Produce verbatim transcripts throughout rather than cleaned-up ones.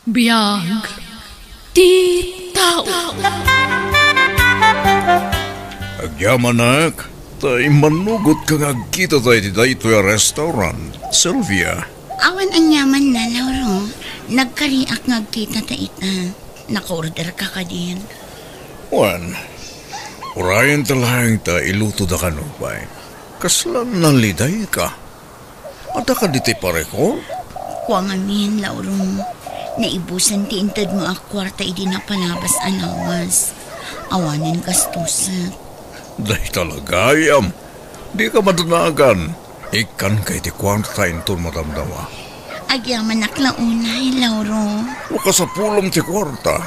Biag ti tao. Agyamanak, ta immanugotka nga agkitata iti daytoy a restaurant, Sylvia. Awan aniamanna, Lauro. Nagkariak nga agkitata ita. Naka-orderka kadin? Wen, urayenta laeng ta ilutoda kano pay. Kasla nalidayka. Adda kadi ti parecord? Kua ngamin, Lauro. Naibusan ti intedmo a kuarta idi napalabas a lawas. Awanen gastusak. Dayta la gayam. Dika madanagan. Ikkanka iti kuarta inton madamdama. Agyamanak la unay, Lauro. No kasapulem ti kuarta,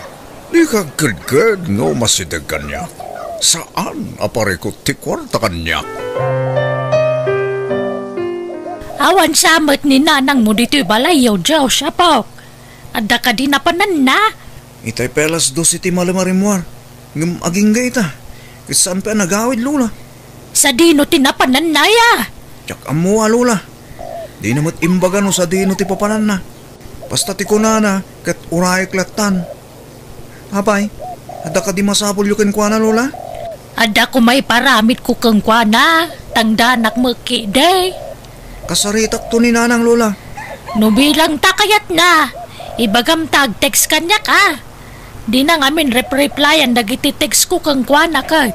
dika agkedked nga umasideg kaniak. Saan a parecord ti kuarta kaniak. Awan sa met ni nanangmo ditoy balayyo, Josh, apok. Adda kadi napananna? Itay pay alas dos iti malem a rimmuar. Ngem agingga ita. Ket saan pay a nagawid, Lola. Sadino ti napananna, ya? Diak ammo a, Lola. Dina met imbaga no sadino ti papananna. Basta ti kunana, ket urayek lattan. Apay, adda kadi masapulyo kenkuana, Lola? Adda koma iparamidko kenkuana, tangdanak met ketdi. Kasaritakto ni Nanang, Lola. No bilang ta kayatna, ibagam ta ag-text kaniak, a. Dina ngamin rep-replyan dagiti textko kenkuana ket.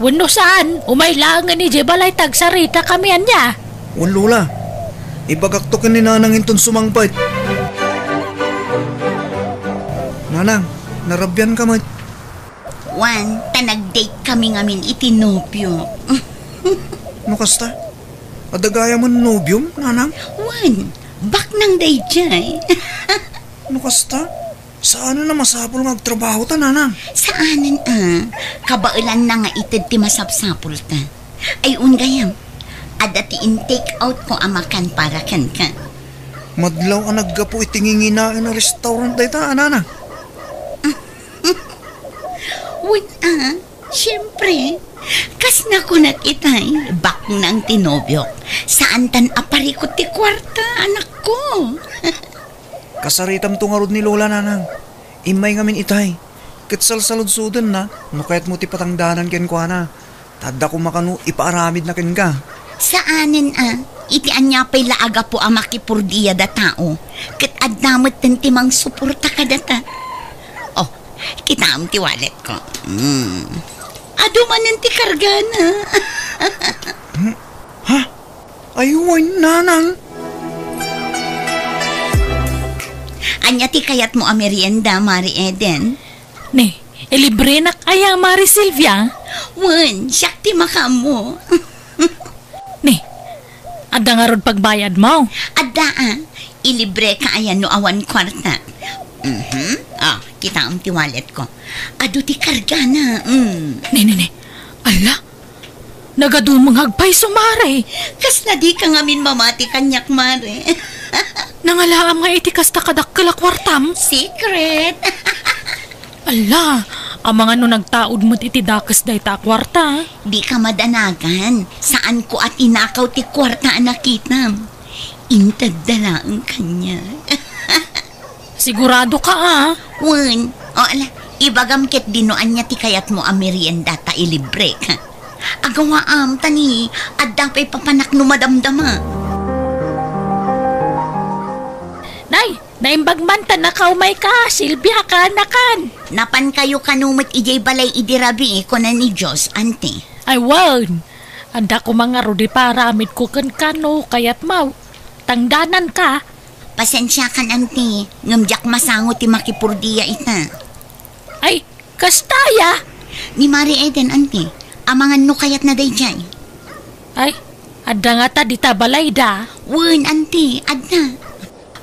Wenno saan, umay laengen idiay balay ta agsaritakami ania. Wen, Lola. Ibagakto ken ni Nanang inton sumangpet. Nanang, narabianka met. Wen, ta nag-date kami ngamin iti nobio. No kasta, adda gayamen nobiom, Nanang? Wen, baknang daydiay. No kasta, saanen a masapul nga agtrabahota, Nanang? Saanen a. Kabaelanna nga ited ti masapsapulta. Ay, wen gayam, adda ti in-take outko a makan para kenka. Madlaw a naggapu iti nginginaen a restaurant dayta, a, Nanang? Wen a, siempre. Kas nakunak itay, baknang ti nobiok. Saantan a parikut ti kuarta, anakko. Kasaritamto ngarud ni Lola, Nanang. Immay ngamin itay. Ket salsaludsodenna no kayatmo ti patangdanan kenkuana. Ta adda koma kano ipaaramidna kenka. Saanen a, iti ania pay la a gapu a makipurdiada tao, ket adda metten ti mangsuporta kadata. Oh, kitaem ti walletko. Mm. Adu manen ti kargana. Hmm? Ha? Ay, wen, Nanang. Ania ti kayatmo a merienda, Mari Eden? Ni, ilibrenak aya, Mari Silvia? Wen, siak ti makaammo. Ni, adda ngarud pagbayadmo? Adda a, ilibreka aya no awan kuarta. Mhm. Ah, kitaem ti walletko. Adu ti kargana. Mm. Ni, ni, ni. Ala, nagadumengag pay isu, Mare. Kasla dika ngamin mamati kaniak, Mare. Nangalaam nga iti kasta kadakkel a kuartam? Secret. Ala, amangan no nagtaud met iti dakes dayta a kuarta. Dika madanagan. Saanko a tinakaw ti kuarta a nakitam. Intedda laeng kaniak. Siguradoka a? Wen. O, ala, ibagam ketdi no ania ti kayatmo a merienda ta ilibrek. Agawaam, ta ni, adda pay papanak no madamdama. Nay, naimbag man ta nakaumayka, Silvia, kaanakan. Napankayo kano met idiay balay idi rabii, kuna ni Diyos, anti. Ay, wen. Adda koma ngarud ipaaramidko kenka no kayatmo. Tangdananka. Pasensiakan, anti, ngem diak masango ti makipurdia ita. Ay, kasta aya? Ni Mari Eden, anti, amangan no kayatna daydiay. Ay, adda ngata dita balayda? Wen, anti, adda.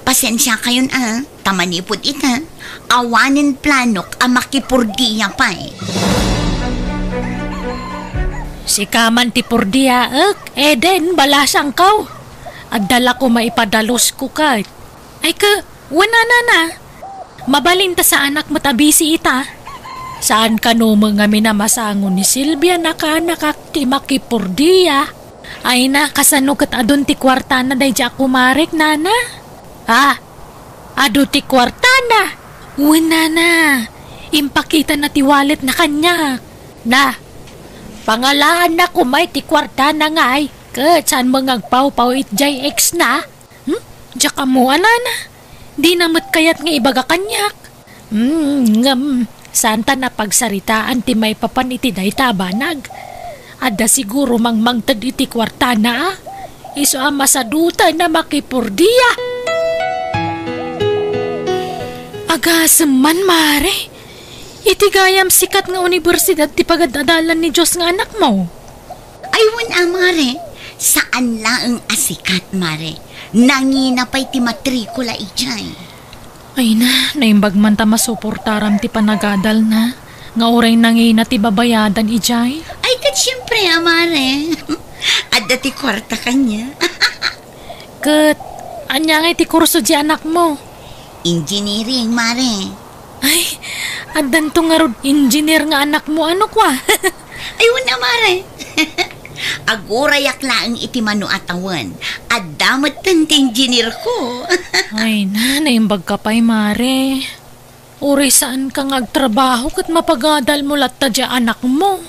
Pasensiakayon a, ta manipud ita, awanen planok a makipurdia pay. Sika man ti purdiaek, Eden, balasangko. Adda la koma ipadalusko ket. Ay ke, wen a, Nana. Mabalin ta saanak met a bisi ita. Saan kano met ngamin a masango ni Silvia, nakaanakak ti makipurdia. Ay na, kasano ket adun ti kuartana daydiay a kumarek, Nana? Ah, Adu ti kuartana. Wen, nana. Impakitana ti walletna kaniak. Na, pangalaanna koma iti kuartana ngay, ket saanmo nga agpawpaw iti jay ex na? Hmm? Diak ammo, nana. Dina met kayat nga ibaga kaniak. Hmm, ngem, saanta napagsaritaan ti maipapan iti dayta a banag. Adda siguro mangmangted iti kuartana, a. Isu a masadutan a makipurdia. Agasem man, Mare. Iti gayam sikat nga universidad ti pagad-adalan ni Dios nga anakmo. Ay, wen a, Mare. Saan laeng a sikat, Mare. Nangina pay ti matrikula idiay. Ay na, naimbag man ta masuportaram ti panagadalna, nga uray nangina ti babayadan idiay. Ay, ket siempre, a, Mare. Adda ti kuarta kaniak. Ket, ania ngay ti kurso di anakmo? Engineering, Mare. Ay, addanto ngarud engineer nga anakmo, ano kua? Ay, wen a, Mare. Agurayak laeng iti mano a tawen. Adda metten ti engineer ko. Ay na, naimbag ka pay, Mare. Uray saanka nga agtrabaho ket mapagadalmo latta di anakmo.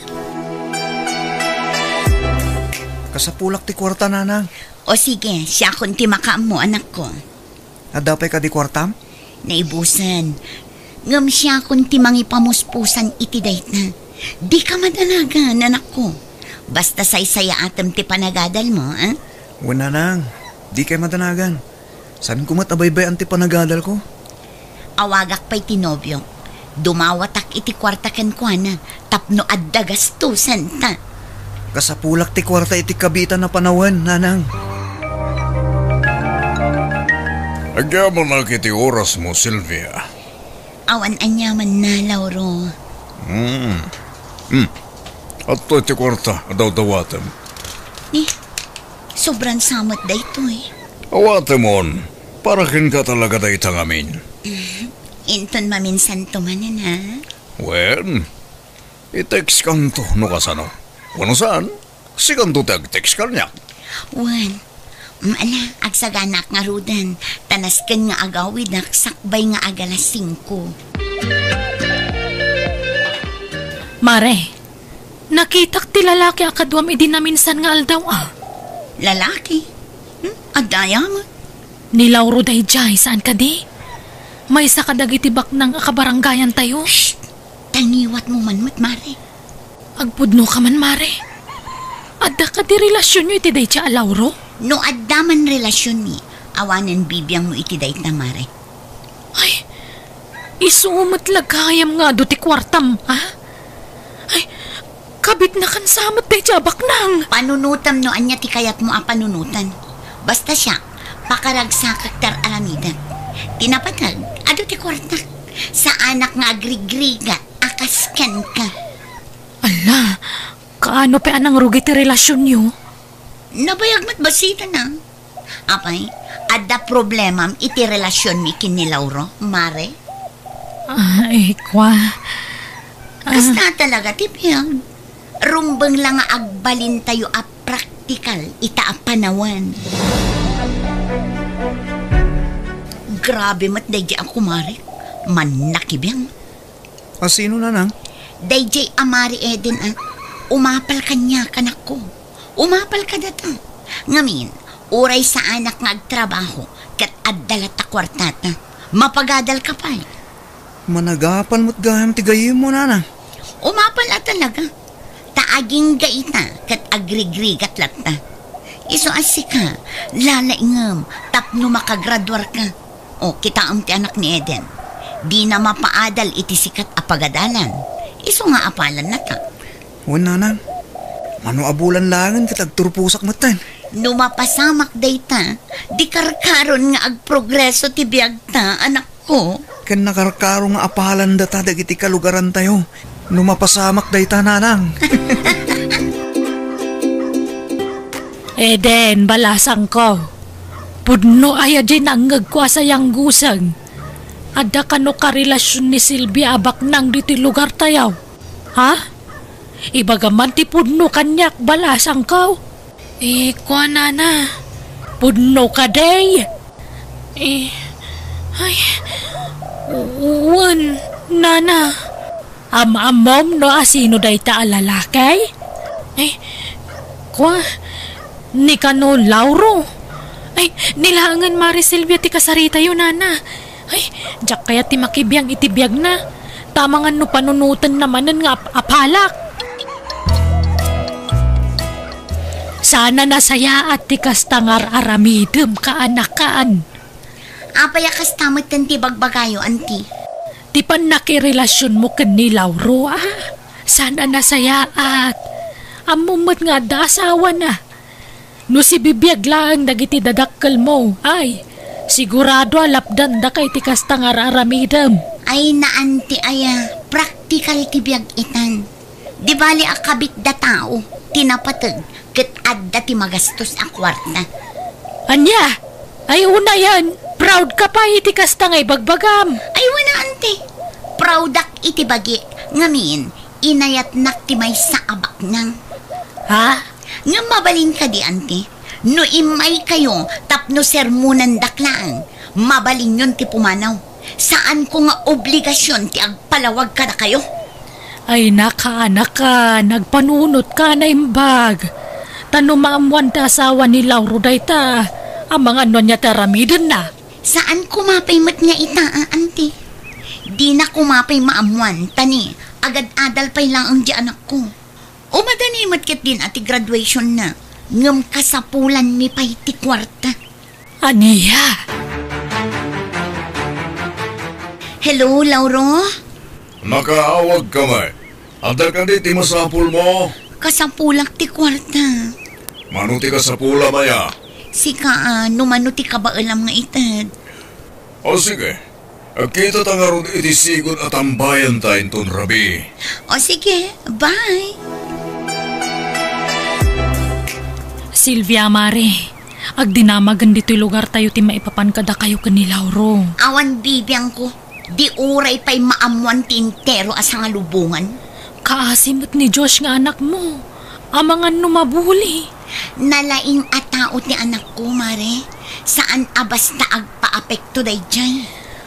Kasapulak ti kuarta, nanang. O sige, siakon ti makaammo, anakko. Adda pay kadi kuartam? Naibusen. Ngem siakon ti mangipamuspusan iti dayta. Dika madanagan, anakko. Basta saysayaatem ti panagadalmo, a? Wen, nanang, dikay madanagan. Saanko met a baybay-an ti panagadalko. Awagak pay ti nobiok. Dumawatak iti kuarta kenkuana tapno adda gastosenta. Kasapulak ti kuarta iti kabiitan a panawen, nanang. Agyamanak iti orasmo, Silvia. Awan aniamanna, Lauro. Hmm. Hmm. Adtoy ti kuarta a dawdawatem. Ni, sobran sa met daytoy. Awatemon, para kenka talaga dayta ngamin. Inton maminsanto manen, a? Wen, i-textkanto no kasano. Wenno saan, sikanto ti ag-text kaniak. Wen, mm, ala, agsaganak ngaruden, ta nasken nga agawidak sakbay nga agalas singko. Mare, nakitak ti lalaki a kaduam idi naminsan nga aldaw, a. Lalaki? Hmm? Adda aya met? Ni Lauro daydiay, saan kadi? Maysa kadagiti baknang a kabarangayantayo. Shh! Ta ngiwatmo man met, Mare. Agpudno ka man, Mare. Adda kadi relasionyo iti daydiay a Lauro? No adda man relasionmi, awanen bibiangmo iti dayta, Mare. Ay, isu met la gayam nga adu ti kuartam, a? Ay, kabitnakan sa met daydiay a baknang. Panunotem no ania ti kayatmo a panunoten. Basta siak, pakaragsakak ti ar-aramidek. Ti napateg, adu ti kuartak. Saanak nga agrigrigat a kas kenka. Ala, kaano pay a nangrugi ti relasionyo? Nabayag met bassit, a. Apay, adda problemam iti relasionmi ken ni Lauro, Mare? Ay, kua. Ah. Kasta talaga ti biag. Rumbeng la nga agbalintayo a praktikal ita a panawen. Grabe met daydiay a kumarek. Mannakibiang. A sino, nanang? Daydiay a Mari Eden a. Umapal kaniak, anakko. Umapal kadata. Ngamin, uray saanak nga agtrabaho, ket adda latta kuartata. Mapagadal ka pay. Managapal met gayam ti gayyemmo, nanang. Umapal a talaga. Ta agingga ita, ket agrigrigat latta. Isu a sika, lalaingem tapno makagraduarka. O, kitaem ti anak ni Eden. Dina mapaadal iti sikat a pagadalan. Isu nga apalannata. Wen, nanang. Mano a bulan laengen ket agturposak metten. No mapasamak dayta, di karkaron nga agprogreso ti biagta, anak. Ko? Ken nakarkaro nga apalandata dagiti kalugarantayo no mapasamak dayta, nanang. Eden, balasangko. Pudno aya diay nangngegko a sayangguseng. Adda kano karelasion ni Silvia a baknang ditoy lugartayo? Ha? Ibagam man ti pudno kaniak, balasangko. Eh, kuanana. Pudno kadi? Eh, Ay, wen, nana. Am-ammom no asino dayta a lalaki? Ay, kua, ni kano Lauro. Ay, ni laengen Mare Silvia ti kasaritayo, nana. Ay, diak kayat ti makibiang iti biagna. Ta amangan no panunotenna manen nga ap-, apalak. Saan a nasayaat ti kasta nga ar-aramidem, kaanakan. Apay a kasta metten ti bagbagayo, anti? Ti pannakirelasionmo ken ni Lauro, a? Saan a nasayaat. Ammom met nga adda asawana. No sibibiag laeng dagiti dadakkelmo, ay, sigurado a lapdandaka iti kasta nga ar-aramidem. Ay, na, anti, aya, praktikal ti biag itan. Di bali a kabitda tao ti napateg ket adda ti magastos a kuarta. Ania? Ay, unayen, proud ka pay iti kasta nga ibagbagam. Ay, wen a, anti. Proudak iti bagik, ngamin, inayatnak ti maysa a baknang. Ha? Ngem mabalin kadi, anti? No immaykayo tapno sermonandak laeng, mabalinyon ti pumanaw. Saanko nga obligasion ti agpalawag kadakayo. Ay, nakaanakan, agpanunotka a naimbag. Ta no maammoan ti asawa ni Lauro dayta, amangan no ania ti aramidenna. Saan koma pay met nga ita, a, anti? Dina koma pay maammoan, ta ni, agad-adal pay laeng di anakko. Umadani met ketdin a ti graduationna, ngem kasapulanmi pay ti kuarta. Ania? Hello, Lauro? Nakaawagka met. Adda kadi ti masapulmo? Kasapulak ti kuarta. Mano ti kasapulam aya? Sika, a, no mano ti kabaelam nga ited. O sige, agkitata ngarud iti sigud a tambayanta inton rabii. O sige, bye. Silvia, Mare, agdinamagen ditoy lugartayo ti maipapan kadakayo ken ni Lauro. Awan bibiangko, di uray pay maammoan ti entero a sangalubongan. Kaasi met ni Josh nga anakmo. Amangan no mabuli. Nalaing a tao ti anakko, Mare. Saan a basta agpaapekto daydiay.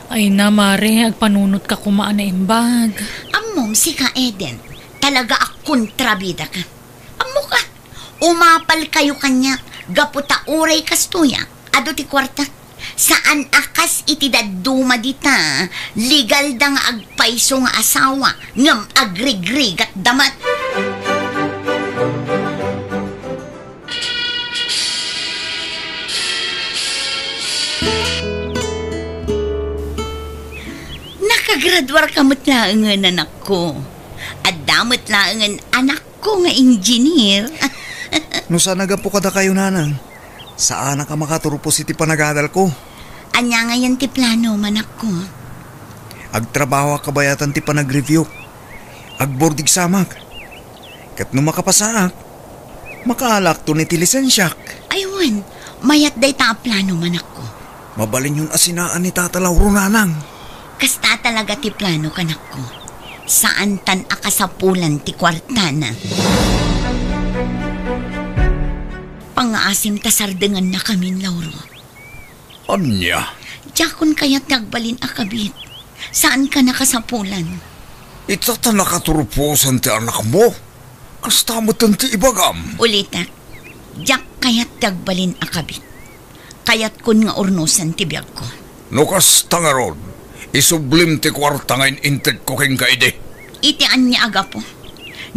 Ay na, Mare, agpanunotka koma a naimbag. Ammom, sika, Eden, talaga a kontrabidaka. Ammok a, umapalkayo kaniak gapu ta uray kastoy a, adu ti kuarta. Saan a kas iti dadduma dita, legalda nga agpayso nga asawa, ngem agrigrigatda met. Nakagraduarka met laengen, anakko. Adda met laengen anakko nga engineer. No saan a gapu kadakayo, nanang, saanak a makaturpos iti panagadalko. Ania ngayen ti plano, manakko? Agtrabahoak kabayatan ti panagreviewk. Agboard examak. Ket no makapasaak, makaalakton iti lisensiak. Ay wen, mayat dayta a plano, manakko. Mabalinyon a sinaan ni Tata Lauro, nanang. Kasta talaga ti plano, kanakko. Saantan a kasapulan ti kuartana. Pangngaasim ta sardengannakamin, Lauro. Ania? Diakon kayat ti agbalin a kabit. Saankan a kasapulan. Ita ta nakaturposan ti anakmo? Kasta metten ti ibagam. Ulitek, diak kayat ti agbalin a kabit. Kayatkon nga urnosen ti biagko. No kasta ngarud, isublim ti kuarta nga in-intedko kenka idi. Iti ania a gapu?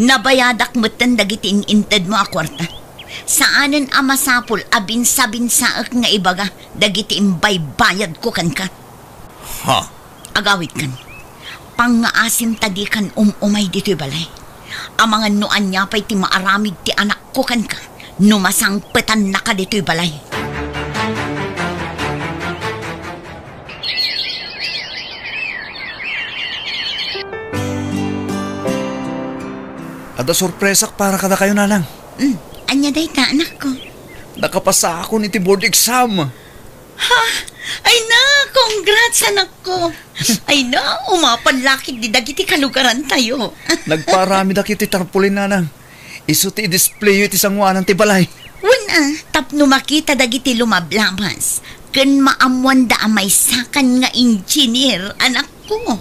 Nabayadak metten dagiti in-intedmo a kuarta. Saanen a masapul a binsabinsaek nga ibaga dagiti imbaybayadko kenka. Ha? Agawidkan. Pangngaasim ta dikan um-umay ditoy balay. Amangan no ania pay ti maaramid ti anakko kenka no masangpetannaka ditoy balay. Adda sorpresak para kadakayo, nanang. Hmm, ania dayta, anakko? Nakapasaakon iti board exam. Ha? Ay na, congrats, anakko. Ay na, umapal la ketdi dagiti kalugarantayo. Nagpaaramidak iti tarpaulin, nanang. Isu ti i-displayo iti sangoanan ti balay. Wen a, tapno makita dagiti lumablabas. ken maammoanda a maysakan nga engineer, anakko.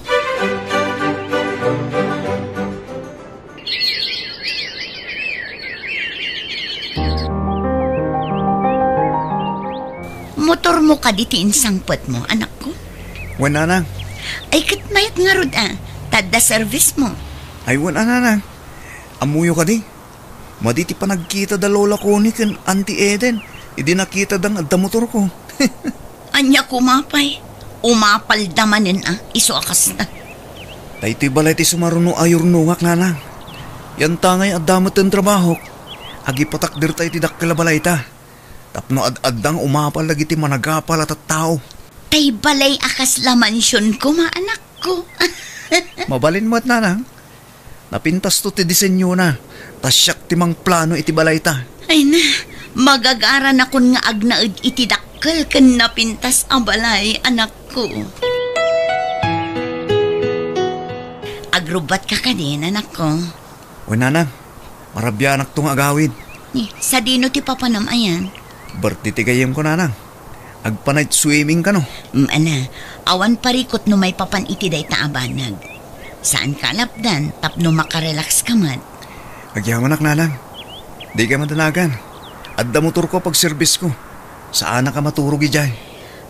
Motormo kadi ti insangpetmo, anakko? Wen, nanang. Ay, ket mayat ngarud a, ta adda service mo. Ay, wen, nanang. Ammoyo kadi? Madi ti panagkita da Lola Connie ken Auntie Eden idi nakitada nga adda motorko. Ania koma pay? Umapalda manen a, isu a kasta. Daytoy balay ti sumaruno a yurnongak, nanang. Yantangay adda met ti trabahok, agipatakderta iti dakkel a balayta. Tapno ad-adda nga umapal dagiti managapal a tattao. Tay balay a kasla mansion koma, anakko. Mabalin met, nanang. Napintasto ti disenyona, ta siak ti mangplano iti balayta. Ay na, magagaranakon nga agnaed iti dakkel ken napintas a balay, anakko. Agrubbatka kadin, anakko? Wen, nanang, marabianakto nga agawid. Ni, sadino ti papanam ayan? Birthday ti gayyemko, nanang. Agpa-night swimming kano? Mm, ana, awan parikut no maipapan iti dayta a banag. Saanka a lapdan tapno makarelax ka met. Agyamanak, nanang. Dika madanagan. Adda motorko a pagserbisko. Saanak a maturog idiay.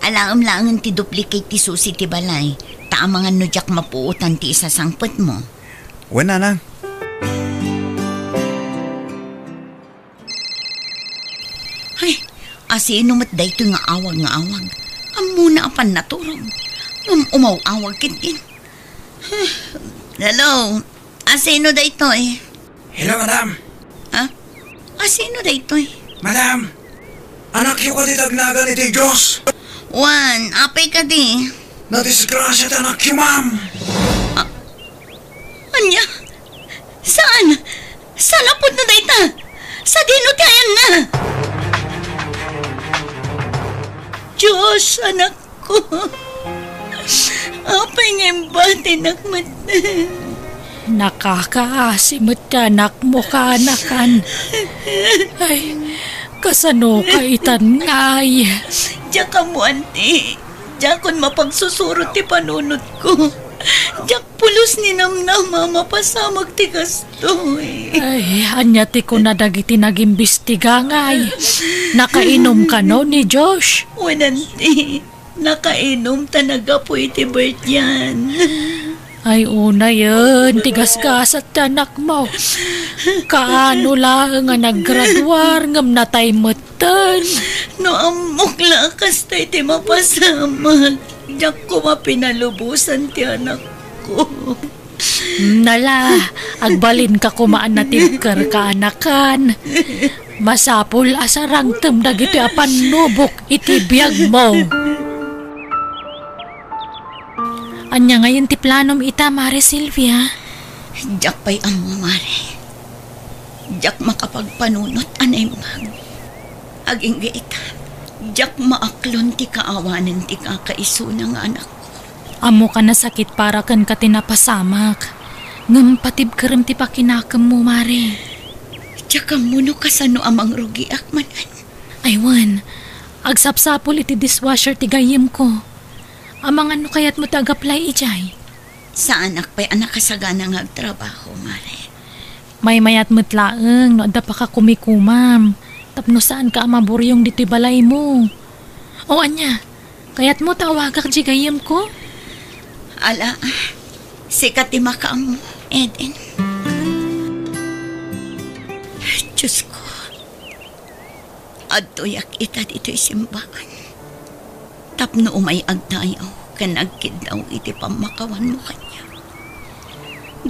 Alaem laengen ti duplicate ti susi ti balay, ta amangan no diak mapuotan ti isasangpetmo. Wen, nanang. Ay, asino met daytoy nga awag nga awag? Ammona a pannaturog. Ngem umaw-awag ketdin. Hello, asino daytoy? Hello, madam. Ha? Asino daytoy? Madam, anakyo kadi ti agnagan iti Dios? Wen, apay kadi? Nadisgrasia ti anakyo, ma'am. Ah, Ania? Saan? Saan a pudno dayta? Sadino ti ayanna? Dios, anakko. Apay nga imbatinak met? Nakakaasi met ti anakmo, kaanakan. Ay, kasano ka itan ngay? Diak ammo, anti. Diakon mapagsusurot ti panunotko. Diak pulos ni namnama a mapasamak ti kastoy. Ay, ania ti kuna dagiti nagimbestiga ngay? Nakainom kano ni Josh? Wen, anti. Nakainom ta naggapu iti birthday-an. Ay, unayen ti gasgasat ti anakmo. Kaano laeng a naggraduar ngem natay met Tan, no ammok la a kasta iti mapasamak, diak koma pinalubosan ti anakko. Nala, agbalinka koma a natibker, kaanakan. Masapul a sarangtem dagiti a pannubok iti biagmo. Ania ngayen ti planom ita, Mare Silvia? Diak pay ammo, Mare. Diak makapagpanunot a naimbag. Agingga ita, diak maaklon ti kaawanen ti kakaisuna nga anakko. Ammok a nasakit para kenka ti napasamak. Ngem patibkerem ti pakinakemmo, Mare. Diak ammo no kasano a mangrugiak manen. Ay wen, agsapsapul iti dishwasher ti gayyemko. Amangan no kayatmo ti agaplay idiay? Saanak pay a nakasagana nga agtrabaho, Mare. Maymayat met laeng no adda pakakumikomam, tapno saanka a maburiong ditoy balaymo. O ania, kayatmo ta awagak diay gayyemko? Ala, sika ti makaammo, Eden. Diosko, adtoyak ita ditoy simbaan tapno umay agdayaw ken agkiddaw iti pammakawanmo kaniak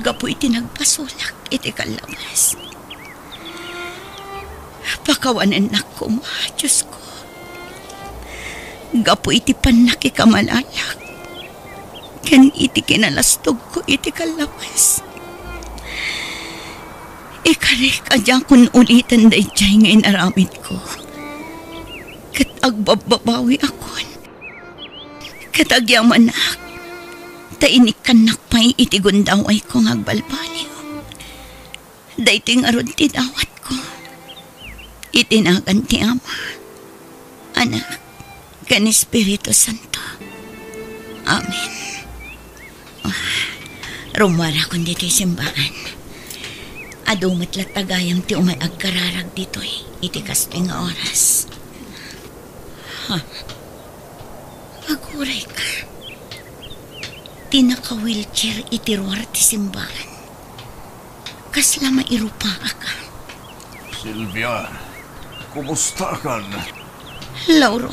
gapu iti nagbasolak iti kallabas. Pakawanennak koma, Diosko, gapu iti pannakikamalalak ken iti kinalastogko iti kallabas. Ikarik a diakon uliten daydiay nga inaramidko, ket agbabbabawiakon, ket agyamanak ta inikkannak pay iti gundawayko nga agbalbaliw. Daytoy ngarud ti dawatko iti nagan ti Ama, Anak, ken Espiritu Santo. Amen. Ah, rummuarakon ditoy simbaan. Adu met latta gayam ti umay agkararag ditoy iti kastoy nga oras. Ha? Aguray ka. Ti naka-wheelchair iti ruar ti simbaan. Kasla mairupaak. Silvia, kumustakan? Lauro,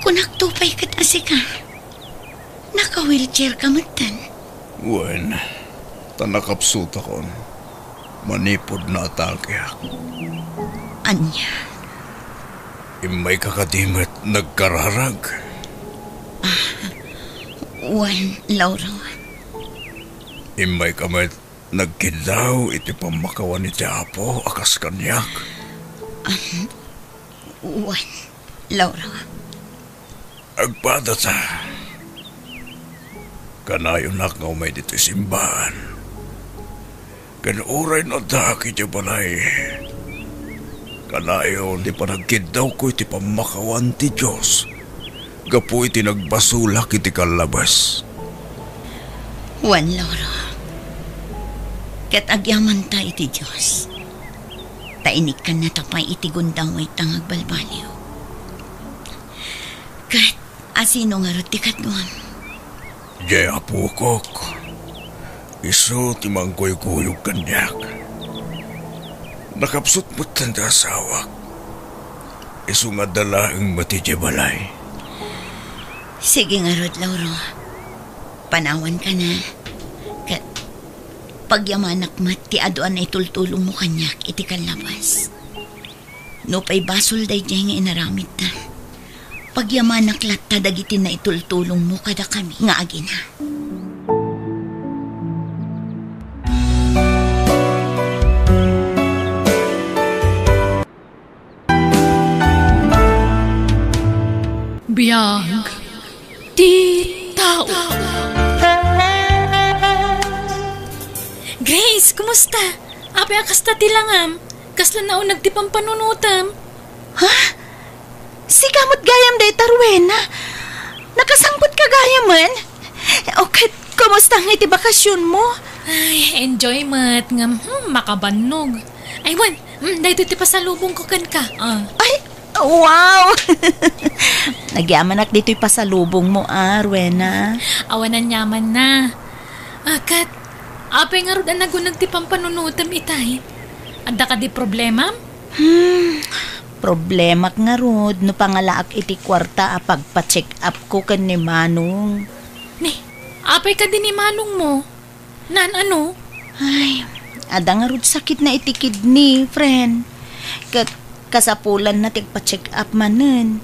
kunakto pay ket a sika. Naka-wheelchair ka metten. Wen, ta nakapsutakon. Manipud naatakeak. Ania? Immayka kadi met nagkararag? Ah, wen, Lauro. Immayka met nagkiddaw iti pammakawan iti Apo a kas kaniak? Ah, wen, Lauro. Agpadata. Kanayonak nga umay ditoy simbaan. Ken uray no addaak idiay balay, kanayon ti panagkiddawko iti pammakawan ti Dios gapu iti nagbasolak iti kallabes. Wen, Lauro. Ket agyamanta iti Dios, ta inikkannata pay iti gundawayta nga agbalbaliw. Ket asino ngarud ti kaduam? Diay apokok. Isu ti mangkuykuyog kaniak. Nakapsut metten ti asawak. Isu nga adda laeng met idiay balay. Sige ngarud, Lauro. Panawanka na. Ket pagyamanak met ti adu a naitultulongmo kaniak iti kallabes. Nupay basol daydiay nga inaramidta, pagyamanak latta dagiti naitultulongmo kadakami nga agina. Biag ti tao. Grace, kumusta? Apay a kasta ti langam? Kasla nauneg ti pampanunotem? Ha? Sika met gayam dayta, Rowena? Nakasangpetka gayamen? O ket, kumusta nga iti bakasionmo? Ay, enjoy met ngem, hmm, makabannog. Ay, wen, hmm, daytoy ti pasalubongko kenka. Ah. Ay, wow! Nagyamanak ditoy pasalubongmo, a, Rowena. Awan aniamanna. Ah, ket, apay ngarud a naguneg ti pampanunotem itay? Adda kadi problemam? Hmm, problemak ngarud no pangalaak iti kuarta a pagpa-check-upko ken ni Manong. Ni, apay kadi ni Manongmo? Naan-ano? Ay, adda ngarud sakitna iti kidney, friend. Ket kasapulanna ti agpa-check-up manen.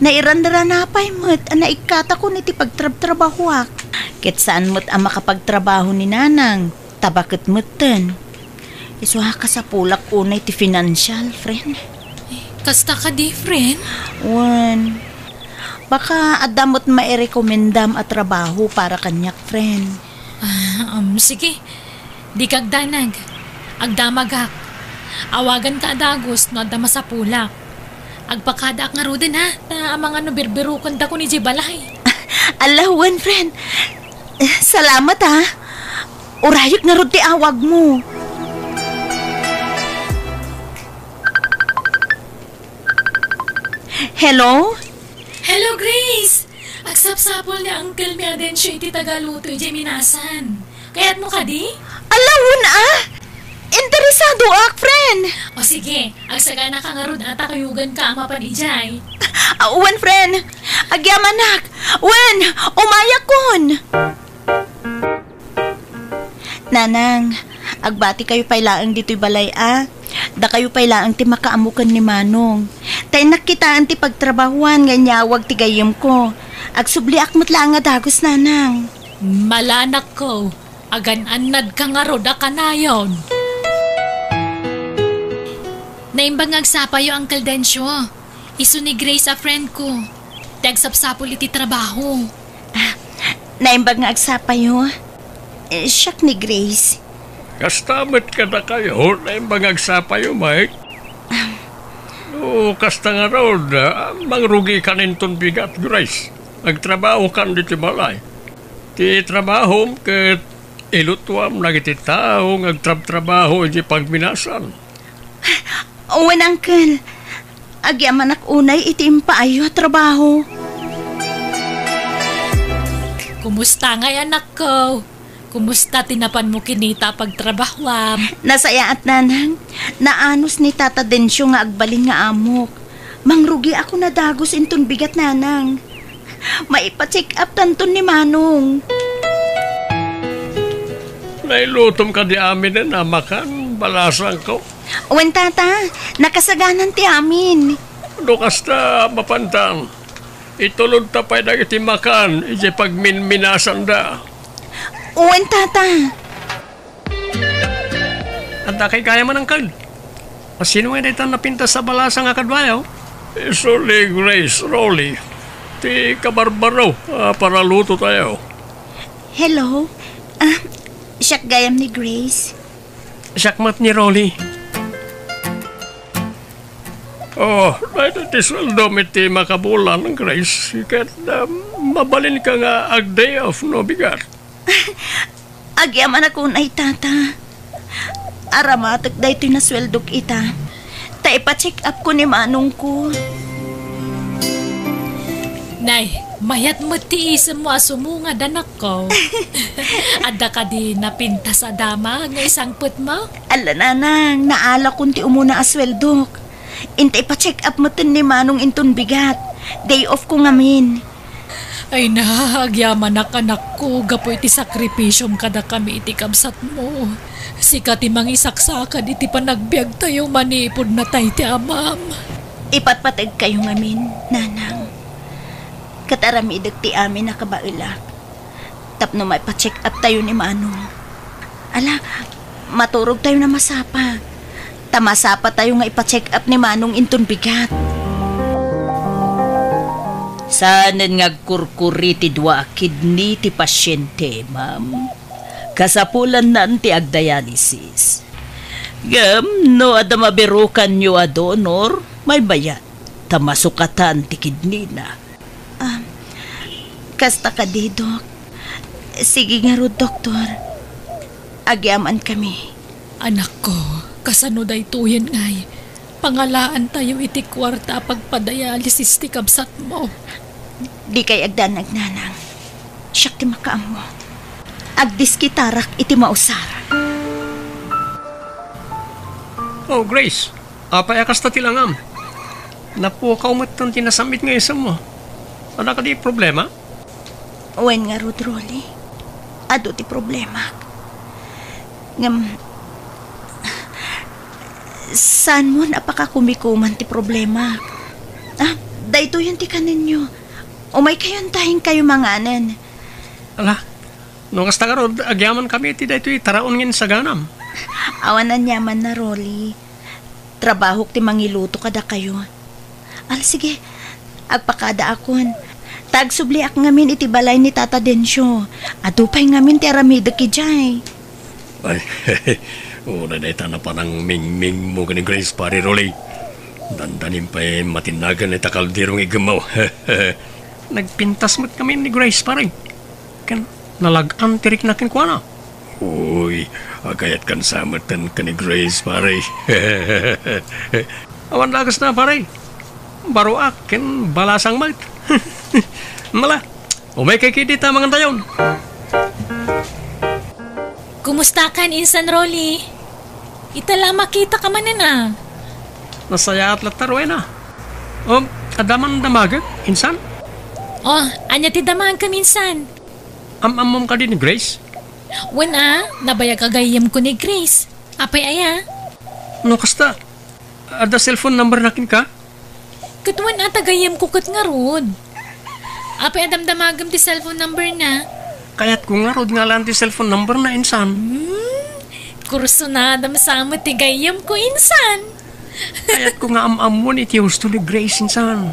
Nairanrana pay met a naikkatakon iti pagtrabtrabahoak. Ket saan met a makapagtrabaho ni Nanang, ta baket metten. Isu a kasapulak unay ti financial, friend. Kasta kadi, friend? Wen. Baka adda met mairekomendam a trabaho para kaniak, friend. Ah, um, sige. Dika agdanag. Agdamagak. Awaganka a dagus no adda masapulak. Agpakadaak ngaruden, ha? Ta amangan no birbirokendakon idiay balay. Ala, wen, friend. Salamat, ha. Urayek ngarud ti awagmo. Hello? Hello, Grace! Agsapsapul ni Uncle mi a Dencio iti tagaluto idiay minasan. Kayatmo kadi? Ala, wen a! Interesadoak, friend! O sige, agsaganaka ngarud a ta kuyoganka a mapan idiay. Ah, wen, friend! Agyamanak! Wen! Umayakon! Nanang, agbati kayo pay laeng ditoy balay a. Dakayo pay laeng ti makaammo ken ni Manong. Ta innak kitaen ti pagtrabahoan nga inyawag ti gayyemko. Agsubliak met laeng a dagus, Nanang. Malanakko, agan-annadka ngarud a kanayon. Naimbag nga agsapayo, Uncle Dencio. Isu ni Grace a friend ko. Ti agsapsapul iti trabaho. Ah, naimbag nga agsapayo. Eh, siak ni Grace. Kasta met kadakayo, naimbag nga agsapayo, Mike. Ah, O, kasta ngarud, ah, mangrugikan inton bigat, Grace. Agtrabahokan ditoy balay. Ti trabahom ket ilutuam dagiti tao nga agtrabtrabaho iti pagminasan. Wen, Uncle. Agyamanak unay iti impaayyo a trabaho. Kumusta ngay, anakko? Kumusta ti napanmo kinita a pagtrabahoam? Nasayaat, Nanang. Naanus ni Tata Dencio nga agbalin nga amok. Mangrugiak a dagus inton bigat, Nanang. Maipa-check up tanton ni Manong. Nailutom kadi aminen a makan, balasangko? Wen, Tata. Nakasaganan ti amin. No kasta, mapantan. Itulodta pay dagiti makan iti pagminminasanda. Wen, Tata. Adda kay gayaman, Uncle. Asino nga dayta napintas a balasang a kaduayo? Isu ni Grace, Rolly. Ti kabarbaro a paralutotayo. Hello? Ah, siak gayam ni Grace. Siak met ni Rolly. Oh, daytoy ti sueldom iti makabulan, Grace. Ket, ah, mabalinka nga ag-day off no bigat. Agyamanak unay, Tata. Aramatek daytoy nasueldok ita. Ta ipa-check up ko ni manongko. Nay, mayat met ti isemmo a sumungad, anakko. Adda kadi napintas a damag nga isangpetmo? Ala, Nanang, naalakon ti umuna a sueldok. Inta ipa-check up metten ni Manong inton bigat. Day off ko ngamin. Ay na, agyamanak, anakko, gapu iti sakripisiom kadakami iti kabsatmo. Sika ti mangisaksakad iti panagbiagtayo manipud natay ti amam. Ipatpategkayo ngamin, Nanang. Ket aramidek ti amin a kabaelak tapno maipa-check up tayo ni Manong. Ala, maturog tayo a masapa. Ta masapa tayo nga ipa-check up ni Manong inton bigat. Saanen nga agkurkuri ti dua a kidney ti pasiente, ma'am. Kasapulannaan ti agdialysis. Ngem no adda mabirukanyo a donor, maymayat ta masukatan ti kidneyna. Ah, kasta kadi, Dok. Sige ngarud, Doktor. Agyamankami. Anakko, kasano daytoyen ngay? Pangalaantayo iti kuarta a pagpadialysis ti kabsatmo. Dikay agdanag, Nanang. Siak ti makaammo. Agdiskitarak iti mausar. Oh, Grace. Apay a kasta ti langam? Napukaw metten ti nasam-it nga isemmo. Adda kadi problema? Wen ngarud, Rolly. Adu ti problemak. Ngem, saanmon a pakakumikuman ti problemak. Ah, daytoyen ti kanenyo. Umaykayon ta inkayo manganen. Ala, no kasta ngarud, agyamankami iti daytoy taraon nga insaganam. Awan aniamanna, Rolly. Trabahok ti mangiluto kadakayo. Al, sige, agpakadaakon. Ta agsubliak ngamin iti balay ni Tata Dencio. Adu pay ngamin ti aramidek idiay. Ay, uray dayta napanangmingmingmo ken ni Grace, Pare Rolly. Dandanim pay matinnagan ita kaldero nga iggemmaw. Nagpintas met ngamin ni Grace, pare. Ken nalag-an ti rikna kenkuana. Uy, agayatkan sa metten ken ni Grace, pare. Awan dagus na, pare. Baroak ken balasang met. Mala, umaykay kadi ta mangantayon. Kumustakan, Insan Rolly? Ita la makitaka manen a. Nasayaat latta, Rowena. Um, adda man damagek, Insan? Oh, ania ti damagem, Insan? Am-ammom kadi ni Grace? Wen a, nabayag a gayyemko ni Grace. Apay aya? No kasta, adda cellphone number na kenka? Ket wen a, ta gayyemko ket ngarud. Apay a damdamagem ti cellphone number na? Kayatko ngarud nga alaan ti cellphone number na, Insan. Hmm, kursunadam sa met ti gayyemko, Insan. Kayatko nga am-ammon iti husto ni Grace, Insan.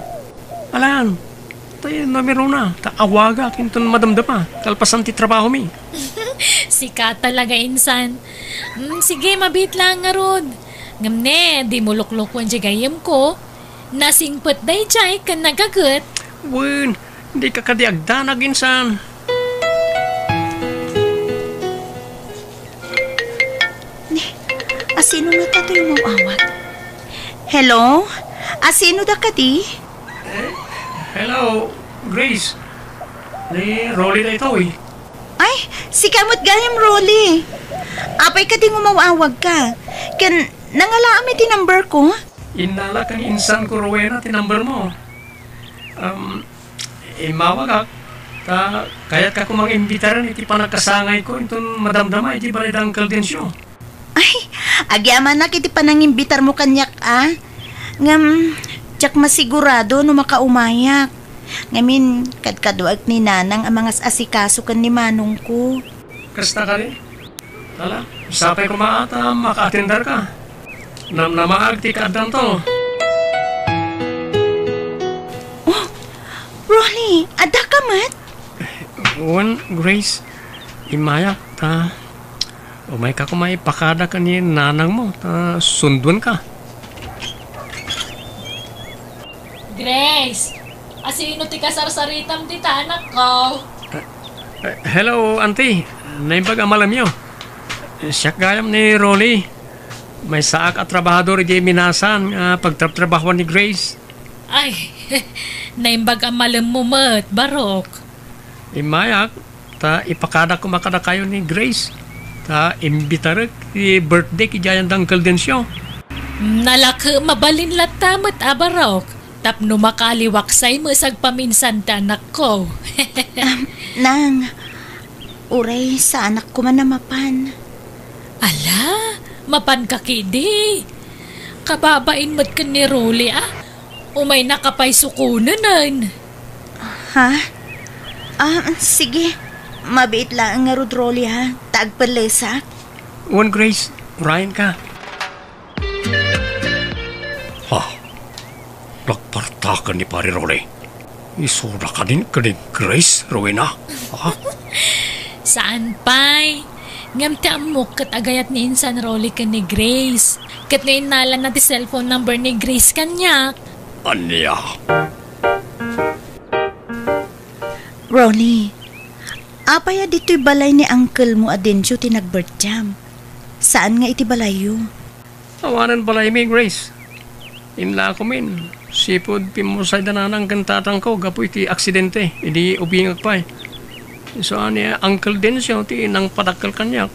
Alaan, tay numero na, ta awagak inton madamdama, kalpasan ti trabahomi. Sika talaga, Insan. Hmm, sige, mabiit lang ngarud. Ngem ne, dimo luklokoen ti gayyemko. Nasingpet daydiay ken nagaget. Wen, dika kadi agdanag insan. Ni, asino ngata toy umawawag? Hello? Asino da kadi? Eh, hello, Grace. Ni Rolly daytoy. Ay, sika met gayam, Rolly. Apay kadi nga umawawag ka? Ken nangalaam iti number ko? Innala ken insan ko, Rowena, ti number mo. Um, immawagak, ta kayatka koma nga imbitaren iti panagkasangayko inton madamdama iti balay da Uncle Dencio. Ay, agyamanak iti panangimbitarmo kaniak, a. Ngem, diak masigurado no makaumayak. Ngamin, kadkaduaek ni Nanang a mangas-asikaso ken ni Manongko. Kasta kadi? Ala, sapay koma ta makaatender ka. Namnamaag ti kaaddam to. Oh, Ronnie, adda ka met? Wen, Grace, immayak ta. Umayka koma ipakada ken ni nanangmo ta sunduenka. Grace, asino ti kasarsaritam dita, anakko? Eh, hello, Auntie. Naimbag a malemyo. Siak gayam ni Rolly. Maysaak a trabahador idiay minasan nga pagtrabtrabahoan ni Grace. Ay, naimbag a malemmo met, Barok. Immayak, ta ipakadak koma kadakayo ni Grace. Ta imbitarek ti birthday idiay da Uncle Dencio. Nalaka mabalin latta met a Barok. Tapno makaliwaksay met agpaminsan ti anakko. Am, Nang, uray saanak koma a mapan. Ala, mapanka kadi. Kababain met ken ni Rolly, a. Umaynaka pay sukonenen. Ha? Ah, sige. Mabiit laeng ngarud, Rolly, ha, ta agpellesak. Wen, Grace, urayenka. Ha? Nagpartaken ni Pari Rolly. Isuda kadin ken ni Grace, Rowena? Ha? Saan pay? Ngem ti ammok ket agayat ni insan Rolly ken ni Grace. Ket no innalana ti cellphone number ni Grace kaniak. Ania? Ronnie, apay a ditoy balay ni uncle mo a Dencio ti nagbirthday-am? Saan nga iti balayyo? Awanen balaymi, Grace. Inlakomin, sipud pimmusayda nanang ken tatangko gapu iti aksidente idi ubingak pay. Isu a ni Uncle Dencio ti nangpadakkel kaniak.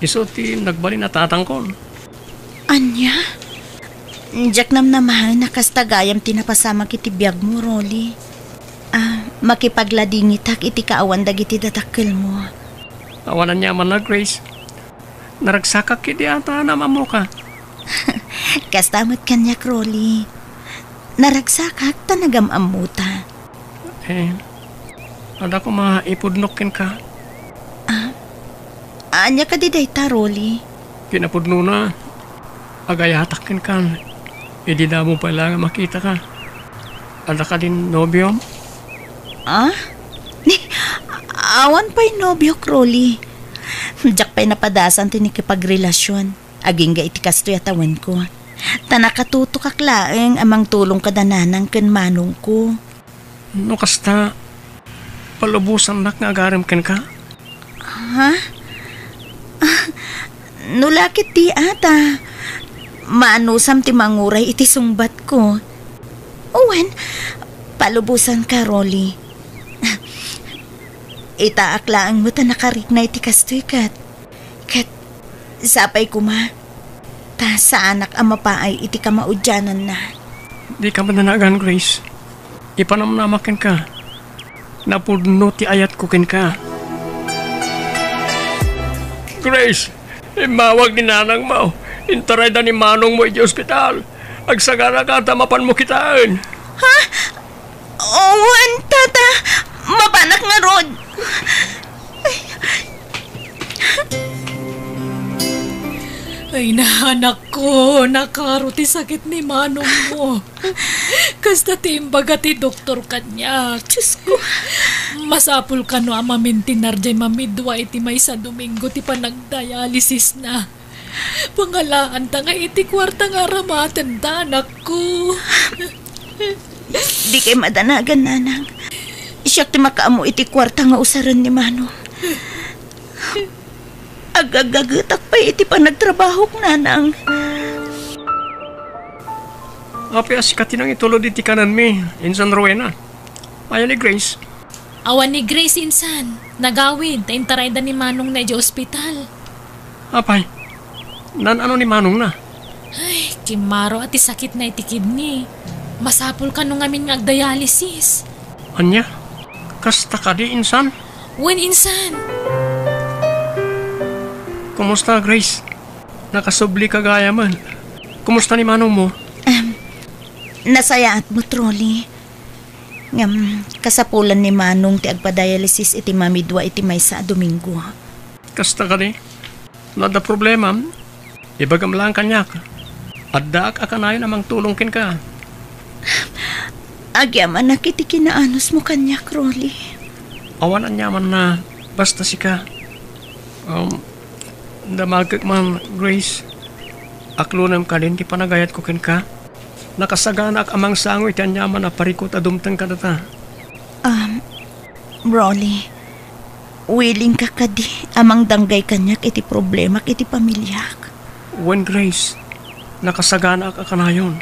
Isu ti nagbalin a tatangkon. Ania? Diak namnamaen a kasta gayam ti napasamak iti biagmo, Rolly. Ah, makipagladingitak iti kaawan dagiti dadakkelmo. Awan aniamanna, Grace. Naragsakak idi ata naam-ammoka. Kasta met kaniak, Rolly. Naragsakak ta nagam-ammota. Eh, adda koma ipudnok kenka. Ah? Ania kadi dayta, Rolly? Kinapudnona, agayatak kenka. Idi damo pay la nga makitaka. Adda kadin nobiom? Ah? Ni, awan pay nobiok, Rolly. Diak pay napadasan ti nakipagrelasyon. Agingga iti kastoy a tawenko. Ta nakatutokak laeng a mangtulong kada nanang ken manongko. No kasta, palubosannak nga agarem kenka? Ha? Ah, no la ket di ata, maanusam ti manguray iti sungbatko. Wen, palubosanka, Rolly. Itaak laeng met a nakarikna iti kastoy ket, ket sapay koma, ta saanak a mapaay iti kamaudiananna. Dika madanagan, Grace. Ipanamnamak kenka. Napudno ti ayatko kenka. Grace, immawag ni nanangmo. Intarayda ni manongmo iti ospital. Agsaganaka ta mapanmo kitaen. Ha? Wen, tata. Mapanak ngarud. Ay, na, anakko, nakaro ti sakit ni manongmo. Kasta ti imbaga ti doktor kaniak. Diyos ko. Masapul kano a mamintinar jay mamidua iti maysa Domingo ti panagdialysisna. Pangalaanta nga iti kuarta nga aramatenda, anakko. Dikay madanagan, nanang. Siak ti makaammo iti kuarta nga usaren ni Manong. Agagagetak pay iti panagtrabahok, nanang. Apay a sika ti nangitulod iti kanenmi, insan Rowena? Aya ni Grace? Awan ni Grace, insan. Nagawid ta intarayda ni Manongna idiay ospital. Apay, naan-ano ni Manongna? Ay, kimmaro a ti sakitna iti kidney. Masapul kano ngamin nga agdialysis. Ania? Kasta kadi, insan? Wen, insan. Kumusta, Grace? Nakasublika gayamen. Kumusta ni manongmo? Em, nasayaat met, Rolly. Ngem, kasapulan ni Manong ti agpadialysis iti mamidua iti maysa a Domingo. Kasta kadi? No adda problemam, ibagam laeng kaniak. Addaak a kanayon a mangtulong kenka. Agyamanak iti kinaanusmo kaniak, Rolly. Awan aniamanna, basta sika. Um, damagek man, Grace. Aklonem kadin ti panagayatko kenka. Nakasaganaak a mangsango iti aniaman a parikut a dumteng kadata. Um, Rolly, willingka kadi a mangdanggay kaniak iti problemak iti pamiliak? Wen, Grace, nakasaganaak a kanayon.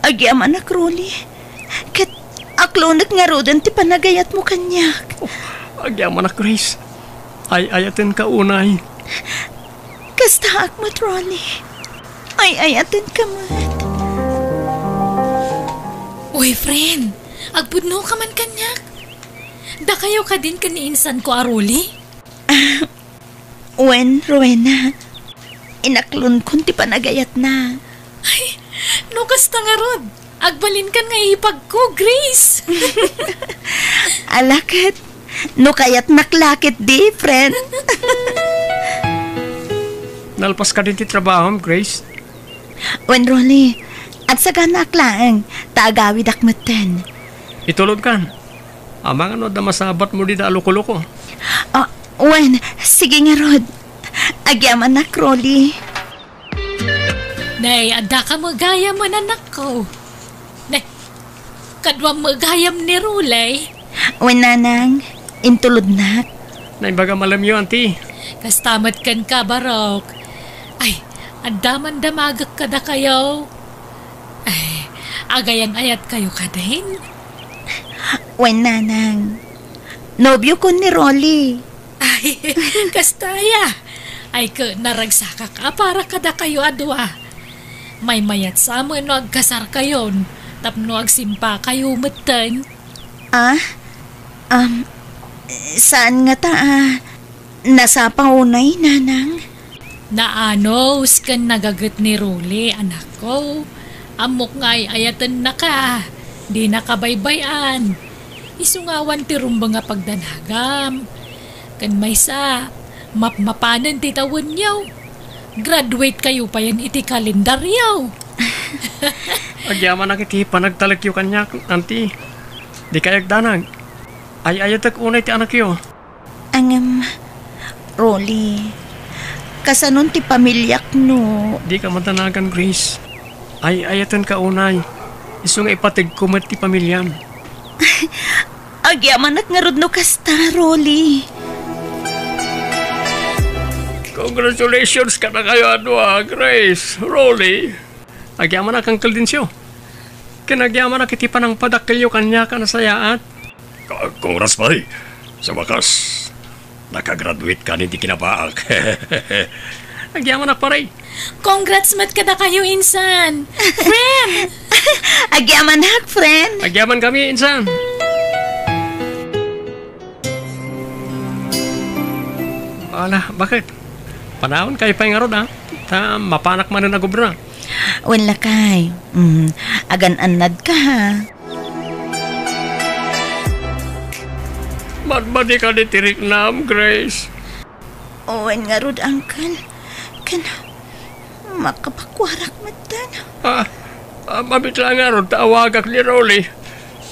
Agyamanak, Rolly. Ket aklonek ngaruden ti panagayatmo kaniak. Oh, agyamanak, Grace. Ay-ayatenka unay. Kastaak met, Rolly. Ay-ayatenka met. Uy, friend, agpudnoka man kaniak. Dakayo kadin ken ni insanko a Rolly? Wen, Rowena. Inaklonkon ti panagayatna. Ay, no kasta ngarud, agbalinkan nga ipagko, Grace. Ala ket, no kayatnak la ketdi, friend. Nalpas kadin ti trabahom, Grace? Wen, Rolly, agsaganaak laeng, ta agawidak metten. Itulodkan. Amangan no adda masabatmo dita a loko-loko. Ah, wen, sige ngarud. Agyamanak, Rolly. Nay, addaka met gayamen, anakko. Nay, kaduam met gayam ni Rolly. Wen, nanang, intulodnak. Naimbag a malemyo, anti. Kasta met kenka, barok. Ay, adda man damagek kadakayo. Ay, agayan-ayatkayo kadin? Wen, nanang. Nobiokon ni Rolly. Ay, kasta aya. Ay, ket naragsakak a para kadakayo a dua. Maymayat sa met no agkasarkayon tapno agsimpakayo metten. Ah? Um, saan ngata a nasapa unay, nanang? Naanus ken nagaget ni Rolly, anakko. Ammok nga ay-ayatennaka. Dinaka baybay-an. Isu nga awan ti rumbeng a pagdanagam. Ken maysa, mapmapanen ti tawenyo. Graduate kayo payen iti kalendaryo. Agyamanak iti panagtalekyo kaniak, anti. Dikay agdanag. Ay-ayatek unay ti anakyo. Ngem, Rolly, kasanon ti pamiliak no? Dika madanagan, Grace. Ay-ayatenka unay. Isu nga ipategko met ti pamiliam. Agyamanak ngarud no kasta, Rolly. Congratulations kadakayo a dua, Grace, Rolly. Agyamanak, Uncle Dencio. Ken agyamanak iti panangpadakkelyo kaniak a nasayaat. Ka-, congrats, pare. Sa wakas, nakagraduate ka iti kinabaak. Agyamanak, pare. Congrats met kadakayo, insan. Friend! Agyamanak, friend. Agyamankami, insan. Ala, bakit? Panawankayo pay ngarud, a. Ta mapanak manen a gubra. Wen, lakay. Mm, agan-annadka, ha? Madmadika iti riknam, Grace. Wen ngarud, Uncle. Ken makapakuarak metten. Ah, ah, mabit la ngarud ta awagak ni Rolly.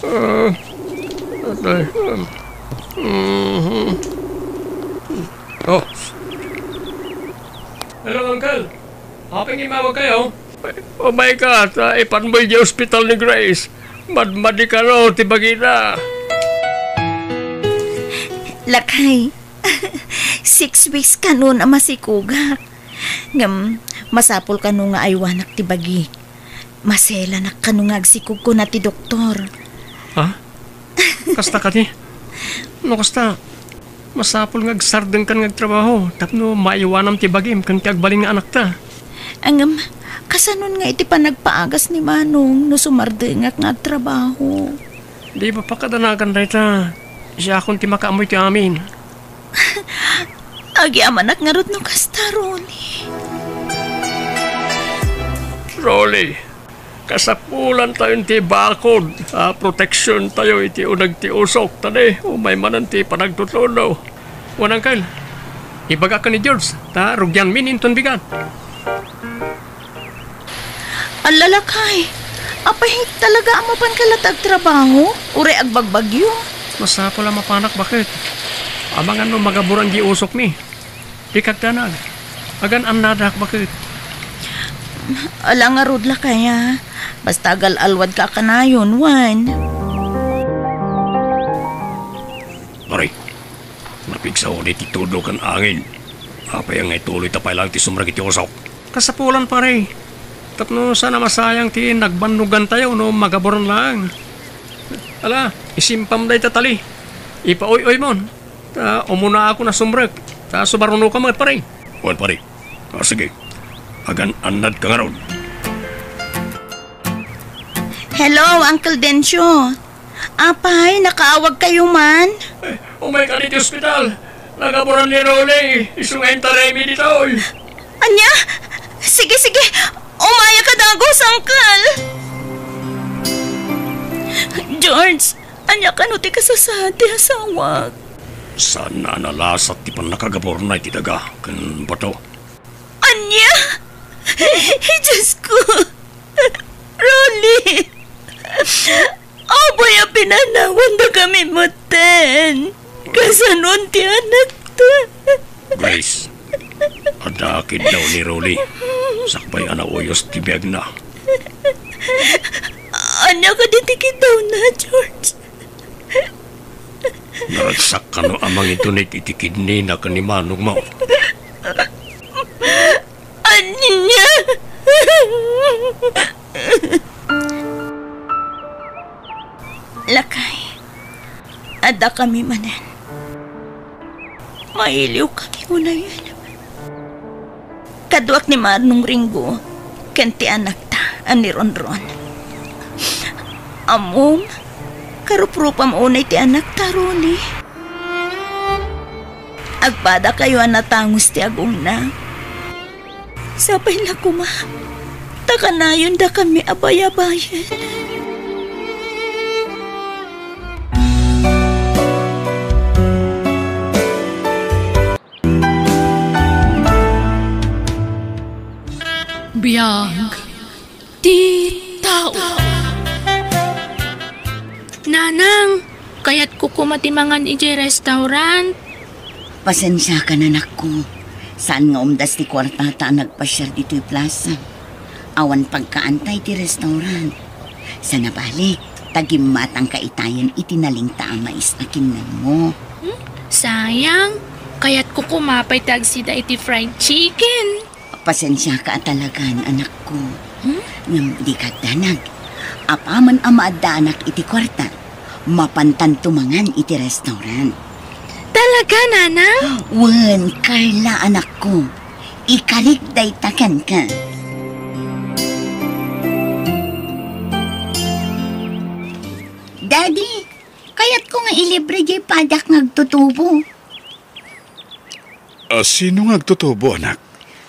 Ah, atay, um, mhm. Oh. Nangimawag kayo? Oh my God, ah, ipanmoy di ospital ni Grace. Madmadi kano ti bagina. Lakay, six weeks kano a masikogak. Ngem, masapul kano nga aywanak ti bagi. Maselanak kano nga agsikog, kuna ti doktor. Ha? Kasta kadi? No kasta, masapul nga agsardengkan nga agtrabaho tapno maaywanam ti bagim ken ti agbalin nga anakta. Ngem, kasanon nga iti panagpaagas ni Manong no sumardengak nga agtrabaho? Di ba pakadanagan dayta? Siakon ti makaammoy ti amin. Agyamanak ngarud no kasta, Ronnie. Ronnie, kasapulantayon ti bakod a proteksiontayo iti uneg ti usok, ta di umay manen ti panagtutudo. Wen, Uncle, ibagak ken ni George, ta rugianmin inton bigat. Ala, lakay, apay, talaga a mapanka la ti agtrabaho? Uray agbagbagyo? Masapul a mapanak, baket. Amangan no magaburan di usokmi. Dika agdanag. Agan-annadak, baket. Ala ngarud, lakay, a. Basta agal-alwadka a kanayon, wen. Pare, napigsa unay ti tudo ken angin. Apay nga ituloyta pay laeng ti sumrek iti usok? Kasapulan, pare. Tapno saan a masayang ti nagbannogantayo no magaburan laeng. Ala, isimpam dayta tali. Ipaoy-oymon. Ta umunaakon a sumrek. Ta sumarunoka met, pare. Wen, pare. Ah, sige. Agan-annadka ngarud. Hello, Uncle Dencio. Apay, nakaawagkayo man? Eh, umay kadi ti ospital. Nagaburan ni Ronnie, isu nga intaraymi ditoy. Ania? Sige, sige. Umayaka dagus, Uncle. George, ania kano ti kasasaad ti asawak? Saan a nalasat ti pannakagaburna iti daga ken bato. Ania? Diyos ko! Rolly! Apay a pinanawandakami metten? Kasanon ti anakta? Grace, adda kiddaw ni Rolly. Sakbay a nauyos ti biagna. Ania kadi ti kiddawna, George? Naragsak kano a mangidunit iti kidneyna ken ni manongmo. Ania? Lakay, addakami manen. Mailiwkami unayen. Kaduak ni Manong Ringo ken ti anakta a ni Ronron. Ammom, karuprupam unay ti anakta, Ronnie. Agpadakayo a natangus ti agungna. Sapay la koma, ta kanayondakami a bayabayen. Biag ti tao. Nanang, kayatko koma ti mangan idiay restaurant. Pasensiakan, anakko. Saan nga umdas ti kuartata a nagpasiar ditoy plaza. Awan pagkaanta iti restaurant. Sana bale, ta gimmatangka itayen iti nalingta a mais a kinnanmo. Hmm? Sayang, kayatko koma pay ti agsida iti fried chicken. Pasensiaka a talagan, anakko. Hmm? Ngem dika agdanag. Apaman a maaddaanak iti kuarta, mapantanto mangan iti restaurant. Talaga, Nana? Wen, Carla, anakko. Ikarik dayta kenka. Daddy, kayatko nga ilibre diay padak nga agtutubo. A, sino nga agtutubo, anak?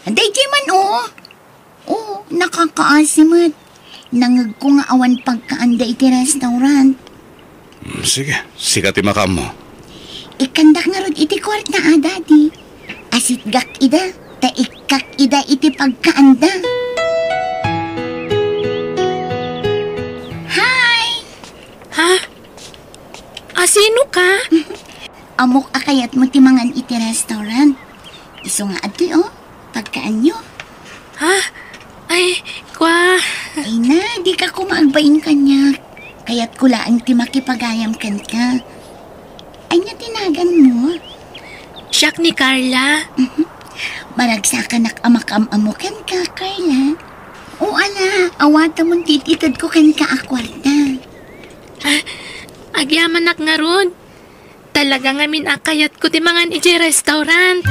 Daydiay man, oo. Oo, nakakaasi met. Nangegko nga awan pagkaanda iti restaurant. Mm, sige, sika ti makaammo. Ikkandak ngarud iti kuarta a, Daddy. Asitgak ida, ta ikkak ida iti pagkaanda. Hi! Ha? Asino ka? Ammok a kayatmo ti mangan iti restaurant. Isu nga adtoy, oh, pagkaanyo. Ha? Dika koma agbain kaniak. Kayatko laeng ti makipagayam kenka. Ania ti naganmo? Siak ni Carla. Mhm. Maragsakanak a makaam-ammo kenka, Carla. O ala, awatemon ti it-itedko kenka a kuarta. Ah, agyamanak ngarud. Talaga ngamin a kayatko ti mangan idiay restaurant.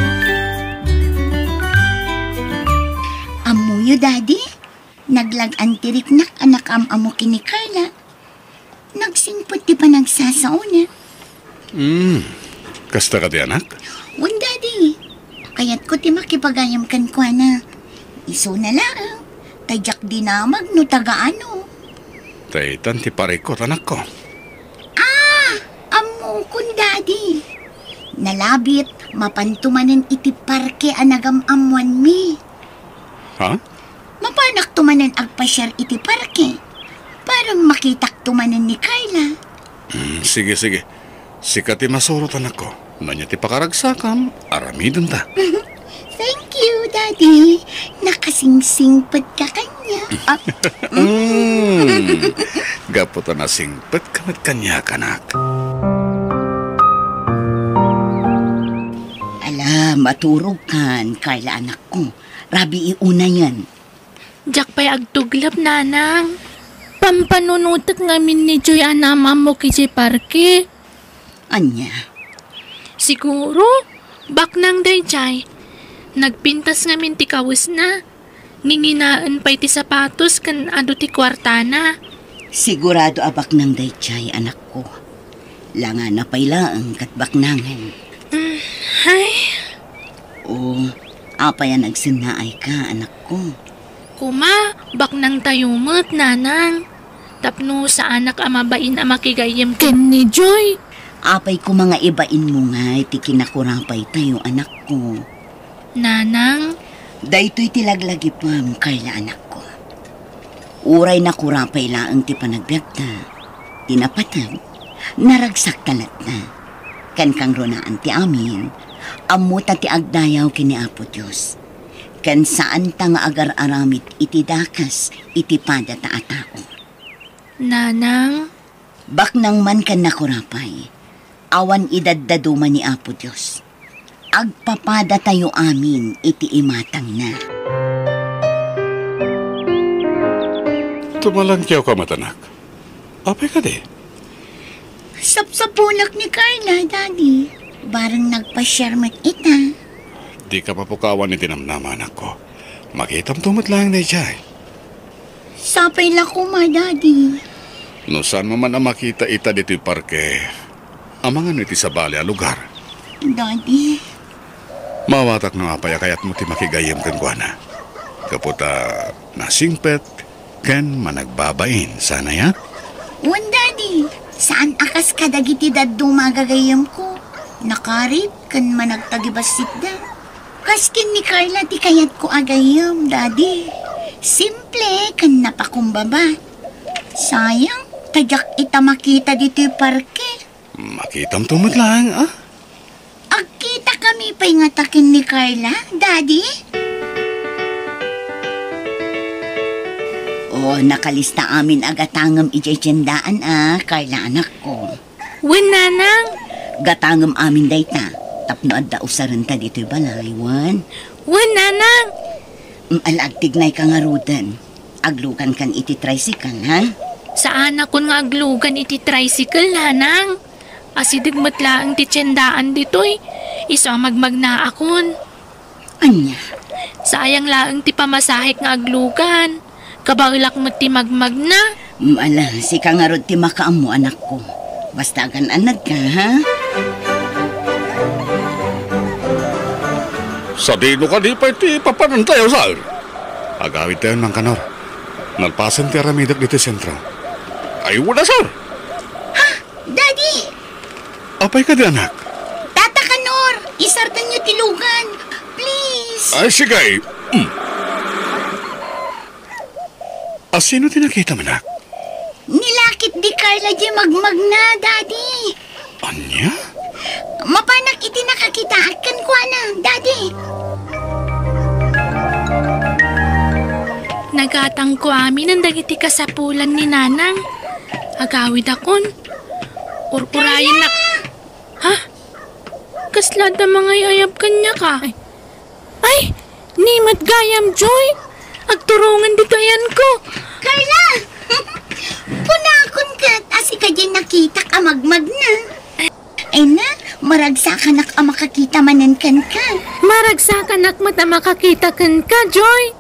Ammoyo, Daddy? Naglag-an ti riknak a nakaam-ammo ken ni Carla. Nagsingpet ti panagsasaona. Hmm. Kasta kadi, anak? Wen, Daddy. Kayatko ti makipagayam kenkuana. Isuna laeng, ta diak dinamag no taga ano. Ta itan ti parikot, anakko. Ah! Ammokon, Daddy. Nalabit, mapanto manen iti parke a nagam-ammoanmi. Ha? Mapanakto manen agpasiar iti parke. Para makitakto manen ni Carla. Hmm, sige, sige. Sika ti masurot, anakko. No ania ti pakaragsakam, aramidenta. Thank you, Daddy. Nakasingsingpet ka kaniak. Ah, mm. Gapu ta nasingpet ka met kaniak, anak. Ala, maturog kan, Carla, anakko. Rabii unayen. Diak pay agtuglep, Nanang. Pampanunotek ngamin ni Joy a naam-ammok idiay parke. Ania? Siguro, baknang daydiay. Nagpintas ngamin ti kawesna. Nginginaen pay ti sapatos ken adu ti kuartana. Sigurado a baknang daydiay, anakko. Langana pay laeng ket baknangen. Mm, ay. O, apay a nagsennaayka, anakko? Kuma, baknangtayo met, Nanang. Tapno saanak a mabain a makigayyem ken ni Joy. Apay kuma nga ibainmo ngay ti kinakurapaytayo, anakko? Nanang? Daytoy ti laglagipem, Carla, anakko. Uray nakurapay laeng ti panagbiagta, ti napateg, naragsakta latta. Ken kangrunaan ti amin, ammota ti agdayaw ken ni Apo Dios. Ken saanta nga agar-aramid iti dakes iti padata a tao. Nanang? Baknang man ken nakurapay, awan idaddaduma ni Apo Dios. Agpapadatayo amin iti imatangna. Tumalangkiawka met, anak. Apay kadi? Sapsapunak ni Carla, Daddy. Bareng nagpasiar met ita. Dika papukawan iti namnama, anakko. Makitamto met laeng daydiay. Sapay la koma, Daddy. No saanmo man a makita ita ditoy parke, amangan iti sabali a lugar. Daddy. Maawatak no apay a kayatmo ti makigayyem kenkuana. Gapu ta nasingpet ken managbabain, saan aya? Wen, Daddy. Saan a kas kadagiti dadduma a gagayyemko. Nakarit ken managtagibassitda. Kas ken ni Carla ti kayatko a gayyem, Daddy. Simple ken napakumbaba. Sayang, ta diak ita makita ditoy parke. Makitamto met laeng, a? Agkitakami pay ngata ken ni Carla, Daddy? O, nakalista amin a gatangem idiay tiendaan a, Carla, anakko. Wen, Nanang. Gatangem amin dayta, tapno adda usarenta ditoy balay, wen? Wen, Nanang. Mm, ala, agtignayka ngaruden. Aglugankan iti tricycle, ha? Saanakon nga aglugan iti tricycle, Nanang. Asideg met laeng ti tiendaan ditoy. Isu a magmagnaakon. Ania? Sayang laeng ti pamasahek nga aglugan. Kabaelak met ti magmagna. Mm, ala, sika ngarud ti makaammo, anakko. Basta agan-annadka, ha? Sadino kadi pay ti papanantayo, sir? Agawidtayon, Mangkanor. Nalpasen ti aramidek ditoy sentro. Ay, wala, sir. Ha? Daddy! Apay kadi, anak? Tata Kanor, isartenyo ti lugan. Please. Ay, sige. Mm. A, sino ti nakitam, anak? Nilakit di Carla di magmagna, Daddy. Ania? Mapanak iti nakakitaak kenkuana, Daddy. Nagatangko aminen dagiti kasapulan ni Nanang. Agawidakon. Ur-urayennak. Ha? Kasla adda mangay-ayab kaniak a? Ay, ni met gayam, Joy. Agturongen ditoy ayanko. Carla! Kunakon ket a sika diay nakitak a magmagna. Ay na, maragsakanak a makakita manen kenka. Maragsakanak met a makakita kenka, Joy.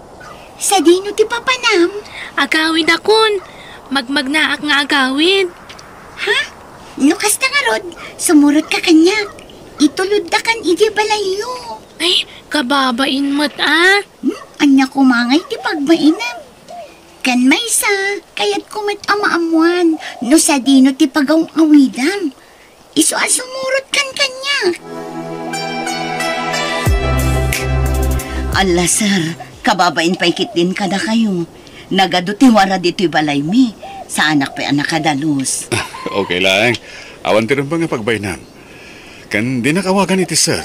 Sadino ti papanam? Agawidakon. Magmagnaak nga agawid. Ha? No kasta ngarud, sumurotka kaniak. Ituloddakan idiay balayyo. Ay, kababain met a. Hmm? Ania koma ngay ti pagbainam? Ken maysa, kayatko met a maammuan no sadino ti pagaw-awidam. Isu a sumurotkan kaniak. Alla, sir, kababain pay ketdin kadakayo. Nagadu ti warad ditoy balaymi. Saanak pay a nakadalus. Okay laeng. Awan ti rumbeng nga pagbainam. Ken dinak awagan iti sir.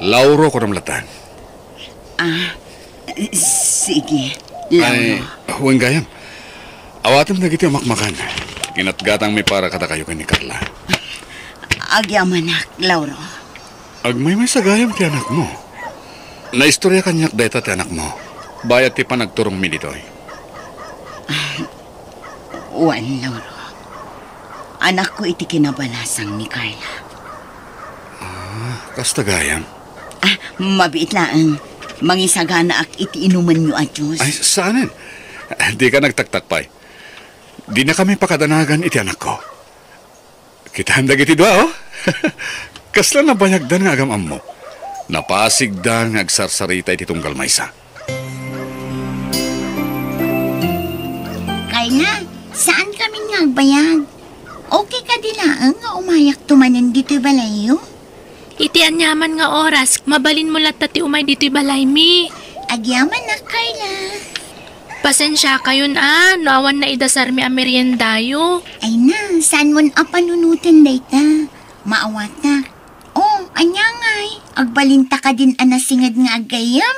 Lauro kunam latta. Ah, sige. Ay, Lauro. Wen gayam. Awatem dagiti umakmakan. Ginatgatangmi para kadakayo ken ni Carla. Agyamanak, Lauro. Agmaymaysa gayam ti anakmo. Naistorya kaniak dayta ti anakmo. Bayat ti panagturongmi ditoy. Wen, Lauro. Anakko iti kinabalasang ni Carla. Ah, kasta gayam? Ah, mabiit laeng. Mangisaganaak iti inumenyo a juice. Ay, saanen? Dika nagtaktak pay. Dinakami pakadanagan iti anakko. Kitaem dagiti dua, oh. Kasla nabayagdan nga agam-ammo. Napasigdan nga agsarsarita iti tunggal maysa. Carla, saan kami nga agbayag? Okay kadi laeng nga umayakto manen ditoy balayyo? Iti aniaman nga oras, mabalinmo latta ti umay ditoy balaymi. Agyamanak, Carla. Pasensiakayon a, no awan naidasarmi a meriendayo. Ay na, saanmon a panunoten dayta. Maawatak. Oh, ania ngay? Agbalinta kadin a nasinged nga aggayyem?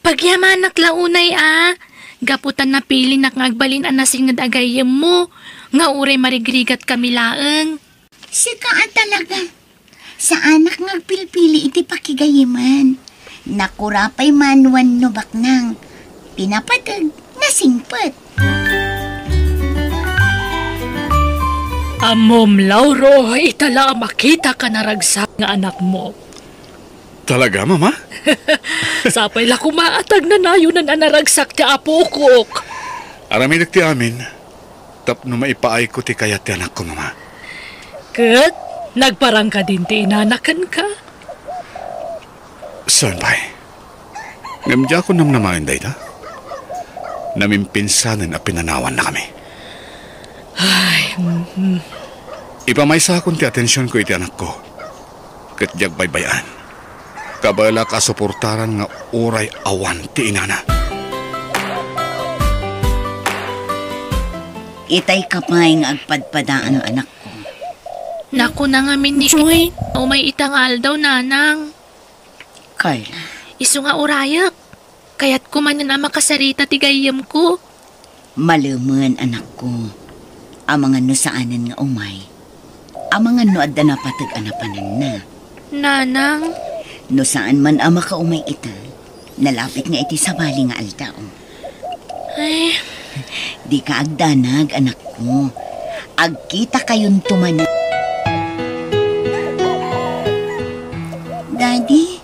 Pagyamanak la unay a. Gapu ta napilinak nga agbalin a nasinged a gayyemmo, nga uray marigrigat kami laeng. Sika a talaga. Saanak nga agpilpili iti pakigayyeman. Nakura pay man wenno baknang. Ti napateg, nasingpet. Ammom, Lauro, ita la a makitak a naragsak nga anakmo. Talaga, Mama? Sapay la koma a tagnanayonan a naragsak ti apokok. Aramidek ti amin tapno maipaayko ti kayat ti anakko, Mama. Ket nagparang kadin ti inana kenka? Saan pay? Ngem diakon namnamaen dayta. Namimpinsanen a pinanawannakami. Ay, mm. Ipamaysakon ti atensionko iti anakko. Ket diak baybay-an. Kabaelak a suportaran nga uray awan ti inana. Itay ka pay nga agpadpadaam, anakko. Nakuna ngamin ni Joy. Umay ita nga aldaw, Nanang. Carla. Isu nga urayek. Kayatko manen a makasarita ti gayyemko. Malemen, anakko. Amangan no saanen nga umay. Amangan no adda napateg a napananna. Nanang. No saan man a makaumay ita, nalapit nga iti sabali nga aldaw. Ay. Dika agdanag, anakko. Agkitakayonto manen. Daddy,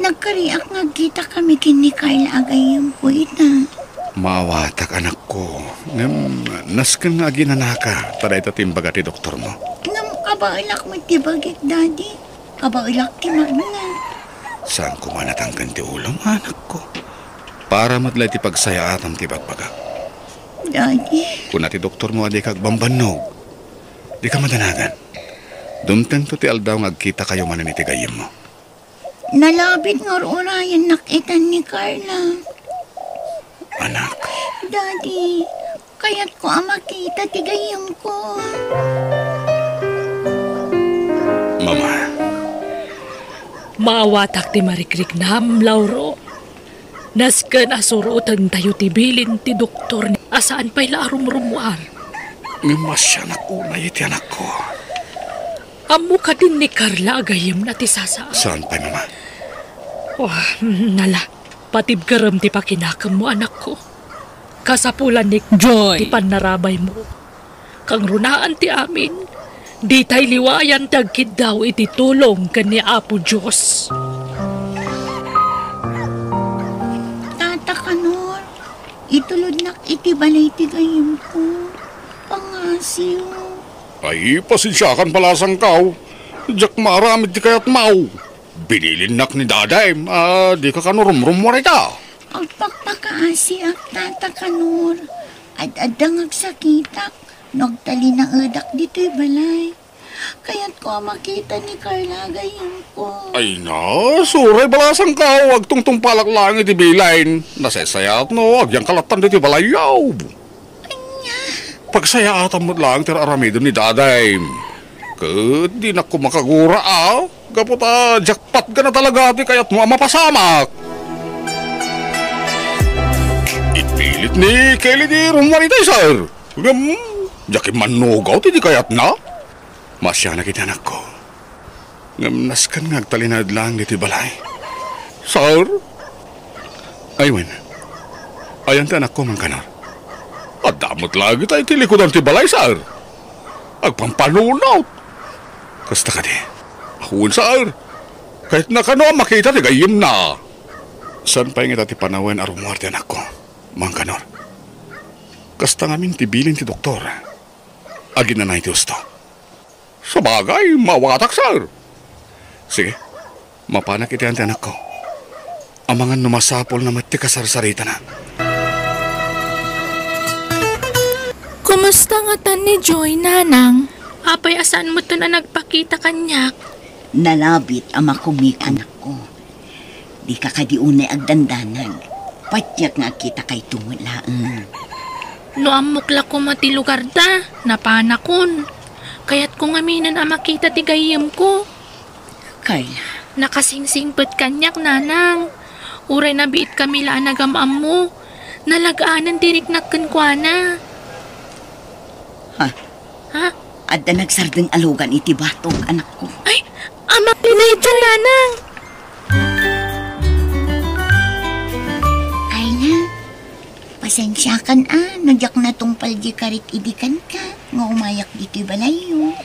nagkariak nga agkitakami ken ni Carla a gayyemko ita. Maawatak, anakko. Ngem, nasken nga aginanaka, ta dayta ti imbaga ti doktormo. Ngem, kabaelak met ti bagik, Daddy. Kabaelak ti magna. Saan koma natangken ti ulom, anakko? Para met la iti pagsayaatam ti ibagbagak. Daddy. Kuna ti doktormo a dika agbambannog. Dika madanagan. Dumtengto ti aldaw nga agkitakayo manen iti gayyemmo. Nalabit nga ur-urayennak itan ni Carla. Anak. Daddy, kayatko a makita ti gayyemko. Mama. Maawatak ti marikriknam, Lauro. Nasken a surotentayo ti bilin ti doktor a saan pay la a rumrumuar. Ngem masianak unay iti anakko. Ammo kadin ni Carla a gayyemna ti sasao. Saan pay, Mama? Oh, nala, patibkerem ti pakinakemmo, anakko. Kasapulan ni Joy ti pannarabaymo. Kangrunaan ti amin, ditay liwayan ti agkiddaw iti tulong ken ni Apo Dios. Tata Kanor, itulodnak iti balay ti gayyemko. Pangngasiyo. Ay, pasensiakan, balasangkaw. Diak maaramid ti kayatmaw. Binilinnak ni Dadayem a dika kano rumrumuar ita. Agpakpakaasiak, Tata Kanor. Ad-adda nga agsakitak no agtalinaedak ditoy balay. Kayatko a makita ni Carla a gayyemko. Ay na, suray, balasangkaw, agtungtungpalak laeng iti bilin. Nasaysayaat no agyangka lattan ditoy balayyo. Ania? Pagsayaatam met laeng ti ar-aramiden ni Dadayem. Ket dinak koma kagura a, gapu ta diak patgana talaga ti kayatmo a mapasamak. Ipilit ni Kelly ti rummuar itay, sir. Ngem, diak immannugaw ti di kayatna. Masianak iti anakko. Ngem nasken nga agtalinaed laeng ditoy balay. Sir? Ay wen, ayan ti anakko, Mang Kanor? Adda met laeng ita iti likudan ti balay, sir. Agpampanunot. Kasta kadi? Wen, sir. Kayatna kano a makita ti gayyemna. Saan pay ngata ti panawen a rummuar ti anakko, Mang Kanor? Kasta ngamin ti bilin ti doktor. Aginana iti husto. Sabagay, maawatak, sir. Sige, mapanak iti ayan ti anakko. Amangan no masapulna met ti kasarsaritana. Kumusta ngatan ni Joy, nanang? Apay a saan metten a nagpakita kaniak? Nalabit a makumik, anakko. Dika kadi unay agdandanag. Patiek nga agkitakayto met laeng. No ammok la koma ti lugarda, napanakon. Kayatko ngaminen a makita ti gayyemko. Carla. Nakasingsingpet kaniak, nanang. Uray nabiitkami la a nagam-ammo, nalagaanen ti riknak kenkuana. Ha? Ha? Adda nagsardeng a lugan iti batog, anakko. Ay, amak ti dayta, nanang. Carla, pasensiakan a no diak natungpal di karik idi kenka nga umayak ditoy balayyo.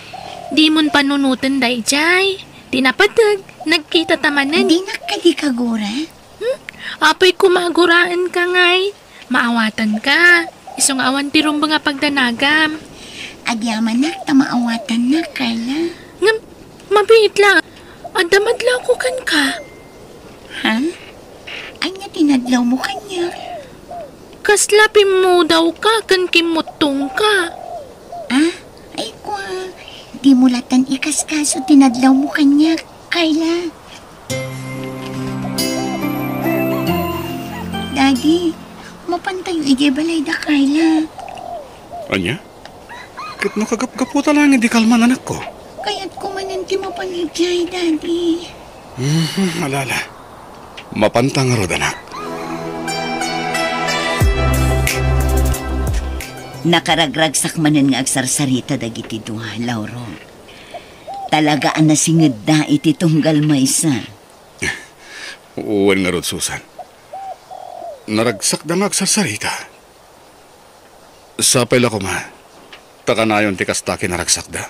Dimon panunoten daydiay. Ti napateg, nagkitata manen. Dinak kadi kagura? Hmm? Apay koma aguraenka ngay. Maawatanka. Isu nga awan ti rumbeng a pagdanagam. Agyamanak ta maawatannak, Carla. Ngem, mabiit la. Adda madlawko kenka. Ha? Ania ti nadlawmo kaniak? Kasla pimmudawka ken kimmuttongka. Ah? Ay, kua, dimo latan ikaskaso ti nadlawmo kaniak, Carla. Daddy, mapantayo idiay balayda, Carla. Ania? Ket no kagapgaputa laeng idi kalman, anakko? Kayatko manen ti mapan idiay, Daddy. Mhm, ala, ala. Mapanta ngarud, anak. Nakaragragsak manen nga agsarsarita dagiti dua, Lauro. Talaga a nasingedda iti tunggal maysa. Wen ngarud, Susan. Naragsakda nga agsarsarita. Sapay la koma, ta kanayon ti kasta kinaragsakda.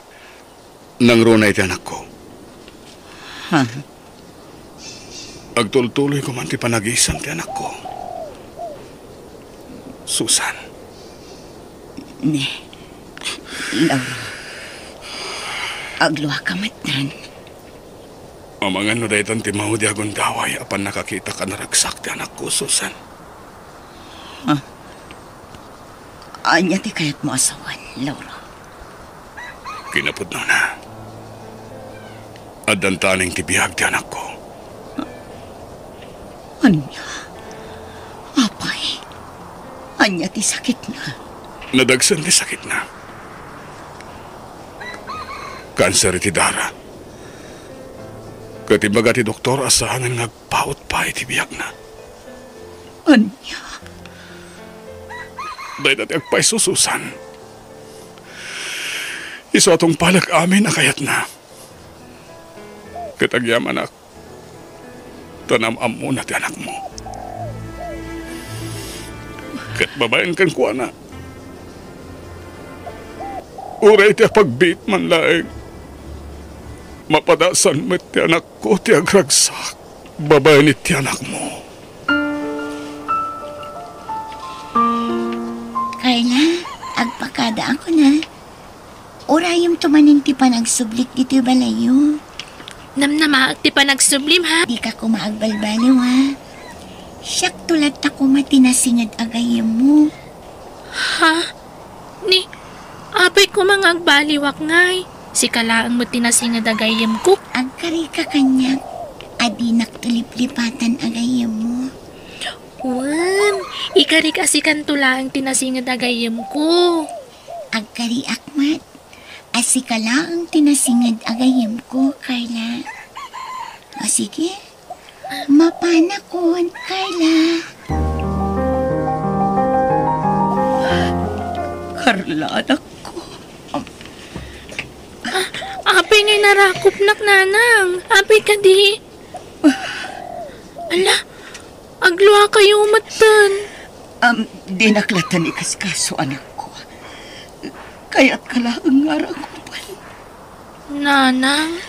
Nangruna iti anakko. Ha? Agtultuloy koma ti panagisem ti anakko. Susan. Ne, Lauro, agluaka metten. Amangan no daytan ti maudi a gundaway a pannakakitak a naragsak ti anakko, Susan. Ah. Ania ti kayatmo a sawen, Lauro? Kinapudnona, addantaning ti biag ti anakko. Ania? Apay, ania ti sakitna? Nadagsen ti sakitna. Kanser iti dara. Ket imbaga ti doktor a saanen nga agpaut pay ti biagna. Ania? Dayta ti agpayso, Susan. Isu a tungpalek amin a kayatna. Ket agyamanak, ta naam-ammona ti anakmo. Ket babaen kenkuana, uray ti apagbiit man laeng, mapadasan met ti anakko ti agragsak babaen iti anakmo. Carla, agpakadaakon a. Urayemto manen ti panagsublik ditoy balayyo. Namnamaak ti panagsublim, ha? Dika koma agbalbaliw, ha? Siakto latta koma ti nasinged a gayyemmo. Ha? Ni, apay koma nga agbaliwak ngay? Sika laeng met ti nasinged a gayyemko. Agkarika kaniak a dinakto liplipatan a gayyemmo. Wen, ikarik a sikanto laeng ti nasinged a gayyemko. Agkariak met a sika laeng ti nasinged a gayyemko, Carla. O sige, mapanakon, Carla. Carla, anakko. Apay ngay narakopnak, nanang? Apay kadi? Ala, agluakayo metten. Am, dinak latta ni kaskaso, anakko. Kayatka laeng nga rakupen. Nanang?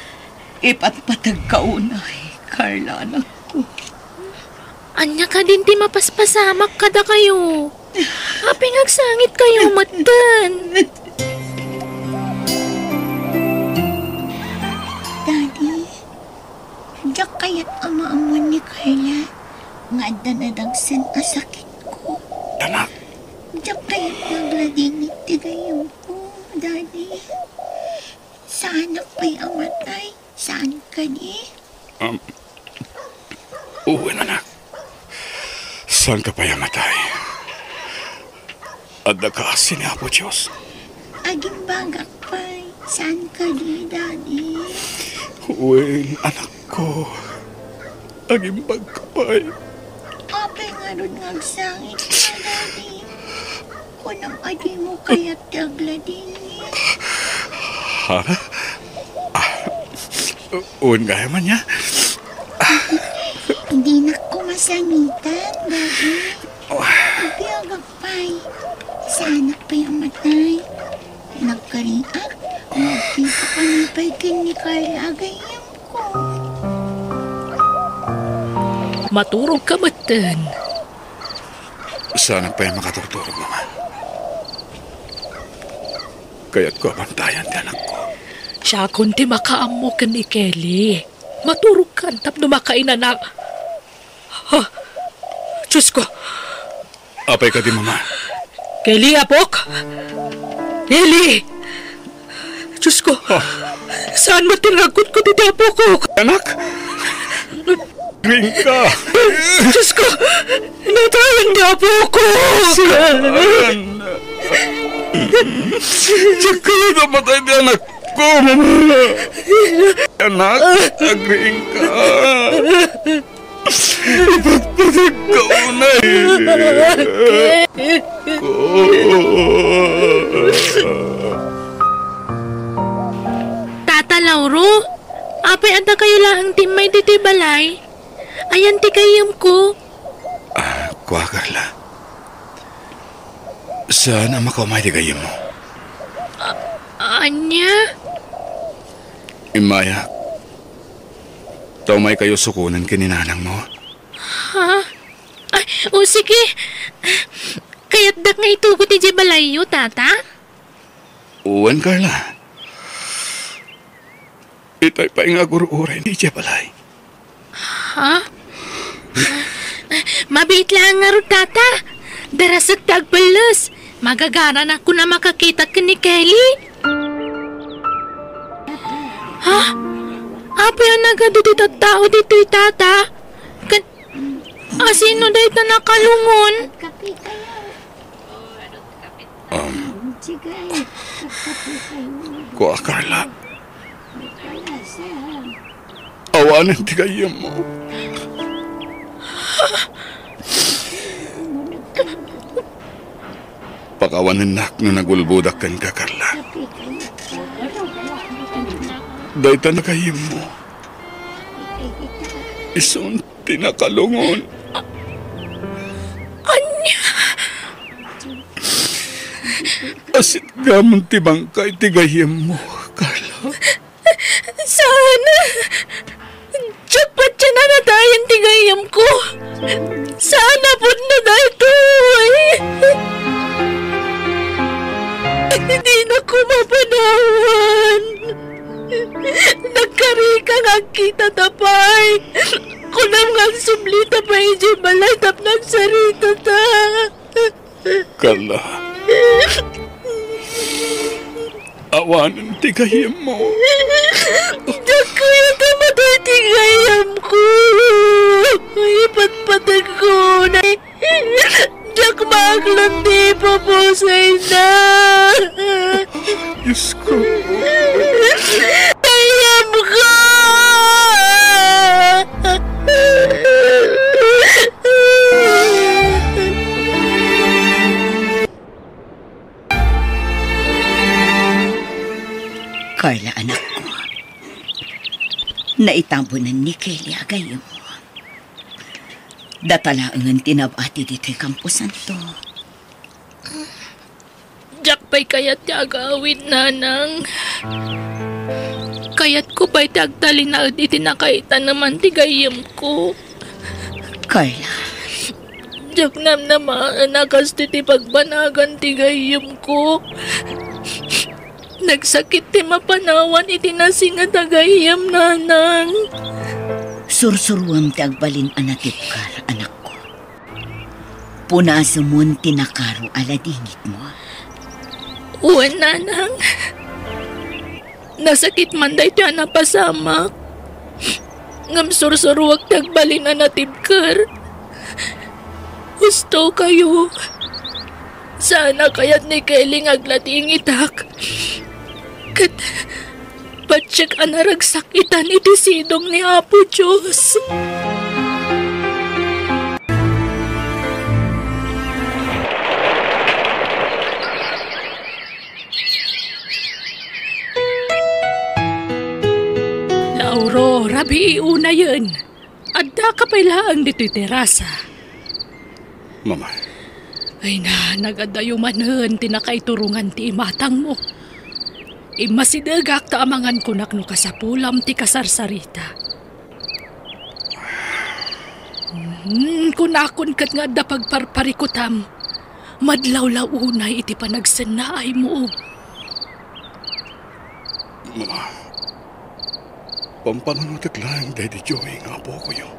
Ipatpategka unay, Carla, anakko. Ania kadin ti mapaspasamak kadakayo? Apay nga agsangitkayo metten? Daddy, diak kayat a maammoan ni Carla nga adda nadagsen a sakitko. Anak. Diak kayat nga agladingit ti gayyemko, Daddy. Saanak pay a matay. Saan kadi? Um, wen, anak. Saanka pay a matay. Adda kaasi ni Apo Dios. Agimbagak pay. Saan kadi, Daddy? Wen, anakko. Agimbagka pay. Apay ngarud nga agsangit ka, Daddy? Kunam a dimo kayat ti agladingit. Ha? Ah, wen gayam ania? Dinak koma sangitan, Daddy. Oh. Agbiagak pay. Saanak pay a matay. Nagkariak, nagkita kami pay ken ni Carla a gayyemko. Maturogka metten. Saanak pay a makaturturog, Mama. Kayatko a bantayan ti anakko. Siakon ti makaammo ken ni Kelly. Maturogkan tapno makainanak. Ha? Diosko! Apay kadi, Mama? Kelly, apok! Kelly! Diosko! Ah. Saan met ti ragkot ko diti apoko? Anak! Agriingka! Diosko! Natayan ti apoko! Saan? Diak kayat a matay ti anakko, Mama! Anak, agriingka! Ipatpategka unay. Tata Lauro, apay adda kayo laeng ti immay ditoy balay? Ayan ti gayyemko. Ah, kua, Carla. Saan a makaumay ti gayyemmo? A-, ania? Immayak. Ta umaykayo sukonen ken ni nanangmo. Ha? Ay, o sige. Kayatdak nga itugot idiay balayyo, Tata? Wen, Carla. Itay pay nga agur-uray idiay balay. Ha? Mabiit laeng ngarud, Tata. Darasek ti agpelles. Magagaranakon a makakitak ken ni Kelly. Ha? Apay a nagadu ti tattao ditoy, Tata? Ken, asino dayta nakalungon? Um, kua, Carla. Awanen ti gayyemmo. Pakawanennak no nagulbodak kenka, Carla. Dayta a gayyemmo, isun ti nakalungon. Ania? Asitgamon ti bangkay ti gayyemmo, Carla. Saan? Diak patien a natayen ti gayyemko. Saan a pudno daytoy. Dinakon mapanawan. Nagkarika nga agkitata pay. Kunam nga agsublita pay idiay balay tapno agsaritata. Carla. Awanen ti gayyemmo. Diak kayat a matay ti gayyemko. Ipatpategko na. Diak maaklon ti ipupusayna. Diyos ko. Gayyemko! Carla, anakko, naitabunan ni Kelly a gayyemmo. Data laengen ti nab-ati ditoy kamposanto. Diak pay kayat ti agawid, nanang. Kayatko pay ti agtalinaed iti nakaitaneman ti gayyemko. Carla. Diak namnamaen a kastoy ti pagbanagan ti gayyemko. Nagsakit ti mapanawan iti nasinget a gayyem, nanang. Sursuruem ti agbalin a natibker, anakko. Punasemon ti nakaro a ladingitmo. Wen, nanang. Nasakit man daytoy a napasamak. Ngem sursuruek ti agbalin a natibker. Husto kayo. Saan a kayat ni Kelly nga agladingitak. Ket patiek a naragsak itan iti sidong ni Apo Dios. Lauro, rabii unayen. Addaka pay laeng ditoy terasa. Mama. Ay na, nagadayo manen ti nakaiturongan ti imatangmo. Immasidegak ta amangan kunak no kasapulam ti kasarsarita. Hmm, kunakon ket nga adda pagparparikutam. Madlawlaw unay iti panagsennaaymo. Mama, pampanunotko laeng daydi Joey nga apokoyo.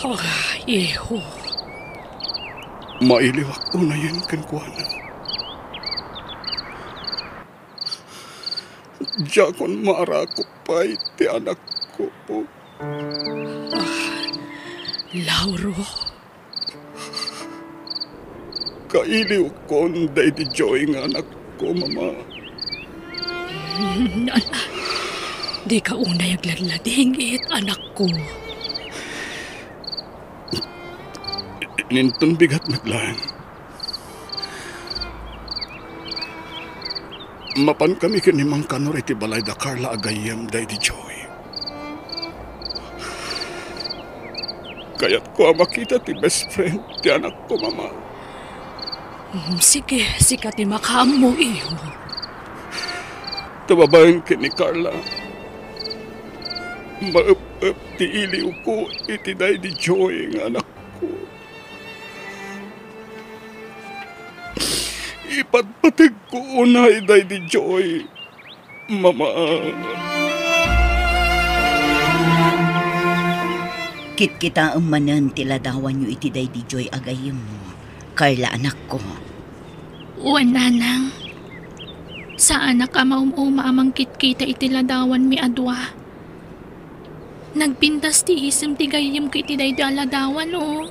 Oh, iho. Mailiwak unayen kenkuana. Diakon maarakup pay ti anakko. Ah, Lauro. Kailiwkon daydi Joy nga anakko, Mama. Hmm, ala, dika unay agladladingit, anakko. Inton bigat met laeng. Mapankami ken ni Mang Kanor iti balay da Carla a gayyem daydi Joy. Kayatko a makita ti best friend ti anakko, Mama. Mm, sige, sika ti makaammo, iho. Ta babaen ken ni Carla, maep-ep ti iliwko iti daydi Joy nga anakko. Ipatpategko unay daydi Joy, Mama. Kitkitaem manen ti ladawanyo iti daydi Joy a gayyemmo, Carla, anakko. Wen, nanang. Saanak a maum-uma a mangkitkita iti ladawanmi a dua. Nagpintas ti isem ti gayyemko iti daytoy a ladawan, o.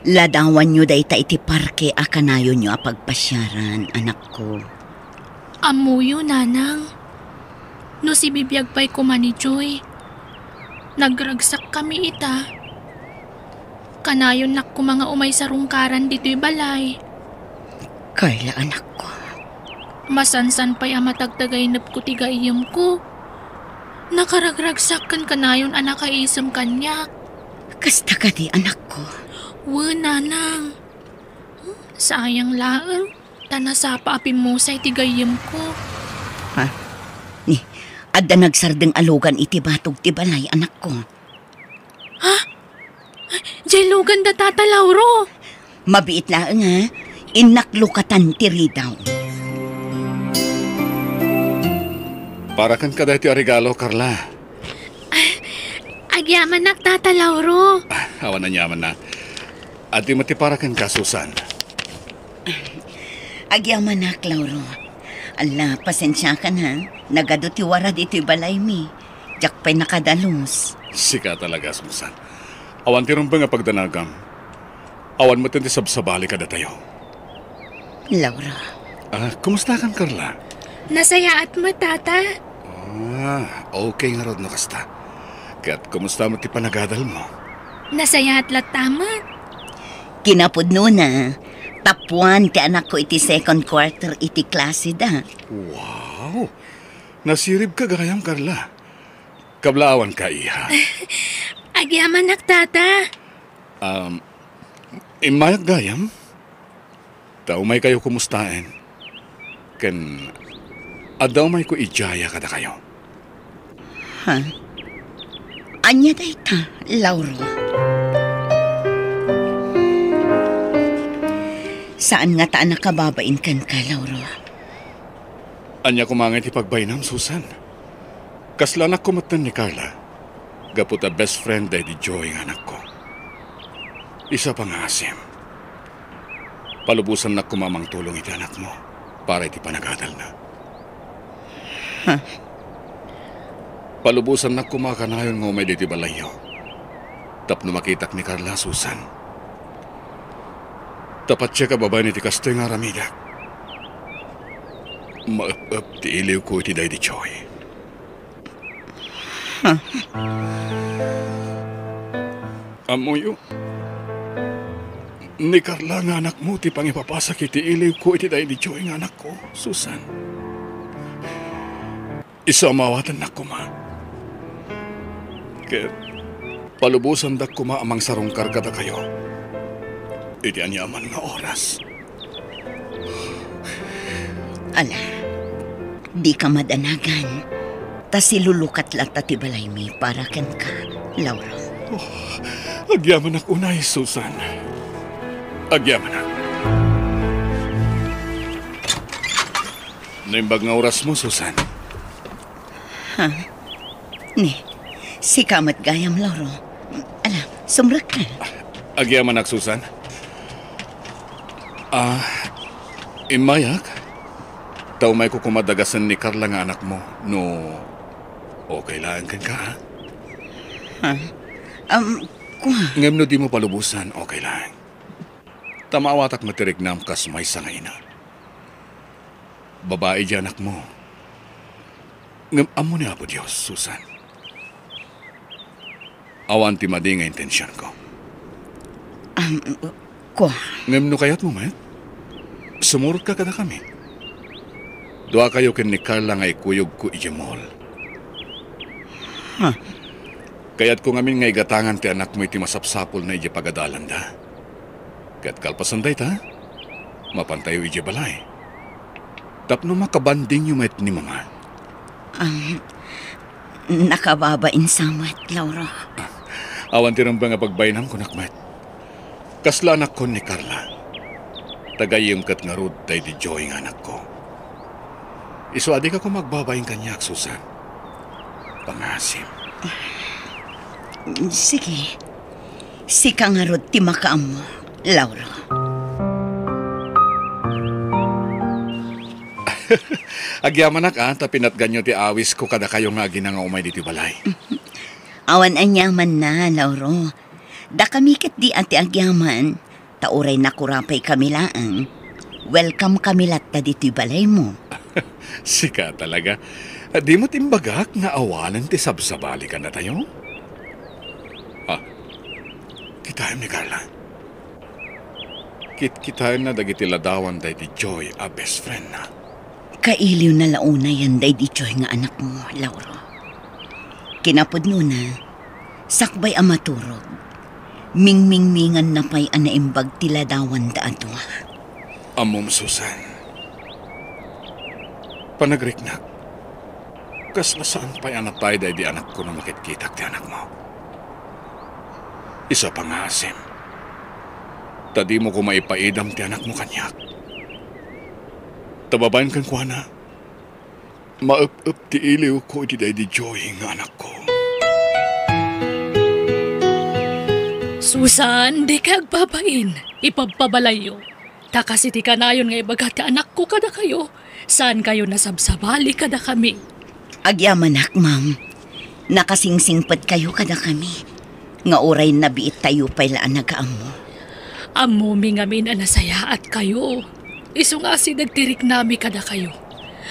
Ladawanyo dayta iti parke a kanayonyo a pagpasiaran, anakko. Ammoyo, nanang. No sibibiag pay koma ni Joy, nagragsakkami ita. Kanayonnak koma nga umay sarungkaran ditoy balay. Carla, anakko. Masansan pay a matagtagainepko ti gayyemko. Nakaragragsak ken kanayon a nakaisem kaniak. Kasta kadi, anakko? Wen, nanang. Sayang laeng, ta nasapa a pimmusay ti gayyemko. Ha? Ni, adda nagsardeng a lugan iti batog ti balay, anakko. Ha? Diay lugan da Tata Lauro. Mabiit laeng, ha? Innak lukatan ti ridaw. Para kenka daytoy a regalo, Carla. Agyamanak, Tata Lauro. Ah, awan aniamanna. Adda met ti para kenka, Susan. Agyamanak, Lauro. Ala, pasensiakan, ha? Nagadu ti wara ditoy balaymi. Diak pay nakadalus. Sika talaga, Susan. Awan ti rumbeng a pagdanagam. Awan met ti sabsabali kadatayo. Laura. Ah, kumustakan, Carla? Nasayaat met, Tata. Ah, okay ngarud no kasta. Ket kumusta met ti panagadalmo? Nasayaat latta met. Kinapudnona, top one ti anakko iti second quarter iti klaseda. Wow! Nasiribka gayam, Carla. Kablaawanka, iha. Agyamanak, Tata. Um, immayak gayam. Ta umaykayo kumustaen. Ken adda umayko idiaya kadakayo. Ha? Ania dayta, Lauro? Saan ngata a nakababain kenka, Lauro? Ania koma ngay ti pagbainam, Susan? Kasla anakko metten ni Carla, gapu ta best friend daydi Joy nga anakko. Isu a pangngaasim, palubosannak koma a mangtulong iti anakmo para iti panagadalna. Huh? Palubosannak koma a kanayon nga umay ditoy balayyo tapno makitak ni Carla, Susan. Ta patiek a babaen iti kastoy nga aramidek, maep-ep ti iliwko iti daydi Joy. Huh? Ammoyo, ni Carla nga anakmo ti pangipapasak iti iliwko iti daydi Joy nga anakko, Susan. Isu a maawatannak koma. Ket palubosandak koma a mangsarungkar kadakayo iti aniaman nga oras. Ala, dika madanagan, ta silulukat latta ti balaymi para kenka, Lauro. Oh, agyamanak unay, Susan. Agyamanak. Naimbag nga orasmo, Susan. Ha? Ni, sika met gayam, Lauro. Ala, sumrekka. Agyamanak, Susan. Ah, immayak. Ta umayko koma dagasen ni Carla nga anakmo, no okay laeng kenka, ha? Ha? Um, kua. Ngem no dimo palubosan, okay laeng. Ta maawatak met ti riknam kas maysa nga ina. Babai diay anakmo. Ngem ammo ni Apo Dios, Susan. Awan ti madi nga intensionko. Um, kua. Ngem no kayatmo met, sumurotka kadakami. Duakayo ken ni Carla nga ikuyogko idiay mall. Huh? Kayatko ngamin nga igatangan ti anakmo iti masapsapulna idiay pagadalanda. Ket kalpasan dayta, mapantayo idiay balay. Tapno makabandingyo met ni Mama. Um, nakababain sa met, Lauro. Awan ti rumbeng a pagbainam, kunak met. Kasla anakkon ni Carla. Ta gayyem ket ngarud daydi Joy nga anakko. Isu a dika koma agbabain kaniak, Susan. Pangasim. Sige. Sika ngarud ti makaammo, Lauro. Agyamanak, a, ta pinatganyo ti awisko kadakayo nga agina nga umay ditoy balay. Awan aniamanna, Lauro. Dakami ketdi a ti agyaman, ta uray nakurapaykami laeng, welcome kami latta ditoy balaymo. Sika talaga. Dimo ti imbagak nga awanen ti sabsabali kadatayo? Ah, kitaem ni Carla. Kitkitaenna dagiti ladawan daydi Joy a best friendna. Kailiwna la unayen daydi Joy nga anakmo, Lauro. Kinapudnona, sakbay a maturog, mingmingminganna pay a naimbag ti ladawanda a dua. Ammom, Susan. Panagriknak. Kasla saan pay a natay daydi anakko no makitkitak ti anakmo. Isu a pangngaasim. Ta dimo koma ipaidam ti anakmo kaniak. Ta babaen kenkuana, maep-ep ti iliwko iti daydi Joy nga anakko. Susan, dika agbabain. Ipabpabalayyo. Ta kas iti kanayon nga ibaga ti anakko kadakayo, saankayo nasabsabali kadakami. Agyamanak, ma'am. Nakasingsingpetkayo kadakami, nga uray nabiittayo pay la a nagaammo. Ammomi ngamin a nasayaatkayo. Isu nga asideg ti riknami kadakayo.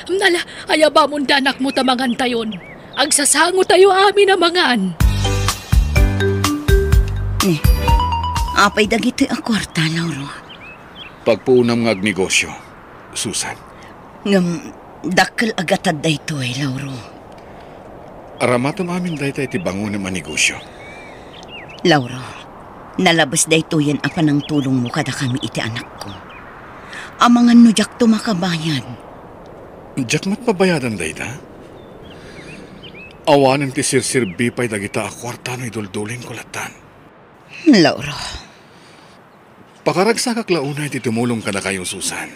Ala, ayabamon ti anakmo ta mangantayon. Agsasangotayo amin a mangan. Ni, apay dagitoy a kuarta, Lauro? Pagpuonam nga agnegosio, Susan. Ngem, dakkel a gatad daytoy, Lauro. Aramatem amin dayta iti bangonem a negosio. Lauro, nalabes daytoyen a panangtulongmo kadakami iti anakko. Amangan no diakto makabayad. Diak met pabayadan dayta? Awanen ti sirserbi pay dagita a kuarta no iduldulinko lattan. Lauro. Pakaragsakak la unay ti tumulong kadakayo, Susan.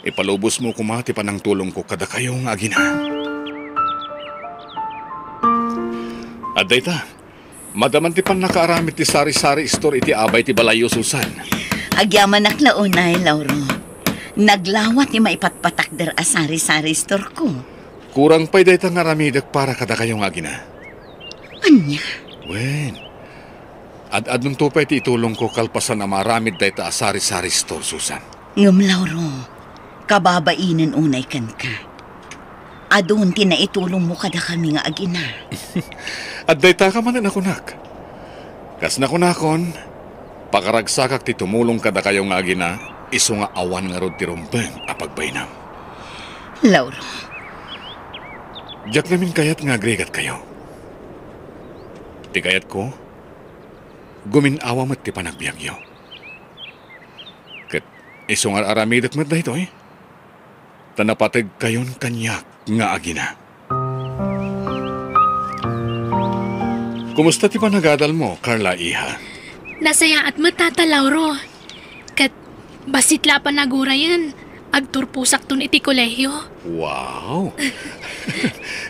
Ipalubosmo koma ti panangtulongko kadakayo nga agina. Adda ita, madama ti pannakaaramid ti sari-sari store iti abay ti balayyo, Susan. Agyamanak la unay, Lauro. Naglawa ti maipatpatakder a sari-sari store ko. Kurang pay dayta nga aramidek para kadakayo nga agina. Ania? Wen, ad-adunto pay ti itulongko kalpasan a maaramid dayta a sari-sari store, Susan. Ngem, Lauro, kababainen unay kenka. Adun ti naitulongmo kadakami nga agina. Adda ita ka manen a kunak. Kas nakunakon, pakaragsakak ti tumulong kadakayo nga agina, isu nga awan ngarud ti rumbeng a pagbainam. Lauro. Diak ngamin kayat nga agrigatkayo. Ti kayatko, gumin-awa met ti panagbiagyo. Ket isu nga ar-aramidek met daytoy, ta napateg kayon kaniak nga agina. Kumusta ti panagadalmo, Carla, iha? Nasayaat met, Tata Lauro. Ket bassit la a panagurayen, agturposakton iti kolehio. Wow!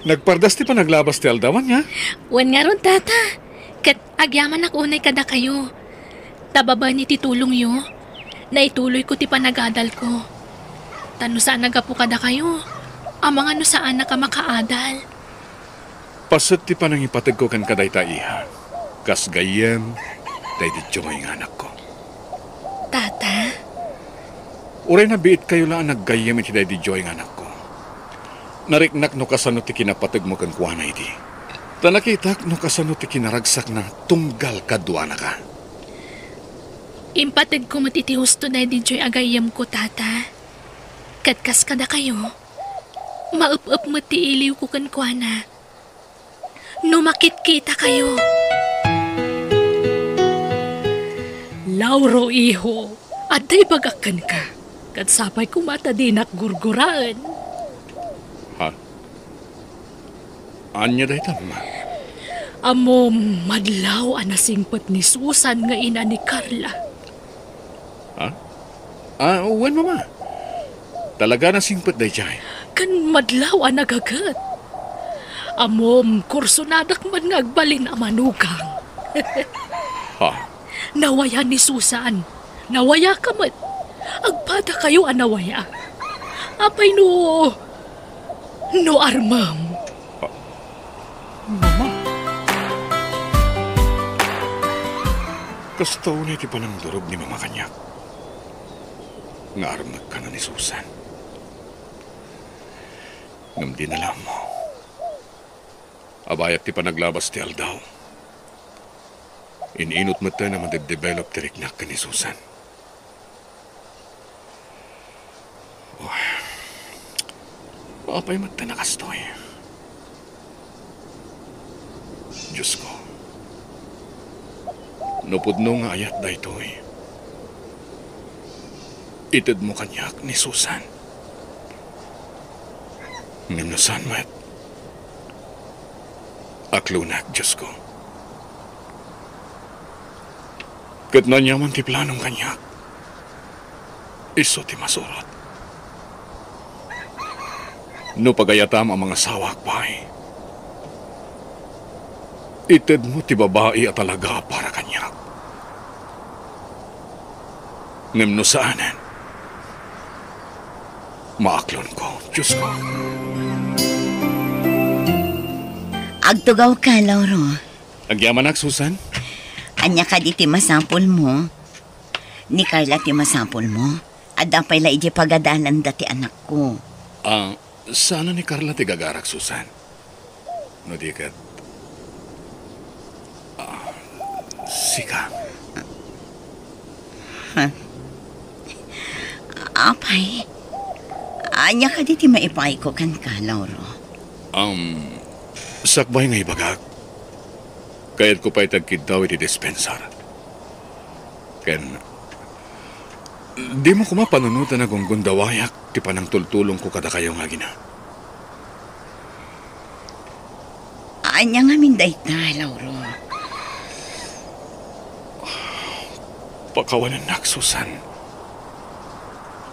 Nagpardas ti panaglabas ti aldaw, ania? Wen ngarud, Tata. Ket agyamanak unay kadakayo. Ta babaen iti tulongyo, naituloyko ti panagadalko. Ta no saan a gapu kadakayo, amangan no saanak a makaadal. Paset ti panangipategko kenka dayta, iha, kas gayyem daydi Joy nga anakko. Tata? Uray nabiitkayo la a naggayyem iti daydi Joy nga anakko. Nariknak no kasano ti kinapategmo kenkuana idi. Ta nakitak no kasano ti kinaragsakna tunggal kaduanaka. Impategko met iti husto daydi Joy a gayyemko, Tata. Ket kas kadakayo, maep-ep met ti iliwko kenkuana. No makitkitakayo. Lauro, iho, adda ibagak kenka. Ket sapay koma ta dinak gurguraen. Ha? Ania dayta, Mama? Ammom, madlaw a nasingpet ni Susan nga ina ni Carla. Ha? Ah, wen, Mama. Talaga nasingpet daydiay. Ken madlaw a nagaget. Ammom, kursonadak man nga agbalin a manugang. Ha? Nawaya ni Susan. Nawayaka met. Agpadakayo a nawaya. Apay no, no armem? Ah, Mama. Kasta unay ti panangdurog ni Mama kaniak. Nga armekkana ni Susan. Ngem dina la ammo. Abayak ti panaglabas ti aldaw. In-inut metten a madeddevelop ti riknak ken ni Susan. Apay met ta nakastoy? Diosko, no pudno nga ayat daytoy, itedmo kaniak ni Susan. Ngem no saan met, aklonak, Diosko. Ket no aniaman ti planom kaniak, isu ti masurot. No pagayatam a mangasawaak pay, itedmo ti babai a talaga para kaniak. Ngem no saanen, maaklonko, Diosko. Agtugawka, Lauro. Agyamanak, Susan. Ania kadi ti masapulmo? Ni Carla ti masapulmo? Adda pay la idiay pagadalanda ti anakko. Ah, saan a ni Carla ti gagarak, Susan? No di ket, ah, sika. Ha? Apay, ania kadi ti maipayko kenka, Lauro? Um, sakbay nga ibagak, kayatko pay ti agkiddaw iti dispensar. Ken, dimo koma panunoten a gunggundawayak ti panangtultulongko kadakayo nga agina. Ania ngamin dayta, Lauro? Pakawanennak, Susan.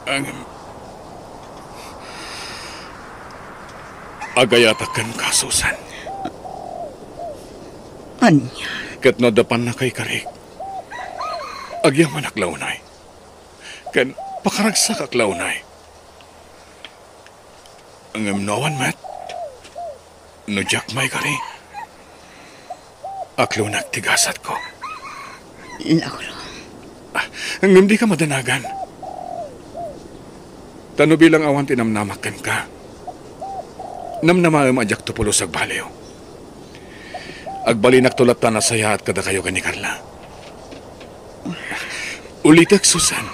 Ngem, agayatak kenka, Susan. Ania? Ket no adda pannakaikarik, agyamanak la unay. Ken pakaragsakak la unay. Ngem no awan met, no diak maikari, aklonak ti gasatko. Lauro. Ah, ngem dika madanagan. Ta no bilang awan ti namnamak kenka, namnamaem a diakto pulos agbaliw. Agbalinakto latta a nasayaat kadakayo ken ni Carla. Ulitek, Susan,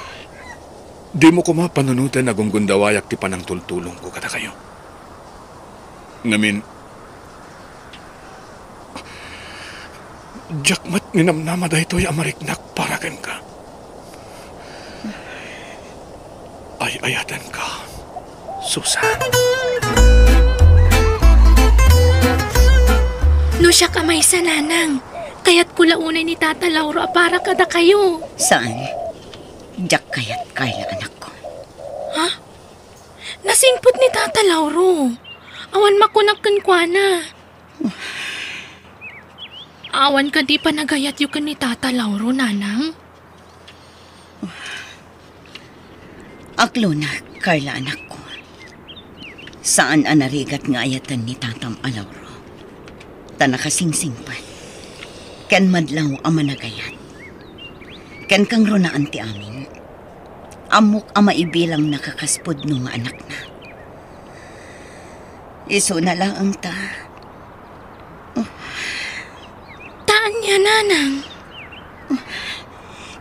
dimo koma panunoten a gunggundawayak ti panangtultulongko kadakayo. Ngamin, diak met ninamnama daytoy a mariknak para kenka. Ay-ayatenka, Susan. No siak a maysa, nanang, kayatko la unay ni Tata Lauro a para kadakayo. Saan? Diak kayat, Carla, anakko. Ha? Nasingpet ni Tata Lauro. Awan makunak kenkuana. Awan kadi panagayatyo ken ni Tata Lauro, nanang? Aklonak, Carla, anakko. Saan a narigat nga ayaten ni tatam a Lauro. Ta nakasingsingpet ken madlaw a managayat. Ken kangrunaan ti amin, ammok a maibilangna kas pudno nga anakna. Isuna laeng ta. Ta ania, nanang?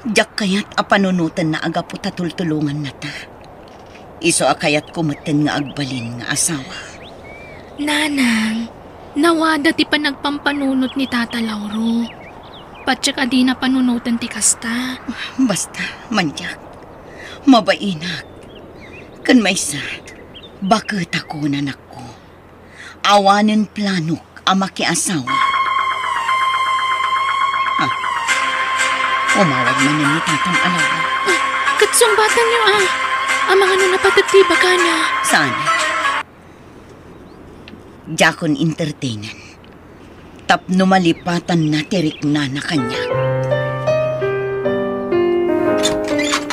Diak kayat a panunotenna a gapu ta tultulongannata. Isu a kayatko metten nga agbalin nga asawa. Nanang, nawada ti panagpampanunot ni Tata Lauro. Patiek a dina panunoten ti kasta. Basta, Mandiak, mabainak. Ken maysa, baketako, anakko. Awanen planok a makiasawa. Ha? Umawag manen ni Tatang Alaw. Ah, ket sungbatanyo, ah. Amangan no napateg ti ibagana. Saan? Diakon entertainen. Tapno malipatanna ti riknana kaniak.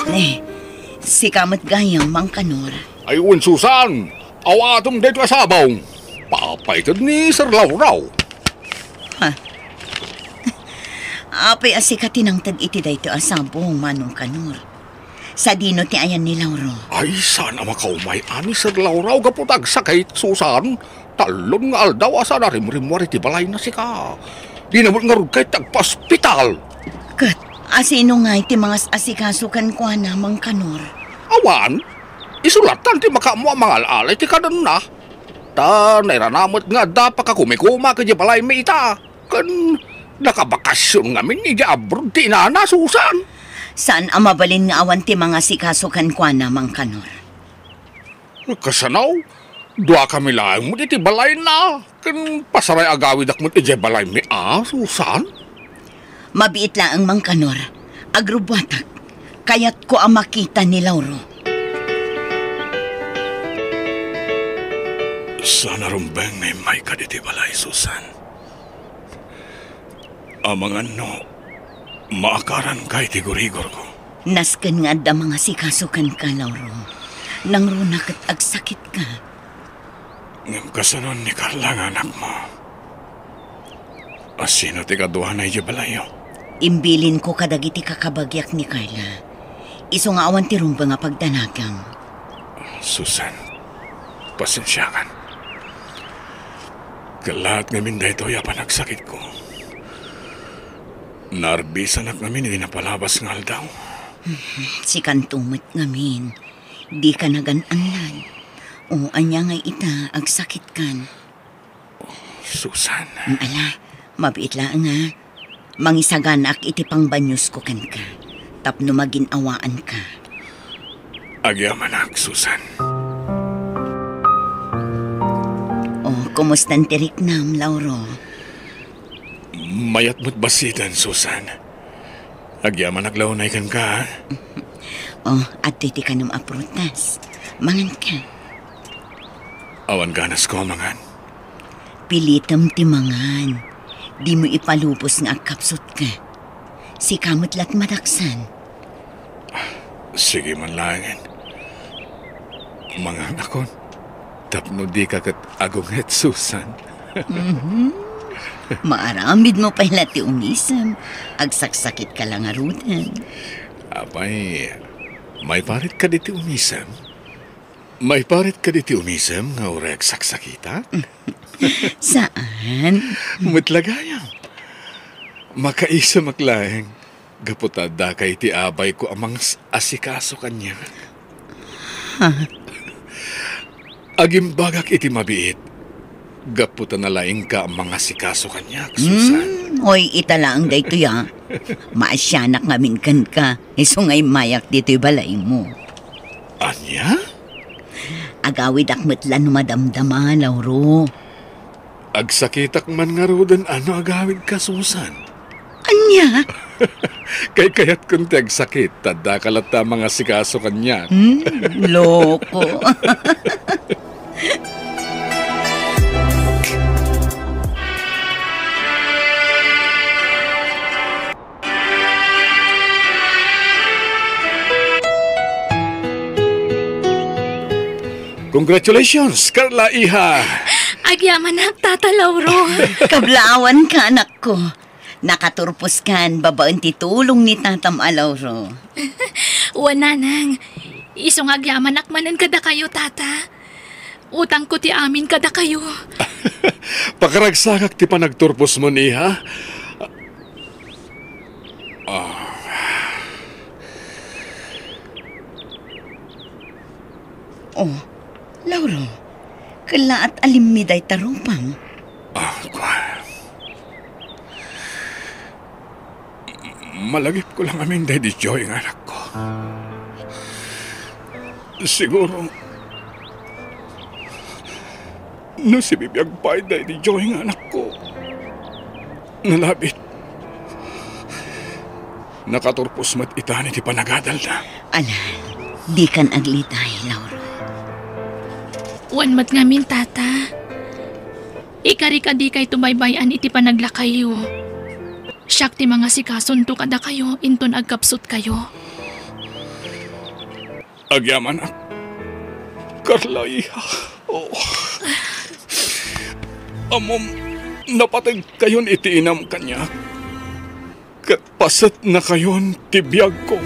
Eh, sika met gayam, Mang Kanor. Ay, wen, Susan! Awatem daytoy a sabong. Papaited ni Sir Lawraw. Ha? Apay a sika ti nangted iti daytoy a sabong, Manong Kanor? Sadino ti ayan ni Lauro? Ay, saan a makaumay a ni Sir Lawraw gapu ta agsakit, Susan. Tallon nga aldaw a saan a rimrimmuar iti balayna sika. Dina met ngarud kayat ti agpaospital. Ket asino ngay ti mangas-asikaso kenkuana, Mang Kanor? Awan. Isu lattan ti makaammo a mangal-ala iti kadenna. Ta nairana met nga adda pakakumikuma idiay balaymi ita. Ken nakabakasyon ngamin idiay abroad ti inana, Susan. Saan a mabalin nga awan ti mangasikaso kenkuana, Mang Kanor? Kasano? Duakami laeng met iti balayna. Ken pasaray agawidak met idiay balaymi a, Susan? Mabiit laeng, Mang Kanor. Agrubbuatak. Kayatko a makita ni Lauro. Saan a rumbeng nga immayka ditoy balay, Susan. Amangan no maakaranka iti gurigorko. Nasken nga adda mangasikaso kenka, Lauro. Nangruna ket agsakitka. Ngem kasano ni Carla nga anakmo? A, sino ti kaduana idiay balayyo? Imbilinko kadagiti kakabagiak ni Carla. Isu nga awan ti rumbeng a pagdanagam. Susan, pasensiakan. Kellaat ngamin daytoy a panagsakitko. Naarbisanak ngamin iti napalabas nga aldaw. Sikanto met ngamin. Dika nagan-anlan. O, ania ngay ita, agsakitkan? Susan. Mm, ala, mabiit laeng, ha. Mangisaganaak iti pangbaniosko kenka, tapno magin-awaanka. Agyamanak, Susan. O, kumustan ti riknam, Lauro? Mayat met bassit, Susan. Agyamanak la unay kenka, ha? O, adtoy ti kanem a prutas. Manganka. Awan ganasko a mangan. Pilitem ti mangan. Dimo ipalubos nga agkapsutka. Sika met la't madaksan. Sige man laengen. Manganakon. Tapno dika ket agunget, Susan. Mhm. Maaramidmo pay la ti umisem. Agsaksakitka la ngaruden. Apay, maiparit kadi ti umisem? Maiparit kadi ti umisem nga uray agsaksakitak? Saan? Met la gayam. Makaisemak laeng. Gapu ta addaka iti abayko a mangas-asikaso kaniak. Ha? Agimbagak iti mabiit, gapu ta nalaingka a mangasikaso kaniak, Susan. Hmm, oy, ita laeng daytoy, a. Maasianak ngamin kenka, isu nga immayak ditoy balaymo. Ania? Agawidak met la no madamdama, Lauro. Agsakitak man ngaruden a no agawidka, Susan. Ania? Kaykayatkon ti agsakit, ta addaka latta a mangasikaso kaniak. Hmm, loko. Congratulations, Carla, iha! Agyamanak, Tata Lauro. Kablaawanka, anakko. Nakaturposkan babaen ti tulong ni Tatam a Lauro. Wen, Nanang. Isu nga agyamanak manen kadakayo, Tata. Utangko ti amin kadakayo. Pakaragsakak ti panagturposmon, iha. Ah. Oh, Lauro, kellaat a limmi dayta rupam. Ah, kua. Malagipko la ngamin daydi Joy nga anakko. Siguro, no sibibiag pay daydi Joy nga anakko, nalabit, nakaturpos met ita iti panagadalna. Ala, dikan aglitay, Lauro. Wen met ngamin, Tata. Ikarik a dikayto baybay-an iti panaglakayo. Siak ti mangasikasonto kadakayo inton agkapsutkayo. Agyamanak, Carla, iha. Oh. Ammom, napateg kayon iti inam kaniak. Ket paset na kayon ti biagko.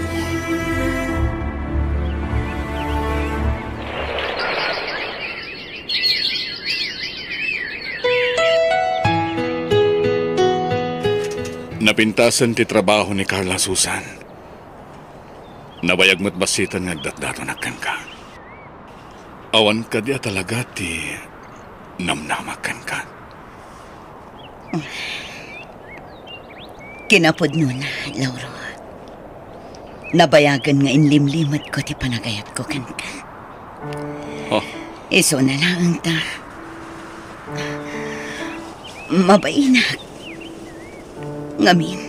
Napintasen ti trabaho ni Carla, Susan. Nabayag met bassiten nga agdatdatonak kenka. Awan kadi a talaga ti Namnamak kenka. Kinapudnona, Lauro. Nabayagen nga inlimlimetko ti panagayatko kenka. Oh. Isuna laeng ta mabainak. Ngamin,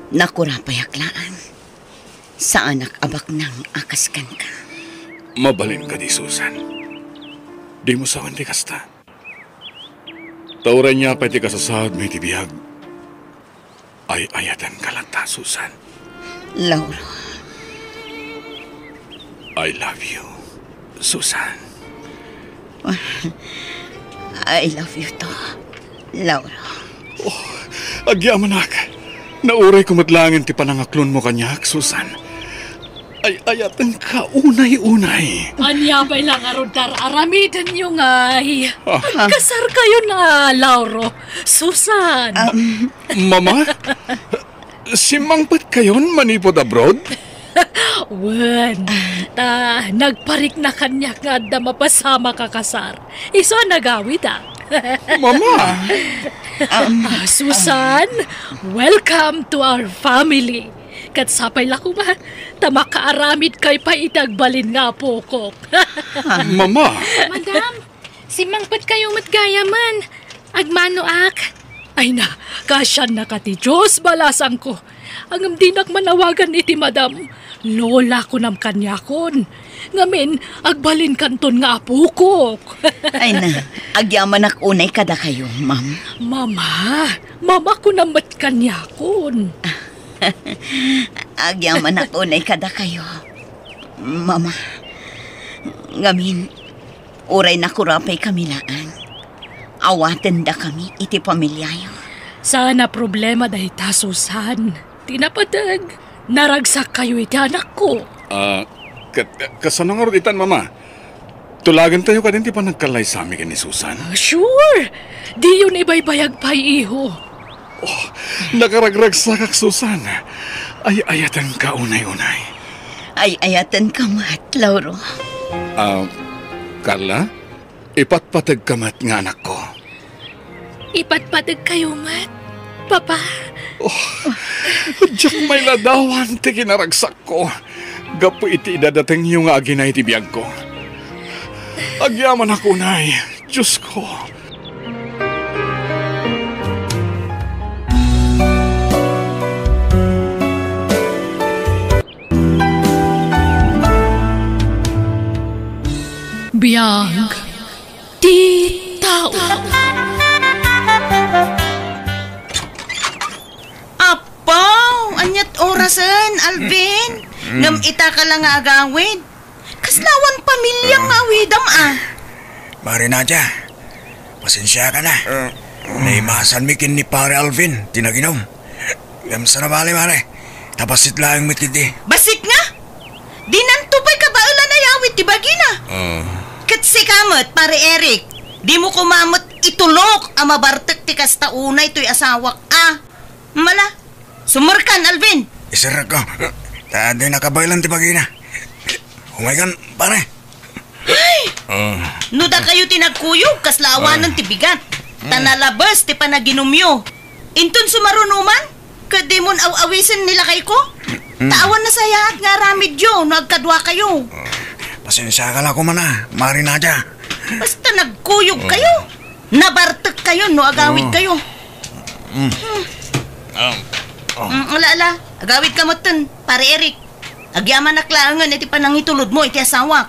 nakurapayak laeng. Saanak a baknang a kas kenka. Mabalin kadi, Susan? Dimo sawen ti kasta. Ta uray nia pay ti kasasaadmo iti biag, ay-ayatenka latta, Susan. Lauro. I love you, Susan. I love you too, Lauro. Oh, agyamanak. Naurayko met laengen ti panangaklonmo kaniak, Susan. Ay-ayatenka unay-unay. Ania pay la ngarud ti ar-aramidenyo ngay? Ah. Agkasarkayon a, Lauro, Susan. Um. Mama? Simmangpetkayon manipud abroad? Wen, ta nagparikna kaniak nga adda mapasamak a kasar. Isu a nagawid, a. Mama! Um, ah, Susan, welcome to our family. Ket sapay la koma, ta makaaramidkayo pay iti agbalin nga apokok. Mama! Madam, simmangpetkayo met gayamen. Agmanoak. Ay na, kaasiannaka ti Dios, balasangko. Ngem dinak man awagan iti madam. Lola kunam kaniakon. Ngamin, agbalinkanton nga apokok. Ay na, agyamanak unay kadakayo, ma'am. Mama, mama kunam met kaniakon. Agyamanak unay kadakayo, mama. Ngamin, uray nakurapaykami laeng, awatendakami iti pamiliayo. Saan a problema dayta, Susan. Ti napateg, naragsakkayo iti anakko. Ah, ket, kasano ngarud itan, Mama? Tulagentayo kadin ti panagkallaysami ken ni Susan? Ah, sure! Diyon ibaybayag pay, iho. Oh, nakaragragsakak, Susan. Ay-ayatenka unay-unay. Ay-ayatenka met, Lauro. Ah, Carla, ipatpategka met nga anakko. Ipatpategkayo met, Papa. Oh, diak mailadawan ti kinaragsakko gapu iti idadatengyo nga agina iti biagko. Agyamanak unay, Diosko. Biag ti tao. Apo, aniat orasen, Alvin? Mm. Ngem ita ka la nga agawid. Kasla awan pamiliam nga awidam, a. Mare Nadia, pasensiaka na. Eh. Naimasanmi ken ni Pare Alvin ti naginum. Ngem saan a bale, mare. Ta bassit laeng met ketdi. Bassit nga? Dinanto pay kabaelan a yawid ti bagina. Ah. Ket sika met, Pare Eric, dimo koma met itulok a mabartek ti kasta unay toy asawak a. Mala, sumerkan, Alvin. Iserrekko. Ta adda nakabaelan ti bagina. Umaykan, pare. Ay! Ah. No dakayo ti nagkuyog, kasla awanen ti bigat. Ta nalabes ti panaginumyo. Inton sumaruno man, ket dimon aw-awisen ni lakayko? Mm. Ta awan nasayaat nga aramidyo no agkaduakayo. Pasensiaka la koma, Mare Nadia. Basta nagkuyog kayo. Nabartek kayo no agawid kayo. Mm. Hmm. Um, oh. Mm, ala, ala. Agawid ka metten, Pare Eric. Agyamanak laengen iti panangitulodmo iti asawak.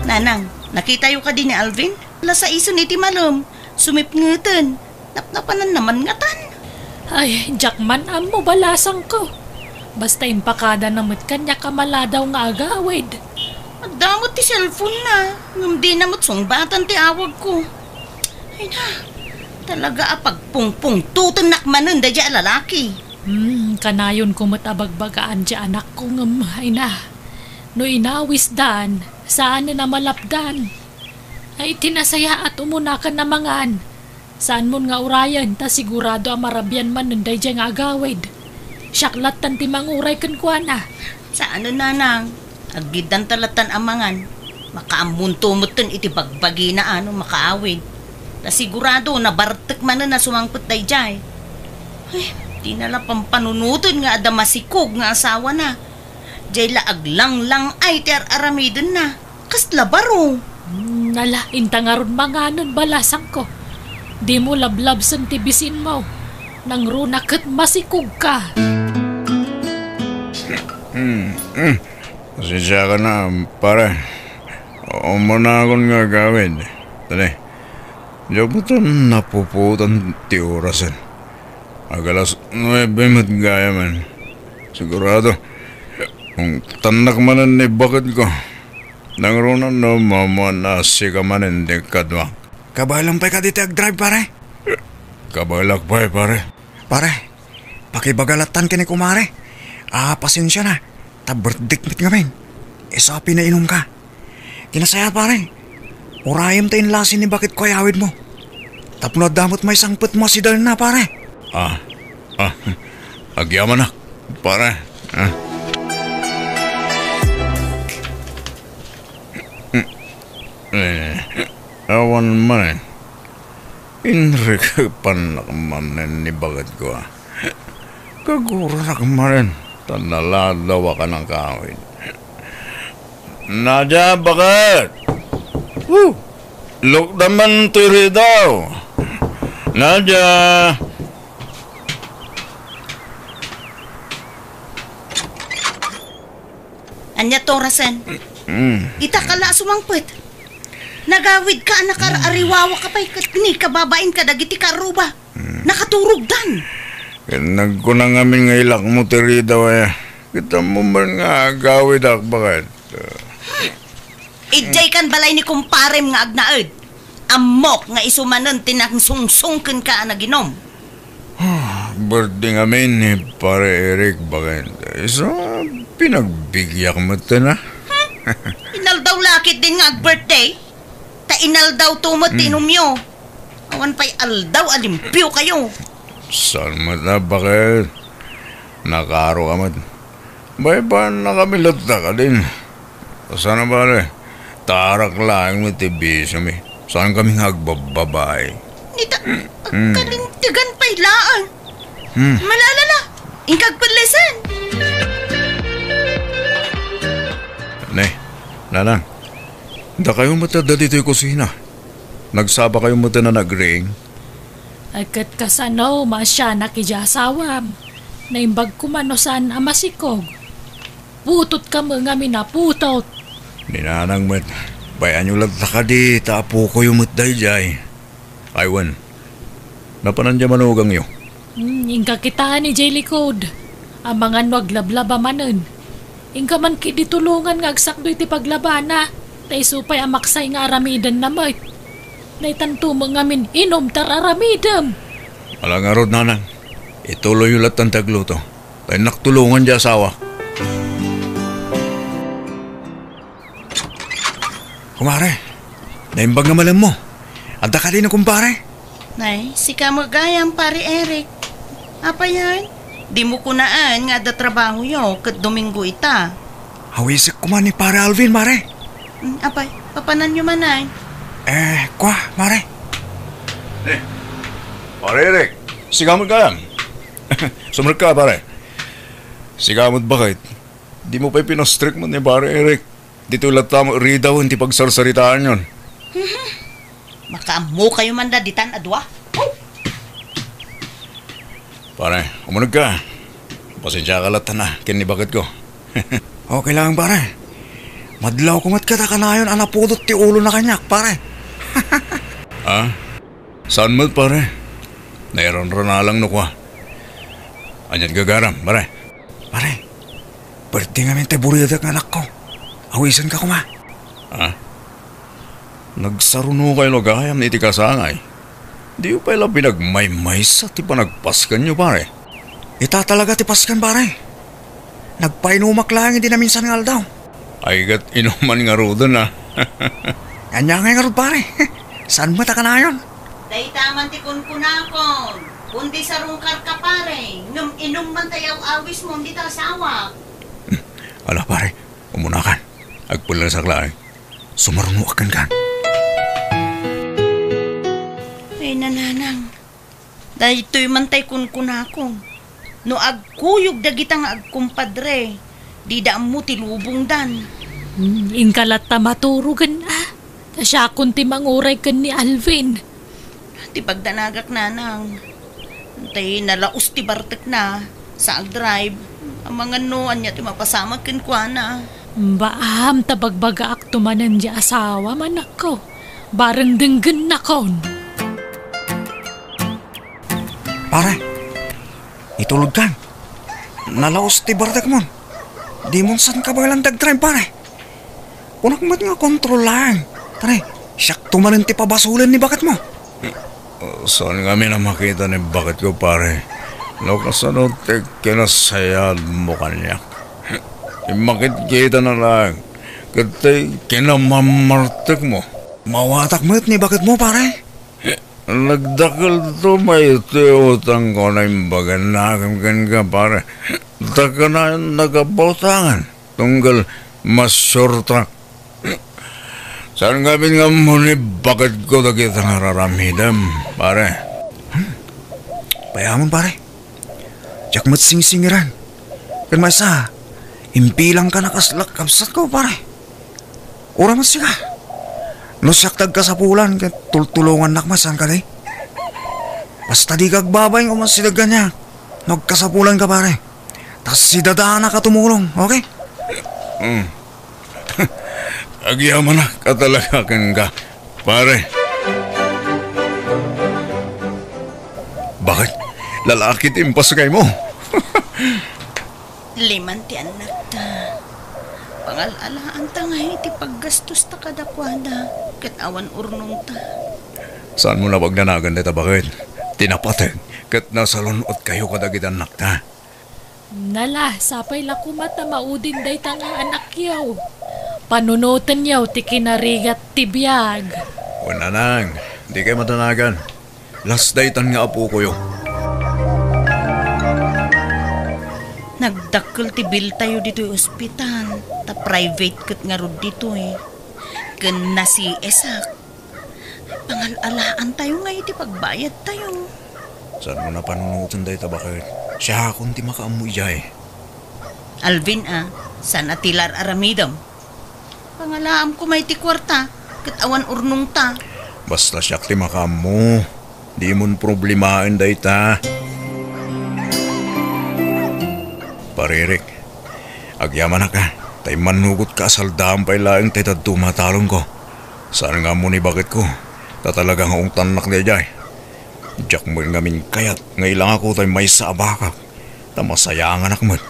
Nanang, nakitayo kadi ni Alvin? Ala, saisen iti malem. Sumipngeten. Napnapananna man ngatan. Ay, diak man ammo, balasangko. Basta impakadana met kaniak a maladaw nga agawid. Adda met ti cellphone-na, ngem dina met sungbatan ti awagko. Ay na, talaga a pagpungpungtotennak manen daydiay a lalaki. Hmm, kanayonko met a bagbagaan ti anakko ngem, ay na, no inawisdan, saanen a malapdan. Ay, ti nasayaat, umunakan a mangan. Saanmon nga urayen, ta sigurado a marabian manen daydiay nga agawid. Siak lattan ti manguray kenkuana. Saanen, nanang. Aggiddanta lattan a mangan. Makaammonto metten iti bagbagina a no makaawid. Ta sigurado, nabartek manen a sumangpet daydiay. Ay, dina la pampanunoten nga adda masikog nga asawana. Diay la aglanglang-ay ti ar-aramidenna. Kasla baro. Nala, inta ngarud manganen balasangko. Dimo lablabsen ti bisinmo. Nangruna ket masikogka. Hmm, hmm. Pasensya ka na, pare. Umunakon nga agawid. Tani, diak met napuputan ti orasen. Ag-alas nuebe met gayamen. Sigurado, kung tannak manen ni baketko, nangruna no maammoan a sika manen ti kaduak. Kabaelam pay kadi ti agdrive, pare? Kabaelak pay, pare. Pare, pakibaga lattan ken ni kumare. Ah, pasensia na. Ta birthday met ngamin. Isu a pinainumka. Ti nasayaat, pare. Urayem ta inlasin ni baketko ay awidmo. Tapno adda met maisangpetmo a sidelna, pare. Ah, ah, agyamanak, pare. Ah. Eh, awan manen. Inrikepannak manen ni baketko, a. Kagurarak manen, ta naladaw a kanakawid. Nadia, baket! Woo! Lukda man ti ridaw! Nadia! Ania ti orasen? Mm. Ita ka la a sumangpet. Nagawidka a nakar-ariwawaka pay ket ni kababain kadagiti karuba. Mm. Nakaturogdan. Ket nagkuna ngamin nga ilakmo ti ridaw, a. Kitaem man nga agawidak, baket. Idiay kan balay ni kumparem nga agnaed. Ammok nga isu manen ti nangsungsong kenka a naginum. Birthday ngamin ni Pare Eric, baket. Isu a pinagbigiak metten, a. Hmm? Inaldaw la ketdin nga ag-birthday? Ta inaldawto met ti Hmm. inumyo. Awan pay aldaw a limpiokayo. Saan met a, baket? Nakaaro ka met. Baybay-annakami latta kadin. Saan a bale, ta arak laeng met ti bisiomi. Saankami nga agbabbabai. Ita, Hmm. agkalintegan pay laeng. Hmm. Malala la, inka agpellesen. Ne, nanang, dakayo met adda ditoy kusina. Nagsabakayo met a nagriing. Ay, ket kasano, maasianak idiay asawam? Naimbag koma no saan a masikog. Putotka met ngamin a putot. Ni nanang met, bay-anyo latta kadi ta apokoyo met daydiay. Ay wen, napanan diay manugangyo? Hmm, inka kitaen idiay likod. Amangan no aglablaba manen. Inka man ketdi tulongan nga agsakdo iti paglabana, ta isu pay a maksay nga aramidenna met. Daytanto met ngamin inum ti ar-aramidem. Ala ngarud, nanang, ituloyyo lattan ti agluto. Ta innak tulongan diay asawak. Kumare, naimbag nga malemmo. Adda kadi ni kumpare? Nay, sika met gayam, Pare Eric. Apay, dimo kunaen nga adda trabahoyo ket Domingo ita? Awisek koma ni Pare Alvin, mare. Mm, apay, papananyo man, ay? Eh, kua, mare. Eh, Pare Eric, sika met gayam. Sumrekka, pare. Sika met, baket. Dimo pay pinastrek met ni Pare Eric. Ditoy latta met ridawen ti pagsarsaritaanyon. Makaammokayo man la ditan a dua. Oh! Pare, umunegka. Pasensiaka latta ken ni baketko. Okay lang, pare. Madlawko met ket a kanayon a napudot ti ulona kaniak, pare. Ah? Saan met, pare? Nairanranalang no kua. Ania't gagaram, pare? Pare, birthday ngamin ti buridak nga anakko. Awisenka koma. Ha? Nagsarunokayo la gayam iti kasangay. Diyo pay la pinagmaymaysa ti panagpaskenyo, pare? Ita talaga ti pasken, pare. Nagpainumak laeng idi naminsan nga aldaw. Ay, ket inuman ngaruden, a. Ania ngay ngarud, pare? Saan met a kanayon? Dayta man ti kunkunakon. Kundi sarungkarka, pare, ngem inum man ta yaw-awismo dita asawak. Ala, pare, umunakan. Agpellesak laeng. Sumarunoak kenka. Ay, nanang. Daytoy man tay kunkunakon. No agkuyog dagita nga agkumpadre, dida ammo ti lubongdan. Hmm, inka latta maturogen, a. Ta siakon ti manguray ken ni Alvin. Ti pagdanagak, nanang. Tay nalaos ti bartekna, sa agdrive. Amangan no ania ti mapasamak kenkuana. Baam ta bagbagaakto manen ti asawam, anakko. Bareng denggennakon. Pare, itulodkan. Nalaos ti bartekmon. Dimon saan kabaelan ti agdrive, pare. Kunak met nga kontrol laeng. Pare, siakto manen ti pabasolen ni baketmo. Saan ngamin a makita ni baketko, pare. No kasano ti kinasayaatmo kaniak. Immakitkitana laeng. Ket ti kinamammartekmo. Maawatak met ni baketmo, pare. Nagdakelto pay ti utangko a naimbaganna kenka, pare. Ta kanayon nga abutangan, tunggal masuertak. Saan ngamin nga ammo ni baketko dagita nga ar-aramidem, pare. Hmm. Payaamon, pare. Diak met singsingiran. Ken maysa, imbilangkan a kasla kabsatko, pare. Uray met sika. No siak ti agkasapulan ket tultulongannak met, saan kadi? Basta dika agbabain nga umasideg kaniak no agkasapulanka, pare. Ta sidadanak a tumulong, okay? Hmm. Agyamanak a talaga kenka, pare. Bakit? Lalaki ti impasgaymo? Liman ti annakta. Pangal-alaanta ngay ti paggastosta kadakuada, ket awan urnongta. Saanmo a pagdanagan dayta baket? Ti napateg ket nasalun-otkayo kadagiti annakta. Nala, sapay la koma ta maudin dayta nga anakyo. Panunotenyo ti kinarigat ti biag. Wen, nanang, dikay madanagan. Las daytan nga apokoyo. Nagdakkel ti biltayo ditoy ospital, ta private ket ngarud ditoy. Ken na-C S ak. Pangal-alaantayo ngay iti pagbayadtayo. Saanmo a panunoten dayta baket? Siakon ti makaammo idiay. Alvin a, saan a ti ar-aramidem? Pangalaam koma iti kuarta, ket awan urnongta. Basta siak ti makaammo, dimon problemaen dayta. Pare Eric, agyamanak a, ta immannugotka a saldaam pay laeng ti dadduma a talonko. Saan nga ammo ni baketko, ta talaga nga ungtannak daydiay. Diak met ngamin kayat nga ilangako tay maysa a bakak, ta masayanganak met.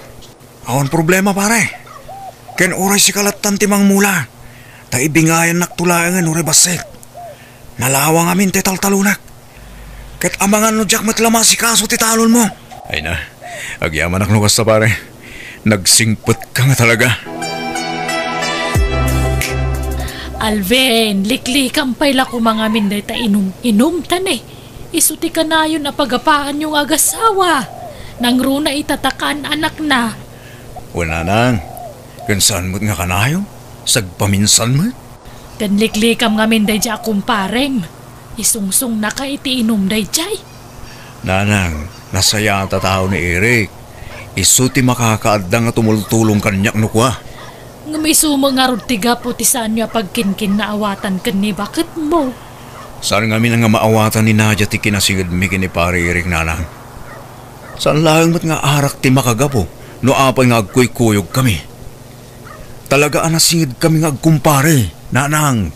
Awan problema, pare. Ken uray sika lattan ti mangmula, ta ibingayannakto laengen uray bassit. Nalawa ngamin ti taltalonak. Ket amangan no diak met la maasikaso ti talonmo. Ay na, agyamanak no kasta, pare. Nagsingpetka nga talaga. Alvin, liklikam pay la koma ngamin dayta inum-inumta ne. Isu ti kanayon a pagapaanyo nga agasawa. Nangruna ita ta kaan-anakna. Wen, nanang, ken saan met nga kanayon? Sagpaminsan met? Ken liklikam ngamin daydiay a kumparem. Isungsungnaka iti inum daydiay. Nanang, nasayaat a tao ni Eric. Isu ti makakaadda nga tumultulong kaniak no kua. Ngem isu met ngarud ti gapu ti saanyo a pagkinkinnaawatan ken ni baketmo. Saan ngamin nga maawatan ni Nadia ti kinasingedmi ken ni Pare Eric, nanang. Saan laeng met nga arak ti makagapu no apay nga agkuykuyogkami. Talaga a nasingedkami nga agkumpare, nanang.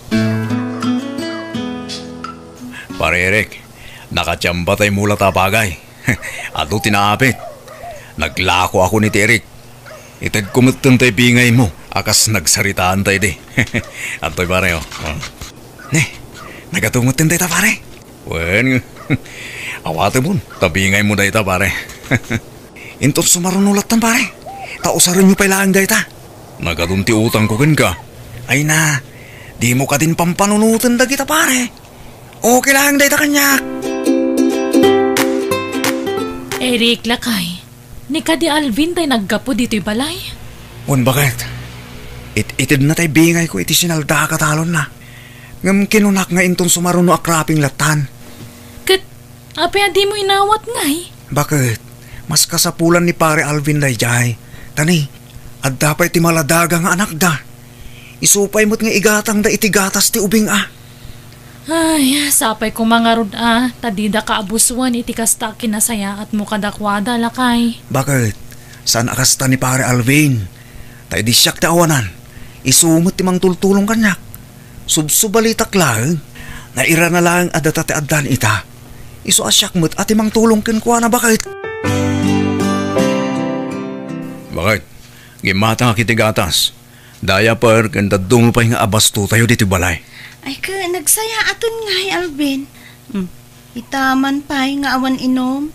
Pare Eric, nakatiamba tay mula ta bagay. Adu ti naapit. Naglakoakon iti Eric. Itedko metten tay bingaymo a kas nagsaritaanta idi. Adtoy, pare, o. O. Ne, nagadu metten dayta, pare. Wen, awatemon, ta bingaymo dayta, pare. Inton sumaruno lattan, pare, ta usarenyo pay laeng dayta. Nagadun ti utangko kenka. Ay na, dimo kadin pampanunoten dagita, pare. Okay laeng dayta kaniak. Eric, lakay, ni kadi Alvin tay naggapu ditoy balay? Wen, baket. It-itedna tay bingayko iti sinaldaka talonna. Ngem kinunak nga inton sumaruno a kraping lattan. Ket apay a dimo inawat ngay? Baket, mas kasapulan ni Pare Alvin daydiay. Ta ni, adda pay ti maladaga nga anakda. Isu pay met nga igatangda iti gatas ti ubing a. Ay, sapay koma ngarud a, ta dida kaabusuan iti kasta a kinasayaatmo kadakuada, lakay. Baket, saan a kasta ni Pare Alvin? Ta idi siak ti awanan, isu met ti mangtultulong kaniak. Subsubalitak laeng, nairana laeng a data ti addan ita. Isu a siak met a ti mangtulong kenkuana, baket. Baket, gimmatangak iti gatas. Diaper ken dadduma pay nga abastotayo ditoy balay. Ay, ket nagsayaaten ngay, Alvin. Hmm, ita man pay nga awan inum.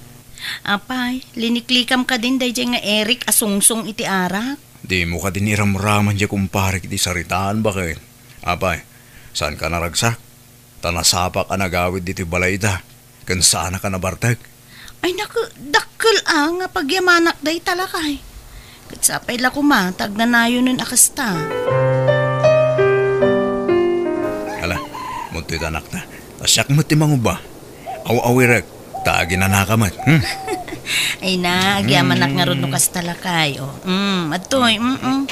Apay, liniklikam kadin daydiay nga Eric a sungsong iti arak? Dimo kadin iramraman diay kumparek iti saritaan, baket. Apay, saanka naragsak? Ta nasapak a nagawid ditoy balayda, ken saanak a nabartek. Ay, naku, dakkel a nga pagyamanak dayta, lakay. Ket sapay la koma ta agnanayonen a kasta. Ala, muntoy ta, anakta. Ta siak met ti mangubba. Aw-awirek, ta aginanaka met. Hmm? Ay na, agyamanak ngarud no kasta, lakay. O, mm, adtoy, mm-mm.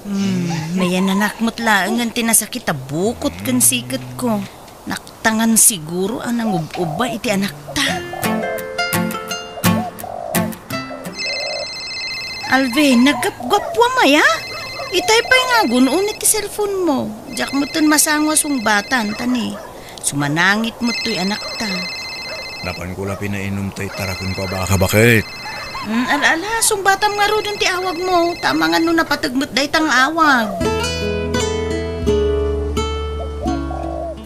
Hmm, nayananak met laengen ti nasakit a bukot ken siketko. Naktangan siguro a nangub-ubba iti anakta. Alvin, naggapgappuam aya? Itay pay nga agun-on iti cellphone mo. Diak metten masango a sungbatan, ta ni, sumanangit met toy anakta. Napanko la pinainum tay tarakenko a baka, baket. Mm, ala, ala, sungbatam ngaruden ti awagmo, ta amangan no napateg met dayta nga awag.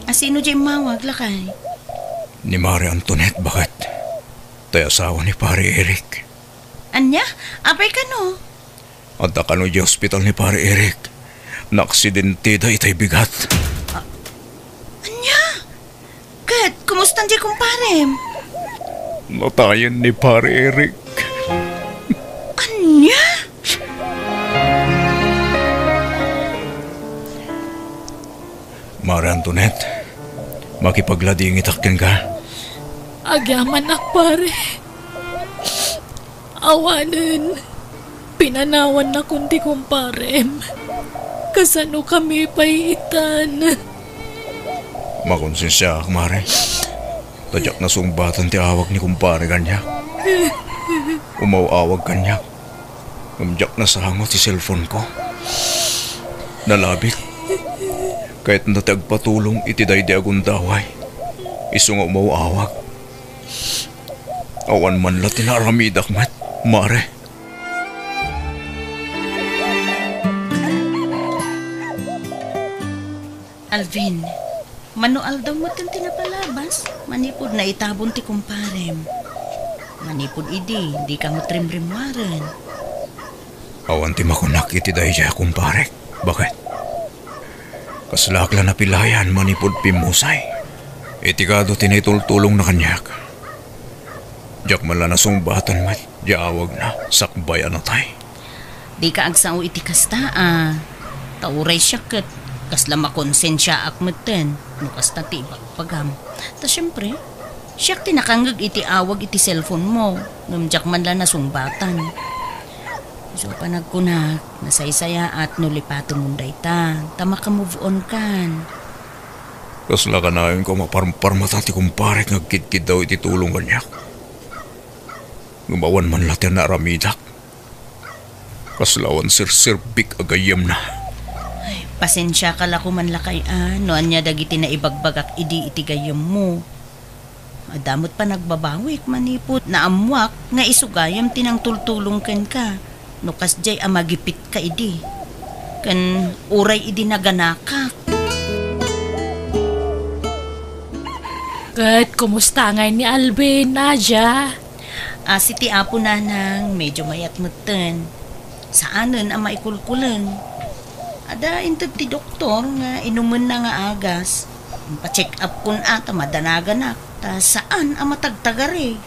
A, sino diay immawag, lakay? Ni Mare Antoinette, baket. Tay asawa ni Pare Eric. Ania? Apay kano? Adda kano idiay ospital ni Pare Eric. Naaksidenteda itay bigat. A-, ania? Ket, kumustan diay kumparem? Natayen ni Pare Eric. Ania? Mare Antoinette, makipagladingitak kenka. Agyamanak, pare. Awanen, pinanawannakon ti kumparem. Kasano kami pay itan? Makonsensiaak, Mare. Ta diak nasungbatan ti awag ni kumpare kaniak. Umaw-awag kaniak. Ngem diak nasango ti cellphone ko. Nalabit. Kayatna ti agpatulong iti daydi a gundaway. Isu nga umaw-awag. Awan man la ti naaramidak met, Mare. Alvin, mano aldaw metten ti napalabas, manipud naitabon ti kumparem. Manipud idi, dika met rimrimmuaren. Awan ti makunak iti daydiay a kumparek, baket. Kaslaak la napilayan manipud pimmusay. Iti kado ti naitultulongna kaniak. Diak man la nasungbatan met diay awagna sakbay a natay. Dika agsao iti kasta a. Ta uray siak ket kasla makonsensiaak metten no kasta ti ibagbagam. Ta siempre, siak ti nakangngeg iti awag iti cellphone mo, ngem diak man la nasungbatan. Isu a panagkunak, nasaysayaat no lipatemon dayta, ta maka-move on kan. Kasla kanayon ko a maparparmata ti kumparek nga agkidkiddaw iti tulong kaniak. Ngem awan man la ti naaramidak. Kasla awan serserbik a gayyemna. Ay, pasensiaka la koman lakay a, no ania dagiti naibagbagak idi iti gayyemmo. Adda met panagbabawik manipud naammoak nga isu gayam ti nangtultulong kenka no kasdiay a magipitka idi. Ken uray idi naganakak. Ket kumusta ngay ni Alvin, Nadia? Asi ti Apo, Nanang, medyo mayat metten. Saanen a maikulkuleng. Adda inted ti doktor nga inumenna nga agas. Impacheck up kon a ta madanaganak, ta saan a matagtagari.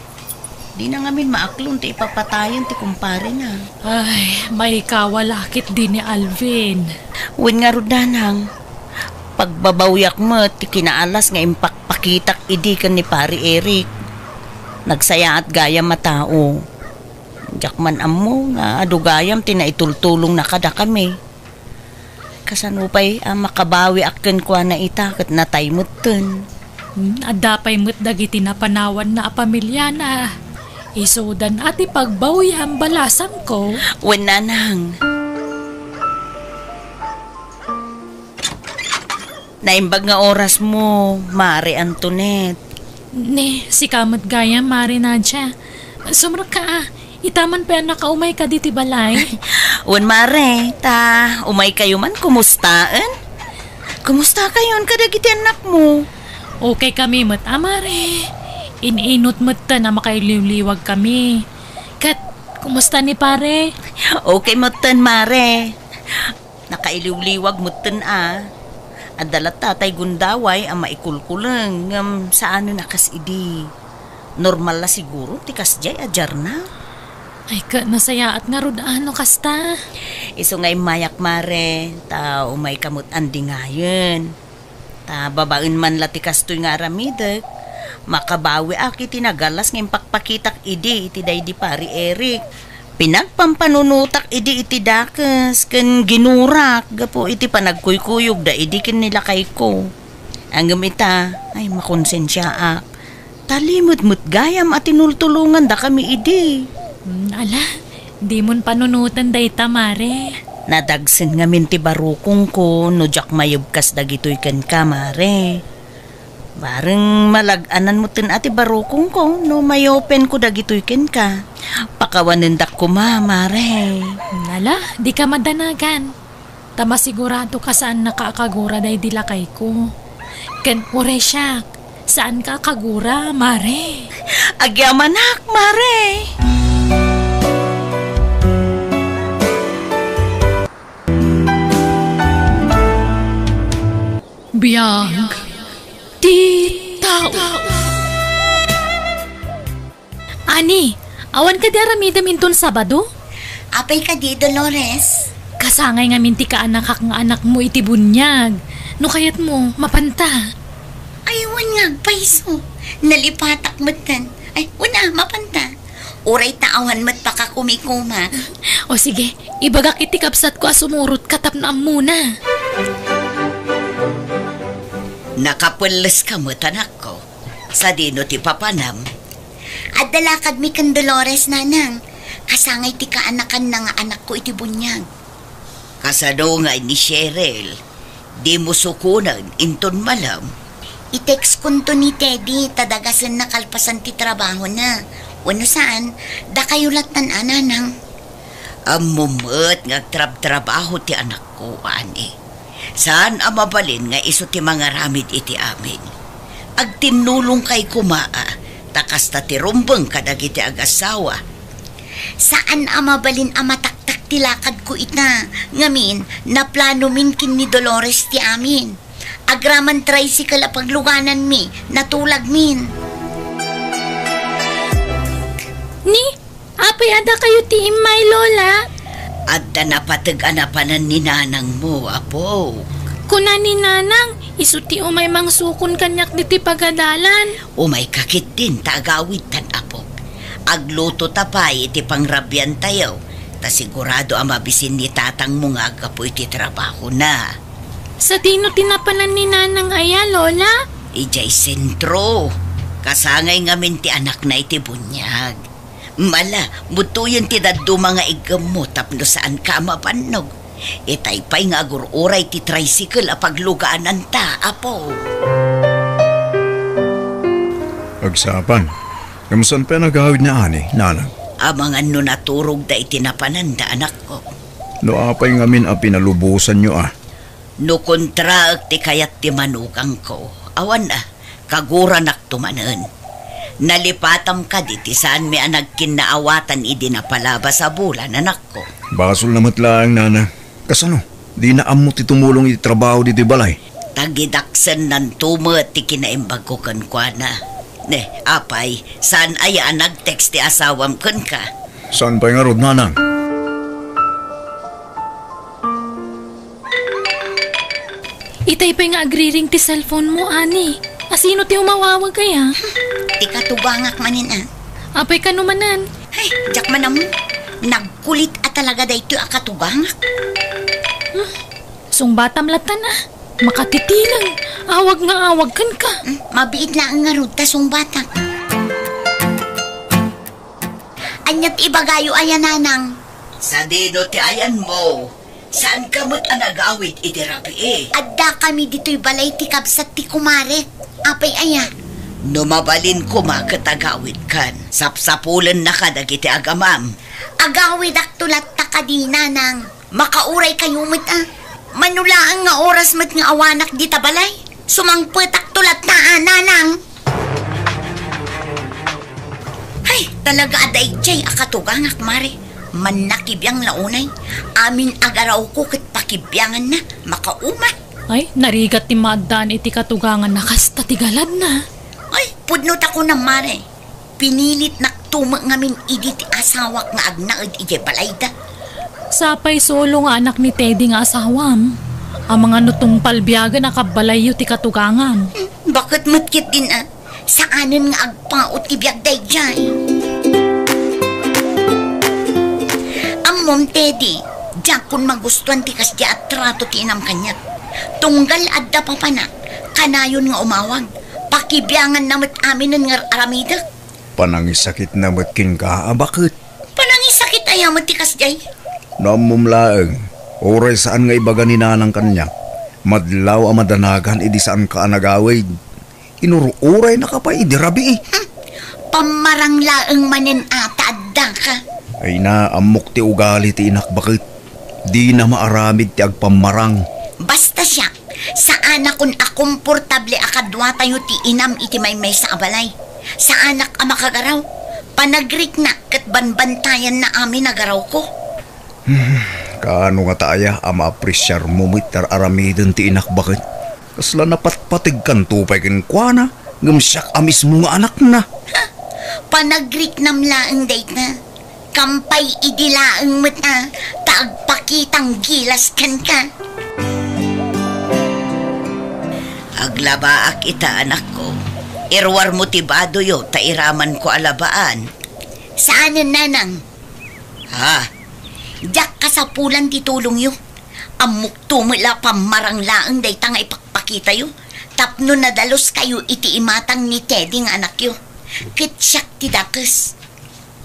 Dina ngamin maaklon ti ipapatayen ti kumparena. Ay, maikawa la ketdi ni Alvin. Wen ngarud, nanang, pagbabawiak met ti kinaalas nga impakpakitak idi ken ni Pari Eric. Nagsayaat gayam a tao. Diak man ammo nga adu gayam ti naitultulongna kadakami. Kasano pay a makabawiak kenkuana ita ket natay metten? Hmm, adda pay met dagiti napanawanna a pamiliana. Isudan a ti pagbawiam, balasangko. Wen, nanang. Naimbag nga orasmo, Mare Antoinette. Ne, sika met gayam, Mare Nadia. Sumrekka a, ita man pay a nakaumayka ditoy balay. Wen, Mare, ta umaykayo man kumustaen? Kumustakayon kadagiti annakmo? Okaykami met a, Mare. In-inut metten a makailiwliwagkami. Ket, kumusta ni Pare? Okay metten, Mare. Nakailiwliwag metten a. Adda latta tay gundaway a maikulkuleng ngem saanen a kas idi. Normal la siguro ti kasdiay a diarna. Ay, ket nasayaat ngarud a no kasta. Isu nga immayak, Mare, ta umayka met andingayen. Ta babaen man la ti kastoy nga aramidek, makabawiak iti nagallas nga impakpakitak idi iti daydi Pari Eric. Pinagpampanunotak idi iti dakes ken ginurak gapu iti panagkuykuyogda idi ken ni lakayko. Ngem ita, ay, makonsensiaak. Talimed met gayam a tinultulongandakami idi. Hmm, ala, dimon panunoten dayta, Mare. Nadagsen ngamin ti barukongko no diak mayebkas dagitoy kenka, Mare. Bareng malag-anan metten a ti barukongko no mayopenko dagitoy kenka. Pakawanendak koma, Mare. Hmm, ala, dika madanagan. Ta masiguradoka saannaka a kagura daydi lakayko. Ken uray siak, saanka a kagura, Mare. Agyamanak, Mare! Biag ti tao. Ani, awan kadi aramidem inton Sabado? Apay kadi, Dolores? Kasangay ngamin ti kaanakak nga anakmo iti buniag. No kayatmo, mapanta. Ay, wen nga agpayso. Nalipatak metten. Ay, wen a, mapanta. Uray ta awan met pakakumikuma. O sige, ibagak iti kabsatko a sumurotka tapno ammona. Nakapelleska met, anakko. Sadino ti papanam? Adda lakadmi ken Dolores, nanang. Kasangay ti kaanakanna nga anakko iti buniag. Kasano ngay ni Cheryl? Dimo sukonen inton malem? I-text konto ni Teddy ta dagasenna kalpasan ti trabahona. Wenno saan, dakayo lattan a, nanang. Ammom met nga agtrabtrabaho ti anakko, ani. Saan a mabalin nga isu ti mangaramid iti amin. Agtinnulongkay koma a, ta kasta ti rumbeng kadagiti agassawa. Saan a mabalin a mataktak ti lakadko ita, ngamin, naplanomin ken ni Dolores ti amin. Agraman tricycle a paglugananmi, natulagmin. Ni, apay a dakayo ti immay, Lola? Adda napateg a napanan ni nanangmo, apok. Kuna ni nanang, isu ti umay mangsukon kaniak ditoy pagadalan. Umayka ketdin ta agawidtan, apok. Aglutota pay iti pangrabiantayo, ta sigurado a mabisin ni tatangmo nga aggapu iti trabahona. Sadino ti napanan ni nanang aya, Lola? Idiay sentro. Kasangay ngamin ti anakna iti buniag. Mala, butoyen ti dadduma nga iggemmo tapno saanka a mabannog. Itay pay nga agur-uray ti tricycle a paglugananta, apo. Agsaapan, ngem saan pay a nagawid ni ani, nanang? Amangan no naturogda iti napananda, anakko. No apay ngamin a pinalubosanyo a? No kontraek ti kayat ti manugangko, awan a, kaguranakto manen. Nalipatam kadi ti saanmi a nagkinnaawatan idi napalabas a bulan, anakko. Basolna met laeng, nana. Kasano? Dina ammo ti tumulong iti trabaho ditoy balay? Tagidaksennanto met ti kinaimbagko kenkuana. Ne, apay, saan aya a nag-text ti asawam kenka? Saan pay ngarud, nanang? Itay pay nga agriring ti cellphone mo, ani. Asino ti umawawag aya? Ti katugangak manen, a. Apay kano manen? Ay, diak man ammo. Nagkulit a talaga daytoy a katugangak. Hmm. Sungbatam latta, a. Makatitinang. Awag nga awag kenka. Hmm, mabiit laeng ngarud ta sungbatak. Ania ti ibagayo aya, nanang? Sadino ti ayanmo? Saanka met a nagawid iti rabii? Addakami ditoy balay ti kabsat ti kumarek. Apay aya? No mabalin koma ket agawidkan, sapsapulennaka dagiti agamam. Agawidakto latta kadi, nanang. Makauray kayo met, a. Mano laeng nga oras met nga awanak dita balay? Sumangpetakto latta, a, nanang. Ay, talaga a daydiay a katugangak, mare. Mannakibiang la unay. Amin a garawko ket pakibianganna. Makauma. Ay, narigat ti maaddaan iti katuganganna kasta ti galadna. Ay, pudno ta kunam, mare. Pinilitnakto met ngamin idi ti asawak nga agnaed idiay balayda. Sapay solo nga anak ni Teddy nga asawam. Amangan no tungpal biagen a kabbalayyo ti katugangam. Hmm, baket met ketdin, a. Saanen nga agpaut ti biag daydiay. Ammom, Teddy, diakon magustuan ti kasdiay a trato ti inam kaniak. Tunggal adda papanak, kanayon nga umawag. Pakibianganna met aminen nga ar-aramidek. Panangisakitna met kenka a baket. Panangisakit aya met ti kasdiay? No ammom laeng, uray saan nga ibaga ni nanang kaniak, madlaw a madanagan idi saanka a nagawid. Inur-uraynaka pay idi rabii. Hmm. Pammarang laeng manen a ta addaka. Ay na, ammok ti ugali ti inak baket. Dina maaramid ti agpammarang. Basta siak, saanakon a komportable a kaduatayo ti inam iti maymaysa a balay. Saanak a makagaraw. Panagriknak ket banbantayanna amin a garawko. Hmm, kaano ngata aya a maapresiarmo met ti ar-aramiden ti inak baket? Kasla napatpategkanto pay kenkuana, ngem siak a mismo nga anakna. Ha? Panagriknam laeng dayta. Kam pay idi laeng met a, ta agpakitang gilas kenka. Aglabaak ita, anakko. Iruarmo ti badoyo ta iramanko a labaan. Saanen, nanang? Ha? Diak kasapulan ti tulongyo. Ammokto met la pammarang laeng dayta nga ipakpakitayo tapno nadaluskayo iti imatang ni Teddy nga anakyo. Ket siak ti dakes.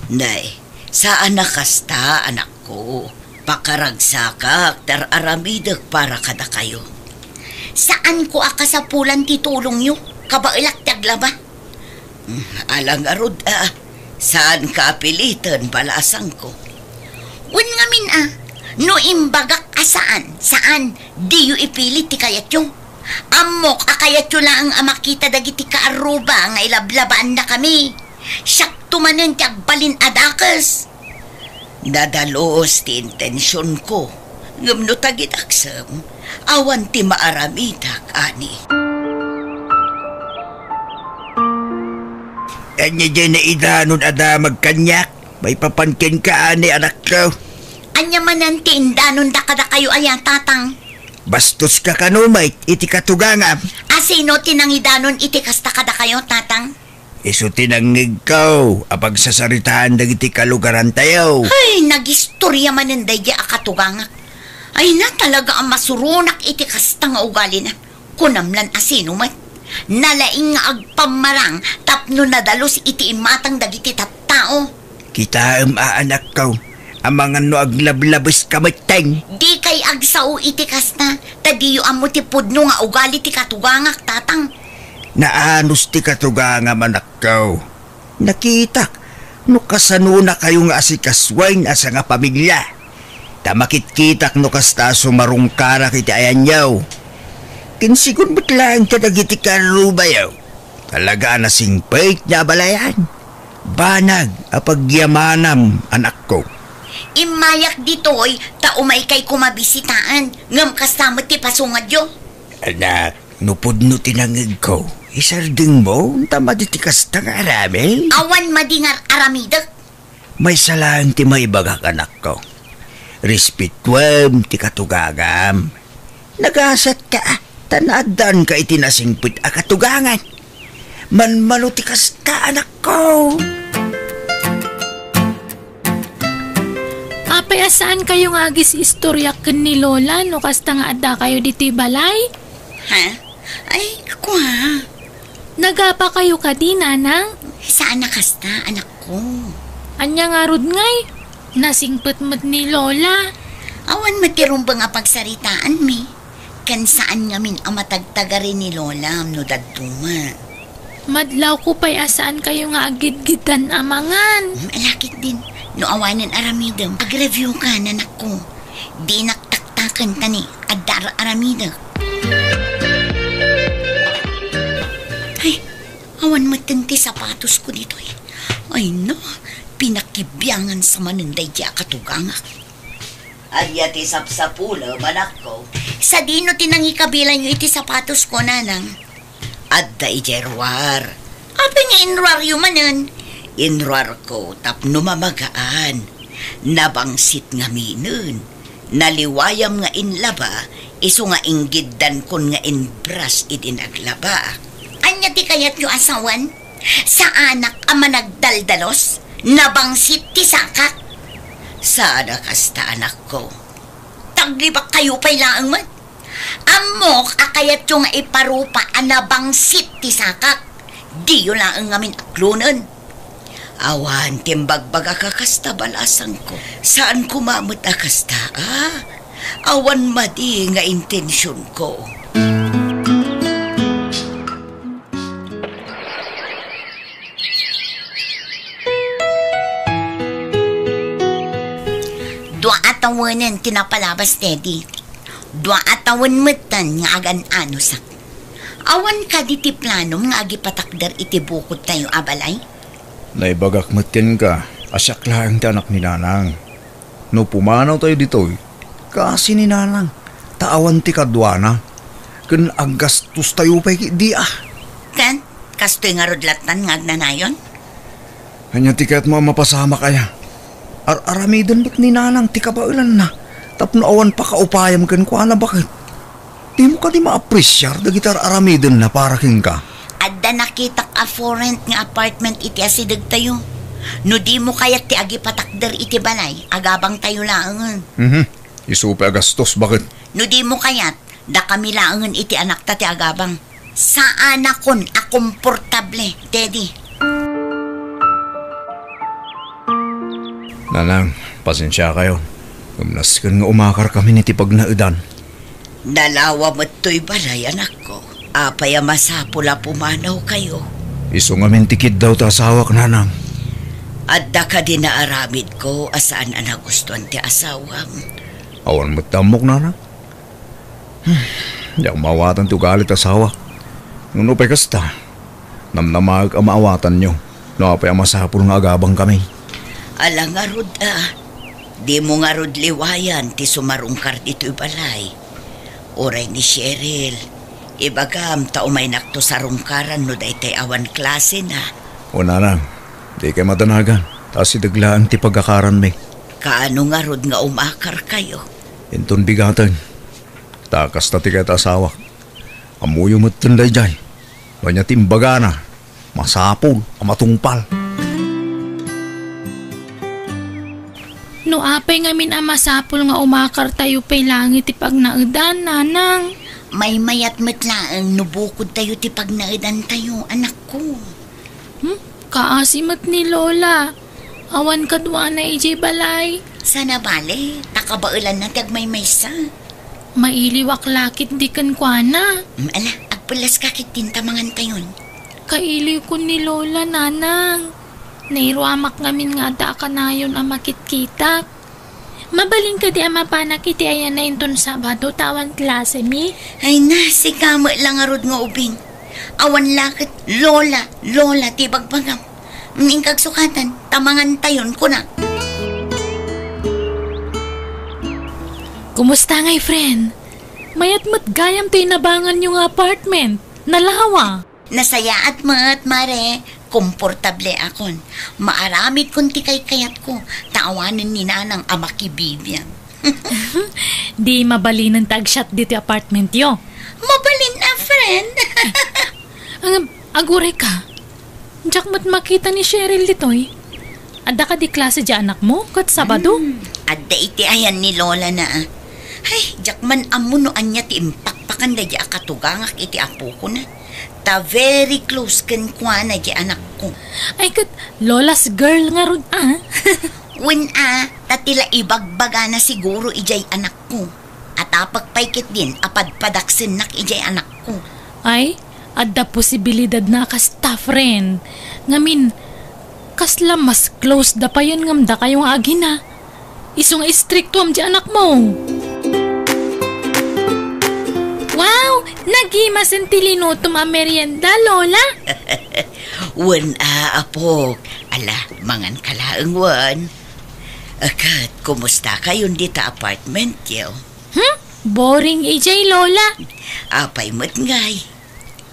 Nay, saan a kasta, anakko. Pakaragsakak ti ar-aramidek para kadakayo. Saanko a kasapulan ti tulongyo. Kabaelak ti aglaba. Mm, ala ngarud a, saanka a piliten, balasangko. Wen ngamin a, no imbagak a saan, saan, diyo ipilit ti kayatyo. Ammok a kayatyo laeng a makita dagiti kaarruba nga ilablabaannakami. Siakto manen ti agbalin a dakes. Nadalus ti intensionko, ngem no tagidaksem, awan ti maaramidak, ani. Ania diay naidanon a damag kaniak? Maipapan kenka, ani, anakko? Ania manen ti indanonda kadakayo aya, tatang? Bastoska kano met iti katugangam? Asino ti nangidanon iti kasta kadakayo, tatang? Isu ti nangngegko a pagsasaritaan dagiti kalugarantayo. Ay, nagistoria manen daydiay a katugangak. Ay na, talaga a masuronak iti kasta nga ugalina. Kunam lan asino met. Nalaing nga agpammarang tapno nadalus iti imatang dagiti tattao. Kitaem a, anakko, amangan no aglablabeska metten. Dikay agsao iti kasta, ta diyo ammo ti pudno nga ugali ti katugangak, tatang. Naanus ti katugangam, anakko. Nakitak no kasanonakayo nga asikasuen a sangapamilia. Ta makitkitak no kasta a sumarungkarak iti ayanyo. Kinsigon met laeng kadagiti kaarrubayo. Talaga a nasingpetna a balayan. Banag a pagyamanam, anakko. Immayak ditoy ta umaykay koma bisitaen, ngem kasta met ti pasungadyo. Anak, no pudno ti nangngegko, Isardengmo, ta madi ti kasta nga aramid? Awan madi nga aramidek. Maysa laeng ti maibagak, anakko. Respetuem ti katugangam. Nagasatka, ta naaddaanka iti nasingpet a katugangan. Manmano ti kasta, anakko. Apay a saankayo nga agis-istorya ken ni Lola no kasta nga addakayo ditoy balay? Ha? Ay, kua. Nagapakayo kadi, Nanang? Saan a kasta, anakko. Ania ngarud ngay? Nasingpet met ni Lola. Awan met ti rumbeng a pagsaritaanmi. Ken saan ngamin a matagtagari ni Lola no dadduma. Madlawko pay a saankayo nga aggidgiddan a mangan. Hmm, ala ketdin. No awanen aramidem, agreview ka, nanakko. Dinak taktaken ta ni adda ar-aramidek. Ay, awan metten ti sapatosko ditoy. Ay na, pinakibiangan sa manen daydi a katugangak. Ania ti sapsapulem, anakko? Sadino ti nangikabilanyo iti sapatosko, nanang? Adda idiay ruar. Apay nga inruaryo manen? Inruarko tapno mamagaan. Nabangsit ngaminen. Naliwayam nga inlaba, isu nga inggiddankon nga inbras idi naglaba. Ania ti kayatyo a sawen? Saanak a managdaldalos? Nabangsit ti sakak. Saan a kasta, anakko. Taglibakkayo pay laeng met. Ammok a kayatyo nga iparupa a nabangsit ti sakak. Diyo laeng ngamin aklonen. Awan ti imbagbagak a kasta, balasangko. Saan koma met a kasta, a? Awan madi nga intensionko. Dua a tawenen ti napalabas, Teddy. Dua a tawen metten nga agan-anusak. Awan kadi ti planom nga agipatakder iti bukodtayo a balay? Naibagak met kenka a siak laeng ti anak ni Nanang. No pumanawtayo ditoy, kaasi ni Nanang, ta awan ti kaduana, ken aggastostayo pay ketdi a. Ken, kastoy ngarud lattan nga agnanayon? Ania ti kayatmo a mapasamak aya? Ar-aramiden met ni Nanang ti kabaelanna tapno awan pakaupayam kenkuana, baket. Dimo kadi maapresiar dagiti ar-aramidenna para kenka? Adda nakitak a for rent nga apartment iti asidegtayo. No dimo kayat ti agipatakder iti balay, agabangtayo laengen. Mhm. Isu pay a gastos, baket. No dimo kayat, dakami laengen iti anakta ti agabang. Saanakon a komportable, Teddy. Nanang, pasensiakayo. Ngem nasken nga umakarkamin iti pagnaedan. Nalawa met toy balay, anakko. Apay a masapul a pumanawkayo? Isu ngamin ti kiddaw ti asawak, Nanang. Adda kadi naaramidko a saan a nagustuan ti asawam? Awan met ti ammok, Nanang. Hmm, diak maawatan ti ugali ti asawak. Ngem no pay kasta, namnamaek a maawatanyo no apay a masapul nga agabangkami. Ala ngarud a, dimo ngarud liwayan ti sumarungkar ditoy balay. Uray ni Cheryl, ibagam ta umaynakto sarungkaran no daytay awan klasena. O, Nanang, dikay madanagan, ta asideg laeng ti pagakaranmi. Kaano ngarud nga umakarkayo? Inton bigaten, ta kasta ti kayat ti asawak. Ammoyo metten daydiay. No ania ti imbagana, masapul a matungpal. No apay ngamin a masapul nga umakartayo pay laeng iti pagnaedan, Nanang. Maymayat met laeng no bukodtayo ti pagnaedantayo, anakko. Hmm? Kaasi met ni Lola. Awan kaduana idiay balay. Saan a bale, ta kabaelanna ti agmaymaysa. Mailiwak la ketdi kenkuana. Mm, ala, agpellas ka ketdin ta mangantayon. Kailiwkon ni Lola, Nanang. Nairuamak ngamin nga adda a kanayon a makitkitak. Mabalin kadi a mapanak iti ayana inton Sabado ta awan klasemi? Ay na, sika met la ngarud nga ubing. Awan la ket Lola, Lola ti bagbagam. Inka agsukatan, ta mangantayon, kunak. Kumusta ngay, friend? Mayat met gayam ti inabanganyo nga apartment. Nalawa. Nasayaat met, Mare. Komportableakon. Maaramidkon ti kaykayatko, ta awanen ni Nanang a makibibiag. Di mabalinen ti agsiat ditoy apartmentyo? Mabalin a, friend. Ang, aguray ka. Diak met makita ni Cheryl ditoy. Adda kadi klase diay anakmo ket Sabado? Hmm, adda iti ayan ni Lola na, ah. Ay, diak man ammo no ania ti impakpakan daydiay a katugangak iti apokona. Ta very close kenkuana diay anakko. Ay, ket Lola's girl ngarud, ah. Wen, ah, ta ti la ibagbagana siguro idiay anakko. Atapek pay ketdin a padpadaksennak idiay anakko. Ay, adda posibilidad na a kasta, friend. Ngamin, kasla mas close da payen ngem dakayo nga agina. Isu nga istriktuam diay anakmo. Wow! Nagimasen ti linutom a merienda, Lola? Wen a, apok. Ala, mangan ka laeng wen. Ket, kumusta kayon dita apartmentyo? Hmm? Boring idiay, Lola. Apay met ngay?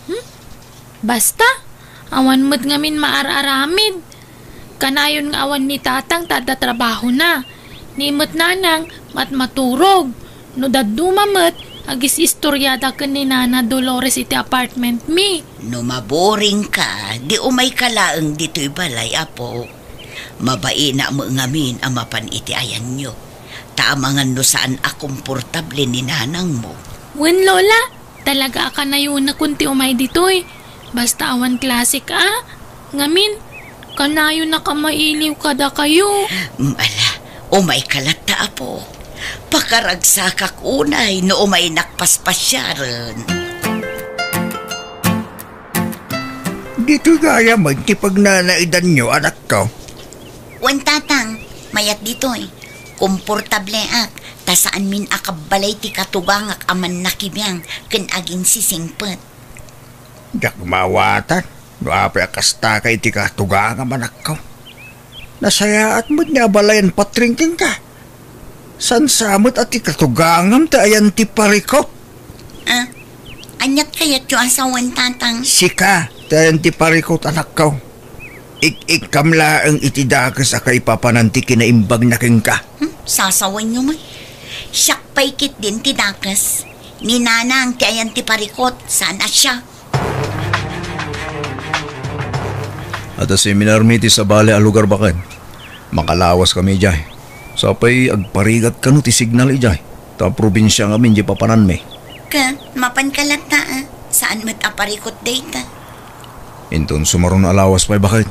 Hmm? Basta, awan met ngamin maar-aramid. Kanayon nga awan ni Tatang ta adda trabahona. Ni met Nanang, matmaturog. No dadduma met, agis-istoriada ken ni Nana Dolores iti apartment mi. No maboring ka, di umay ka laeng ditoy balay, apo. Mabaina met ngamin a mapan iti ayanyo. Ta amangan no saan a komportable ni Nanang mo. Wen, Lola, talaga a kanayonakon ti umay ditoy. Basta awan klasek a. Ngamin, kanayonak a mailiw kadakayo. Mm, ala, umay ka latta, apo. Pakaragsakak unay no umaynak paspasiaren. Ditoy gayam ti pagnanaidanyo, anakko. Wen, Tatang, mayat ditoy. Komportableak, ta saanmin a kabbalay ti katugangak a mannakibiang ken aginsisingpet. Diak maawatan no apay a kasta ka iti katugangam, anakko. Nasayaat met nga abalayan patring kenka. Saan sa met a ti katugangam ti ayan ti parikut? Ah, aniat kayatyo a sawen, Tatang? Sika ti ayan ti parikut, anakko. Ik-ikkam laeng iti dakes a kaipapanan ti kinaimbagna kenka. Hmm, sasawenyo met. Siak pay ketdin ti dakes. Ni Nanang ti ayan ti parikut, saan a siak. Adda seminar mi iti sabali a lugar, baket. Makalawas kami idiay. Sapay agparigat kano ti signal idiay. Ta probinsia ngamin diay papananmi. Ket, mapan ka latta, ah. Saan met a parikut dayta? Inton sumaruno a lawas pay, baket.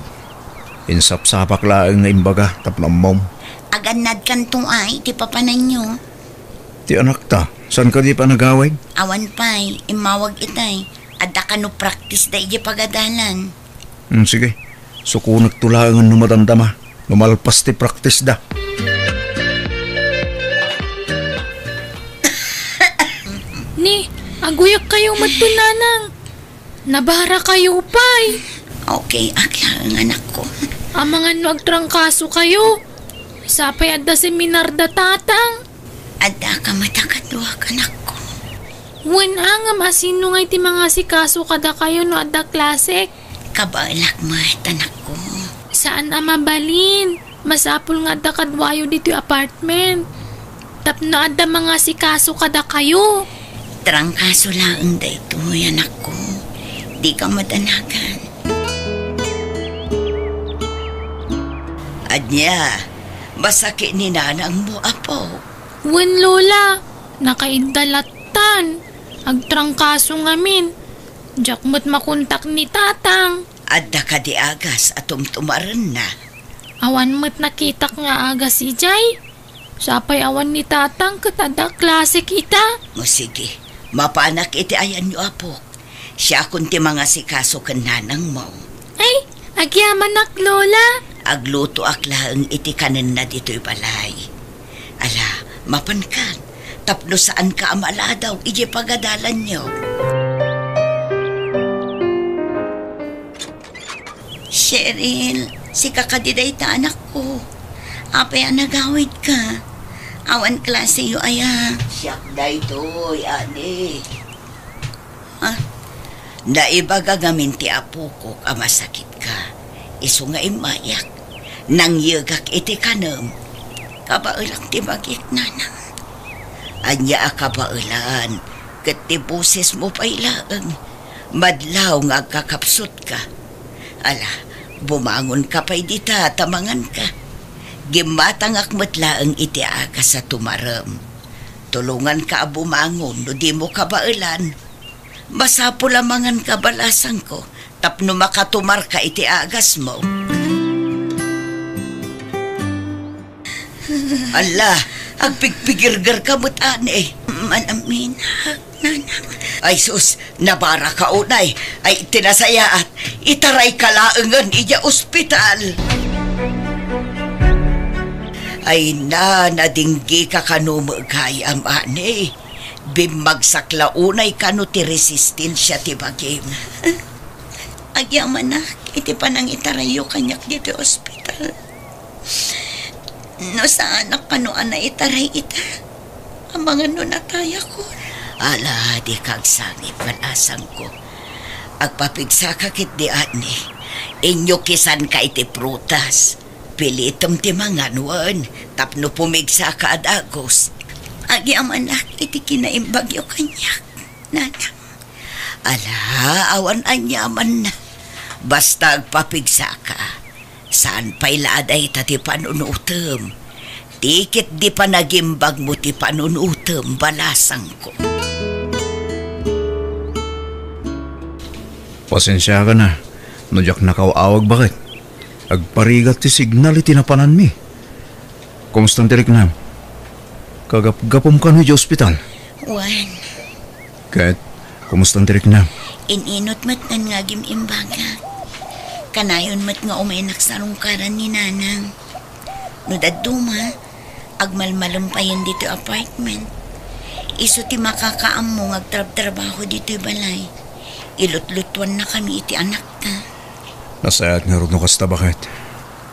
Insapsapak laeng nga imbaga tapno ammom. Agannadkanto, ah, iti papananyo. Ti anakta, saan kadi pay nagawid? Awan pay, immawag itay. Adda kano practice da idiay pagadalan. Hmm, sige. Sukonekto laengen no madamdama. No malpas ti practice da. Ni, aguyakkayo met ti Nanang. Nabarakayo pay. Okay ak laeng, anakko. Amangan no agtrangkasokayo. Sapay adda seminar da Tatang. Addaka met a kaduak, anakko. Wen, ngem a sino ngay ti mangasikaso kadakayo no adda klasek? Kabaelak met, anakko. Saan a mabalin. Masapul nga adda kaduayo ditoy apartment. Tapno adda mangasikaso kadakayo. Trangkaso laeng daytoy, anakko. Dika madanagan. Ania, masakit ni nanangmo, apo? Wen, Lola, nakaidda lattan. Agtrangkaso ngamin. Diak met makontak ni Tatang. Adda kadi agas a tumtumarenna? Awan met nakitak nga agas idiay. Sapay awan ni Tatang ket adda klasek ita. O sige, mapanak iti ayanyo, apo. Siakon ti mangasikaso ken nanangmo. Ay, agyamanak, Lola. Aglutoak laeng iti kanenna ditoy balay. Ala, mapankan, tapno saanka a maladaw idiay pagadalanyo. Cheryl, sika kadi dayta, anakko? Apay a nagawidka? Awan klaseyo aya? Siak daytoy, ani. Ah, Naibaga ngamin ti apok a masakitka, isu nga immayak. Nangyegak iti kanem. Kabaelak ti bagik, nanang. Ania a kabaelan, ket ti bosesmo pay laeng. Madlaw nga agkakapsutka. Ala, bumangonka pay dita ta manganka. Gimmatangak met laeng iti agas a tumarem. Tulonganka a bumangon no dimo kabaelan. Masapul a manganka, balasangko, tapno makatumarka iti agasmo. Ala, agpigpigirgerka met, ani. Manaminak, nanang. Ay sus, nabaraka unay. Ay, ti nasayaat, itarayka laengen idiay ospital. Ay na, nadinggika kano met gayam, ani. Bimmagsak la unay kano ti resistensia ti bagim. Agyamanak iti panangitarayyo kaniak ditoy ospital. No saanak kano a naitaray ita, amangan no natayakon. Ala, dika agsangit, balasangko. Agpapigsaka ketdi, ani. Inyukisanka iti prutas. Pilitem ti mangan wen tapno pumigsaka a dagus. Agyamanak iti kinaimbagyo kaniak, nanang. Ala, awan aniamanna. Basta agpapigsaka. Saan pay la a dayta ti panunutem. Ti ketdi panagimbagmo ti panunutem, balasangko. Pasensiakan a no diak nakaaw-awag, baket. Agparigat ti signal iti napananmi. Kumusta ti riknam? Kagapgapum kano idiay ospital? Wen. Ket, kumusta ti riknam? In-inut met nga agim-imbagak. Kanayon met nga umaynak sarungkaran ni nanang. No dadduma, agmalmalem payen ditoy apartment. Isu ti makakaammo nga agtrabtrabaho ditoy balay. Ilutlutuannakami iti anakta. Nasayaat ngarud no kasta, baket.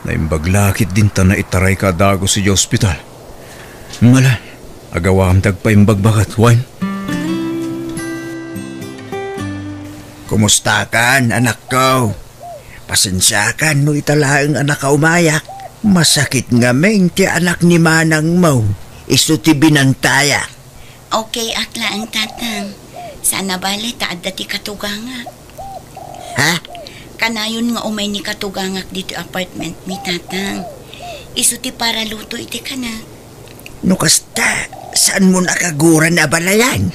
Naimbag la ketdin ta naitarayka a dagus idiay ospital. Ala, agawam ti agpaimbag, baket, wen? Kumustakan, anakko? Pasensiakan no ita laeng a nakaumayak. Masakit ngamin ti anak ni manangmo. Isu ti binantayak. Okay ak laeng, tatang. Saan a bale ta adda ti katugangak. Ha? Kanayon nga umay ni katugangak ditoy apartment mi, tatang. Isu ti para luto iti kanak. No kasta, saanmon a kaguran a balayan?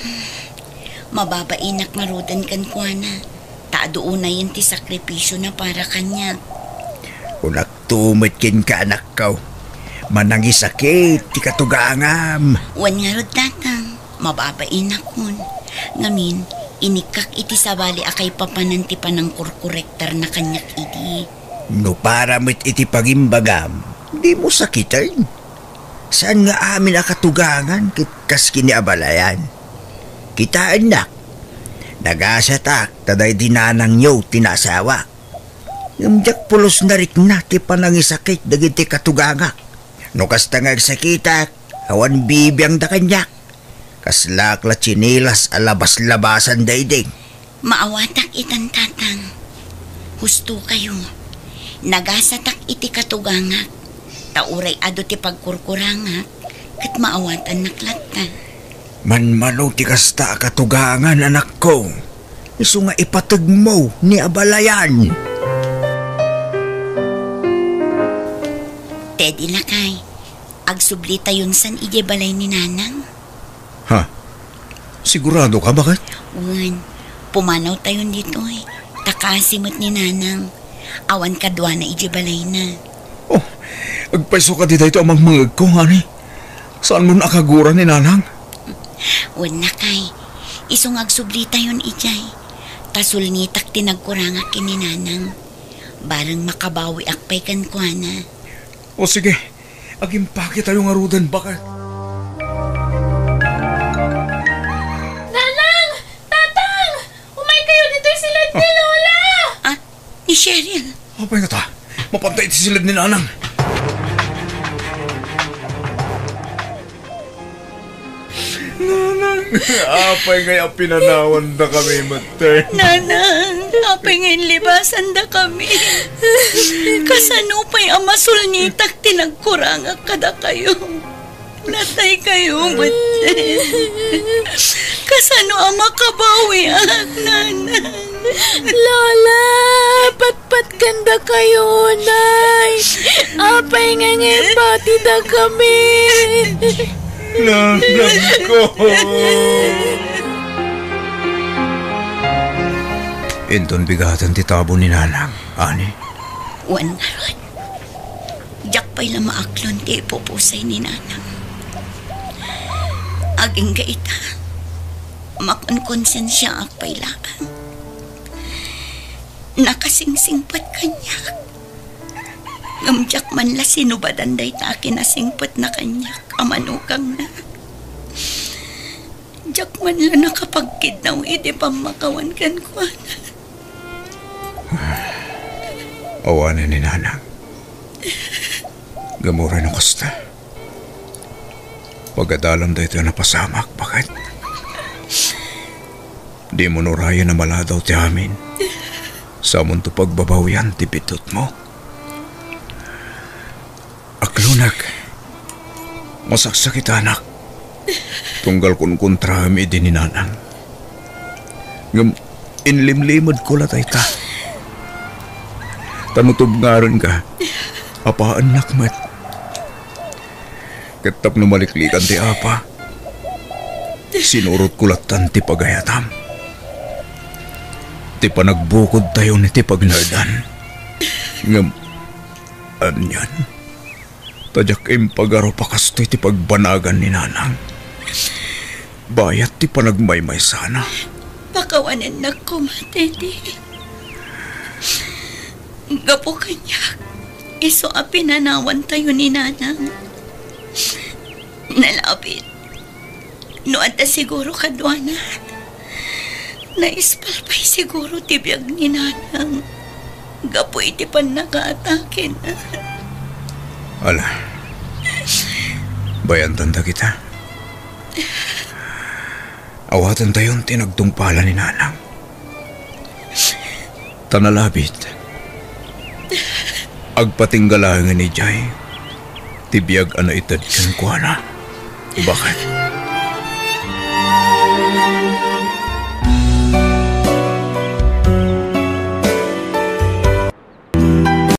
Mababainak ngaruden kenkuana, ta adu unayen ti sakripisiona para kaniak. Kunakto met kenka, anakko, manangisakit ti katugangam. Wen ngarud, tatang, mababainakon. Ngamin, inikkak iti sabali a kaipapanan ti panangkorkorektarna kaniak idi. No para met iti pangimbagam, dimo sakiten. Saan nga amin a katugangan ket kas ken ni a balayan. Kitaennak, nagasatak ta daydi nanangyo ti naasawak. Ngem diak pulos narikna ti panangisakit dagiti katugangak. No kasta nga agsakitak, awan bibiangda kaniak. Kaslaak la tsinelas a labas-labasan daydi. Maawatak itan, tatang. Husto kayo. Nagasatak iti katugangak, ta uray adu ti pagkurkurangak, ket maawatannak latta. Manmano ti kasta a katugangan, anakko. Isu nga ipategmo ni a balayan. Teddy, lakay, agsublitayon san idiay balay ni nanang. Ha? Sigurado ka, baket? Wen, pumanawtayon ditoy. Ta kaasi met ni nanang. Awan kaduana idiay balayna. Oh, agpayso ka di daytoy a mangmangegko, honey. Saanmon a kaguran ni nanang? Wen, lakay. Isu nga agsublitayon idiay. Ta sulnitak ti nagkurangak ken ni nanang. Bareng makabawiak pay kenkuana. O sige, agimpaketayo ngaruden, baket. Nanang! Tatang! Umaykayo ditoy siled ni Lola! Ah, ni Cheryl. Apay ngata, mapanta iti siled ni nanang. Nanang, Apay ngay a pinanawandakami met, Ter? Nanang, apay ngay libasandakami? Kasano pay a masulnitak ti nagkurangak kadakayo? Nataykayo met. Kasano a makabawiak, Nanang? Lola, patpatkandakayo, Nay. Apay nga ngimbati da kami? Nanang ko. Inton bigaten ti tabo ni Nanang, ani? Wen ngarud, diak pay la maaklon ti ipupusay ni Nanang. Agingga ita, makonkonsensiaak pay laeng. Nakasingsingpet kaniak. Ngem diak man la sinubadan dayta a kinasingpetna kaniak a manukangna. Diak man la nakapagkidnaw iti pammakawan kenkuana. Awanen ni Nanang. Ngem uray no kasta, pagadalam daytoy a napasamak, baket. Dimo urayen a maladaw ti amin. Samonto pagbabawian ti biddutmo. Aklonak. Masaksakitanak. Tunggal kunkuntraem idi ni Nanang. Ngem inlimlimedko la dayta. Ta no tubngarenka, apaennak met. Ket tapno maliklikan ti apa, sinurotko lattan ti pagayatam. Ti panagbukodtayon iti pagnardan. Ngem, anian? Ta diak impagarup a kastoy ti pagbanagan ni Nanang. Bayat ti panagmaymaysana. Pakawanennak koma, Teddy. Gapu kaniak, isu a pinanawantayo ni Nanang. Nalabit. No adda siguro kaduana, naispal pay siguro ti biag ni Nanang gapu iti pannakaatakena. Ala, bayantan dagita. Awatentayon ti nagtungpalan ni Nanang. Ta nalabit, agpatingga laengen idiay ti biag a naited kenkuana. Baket?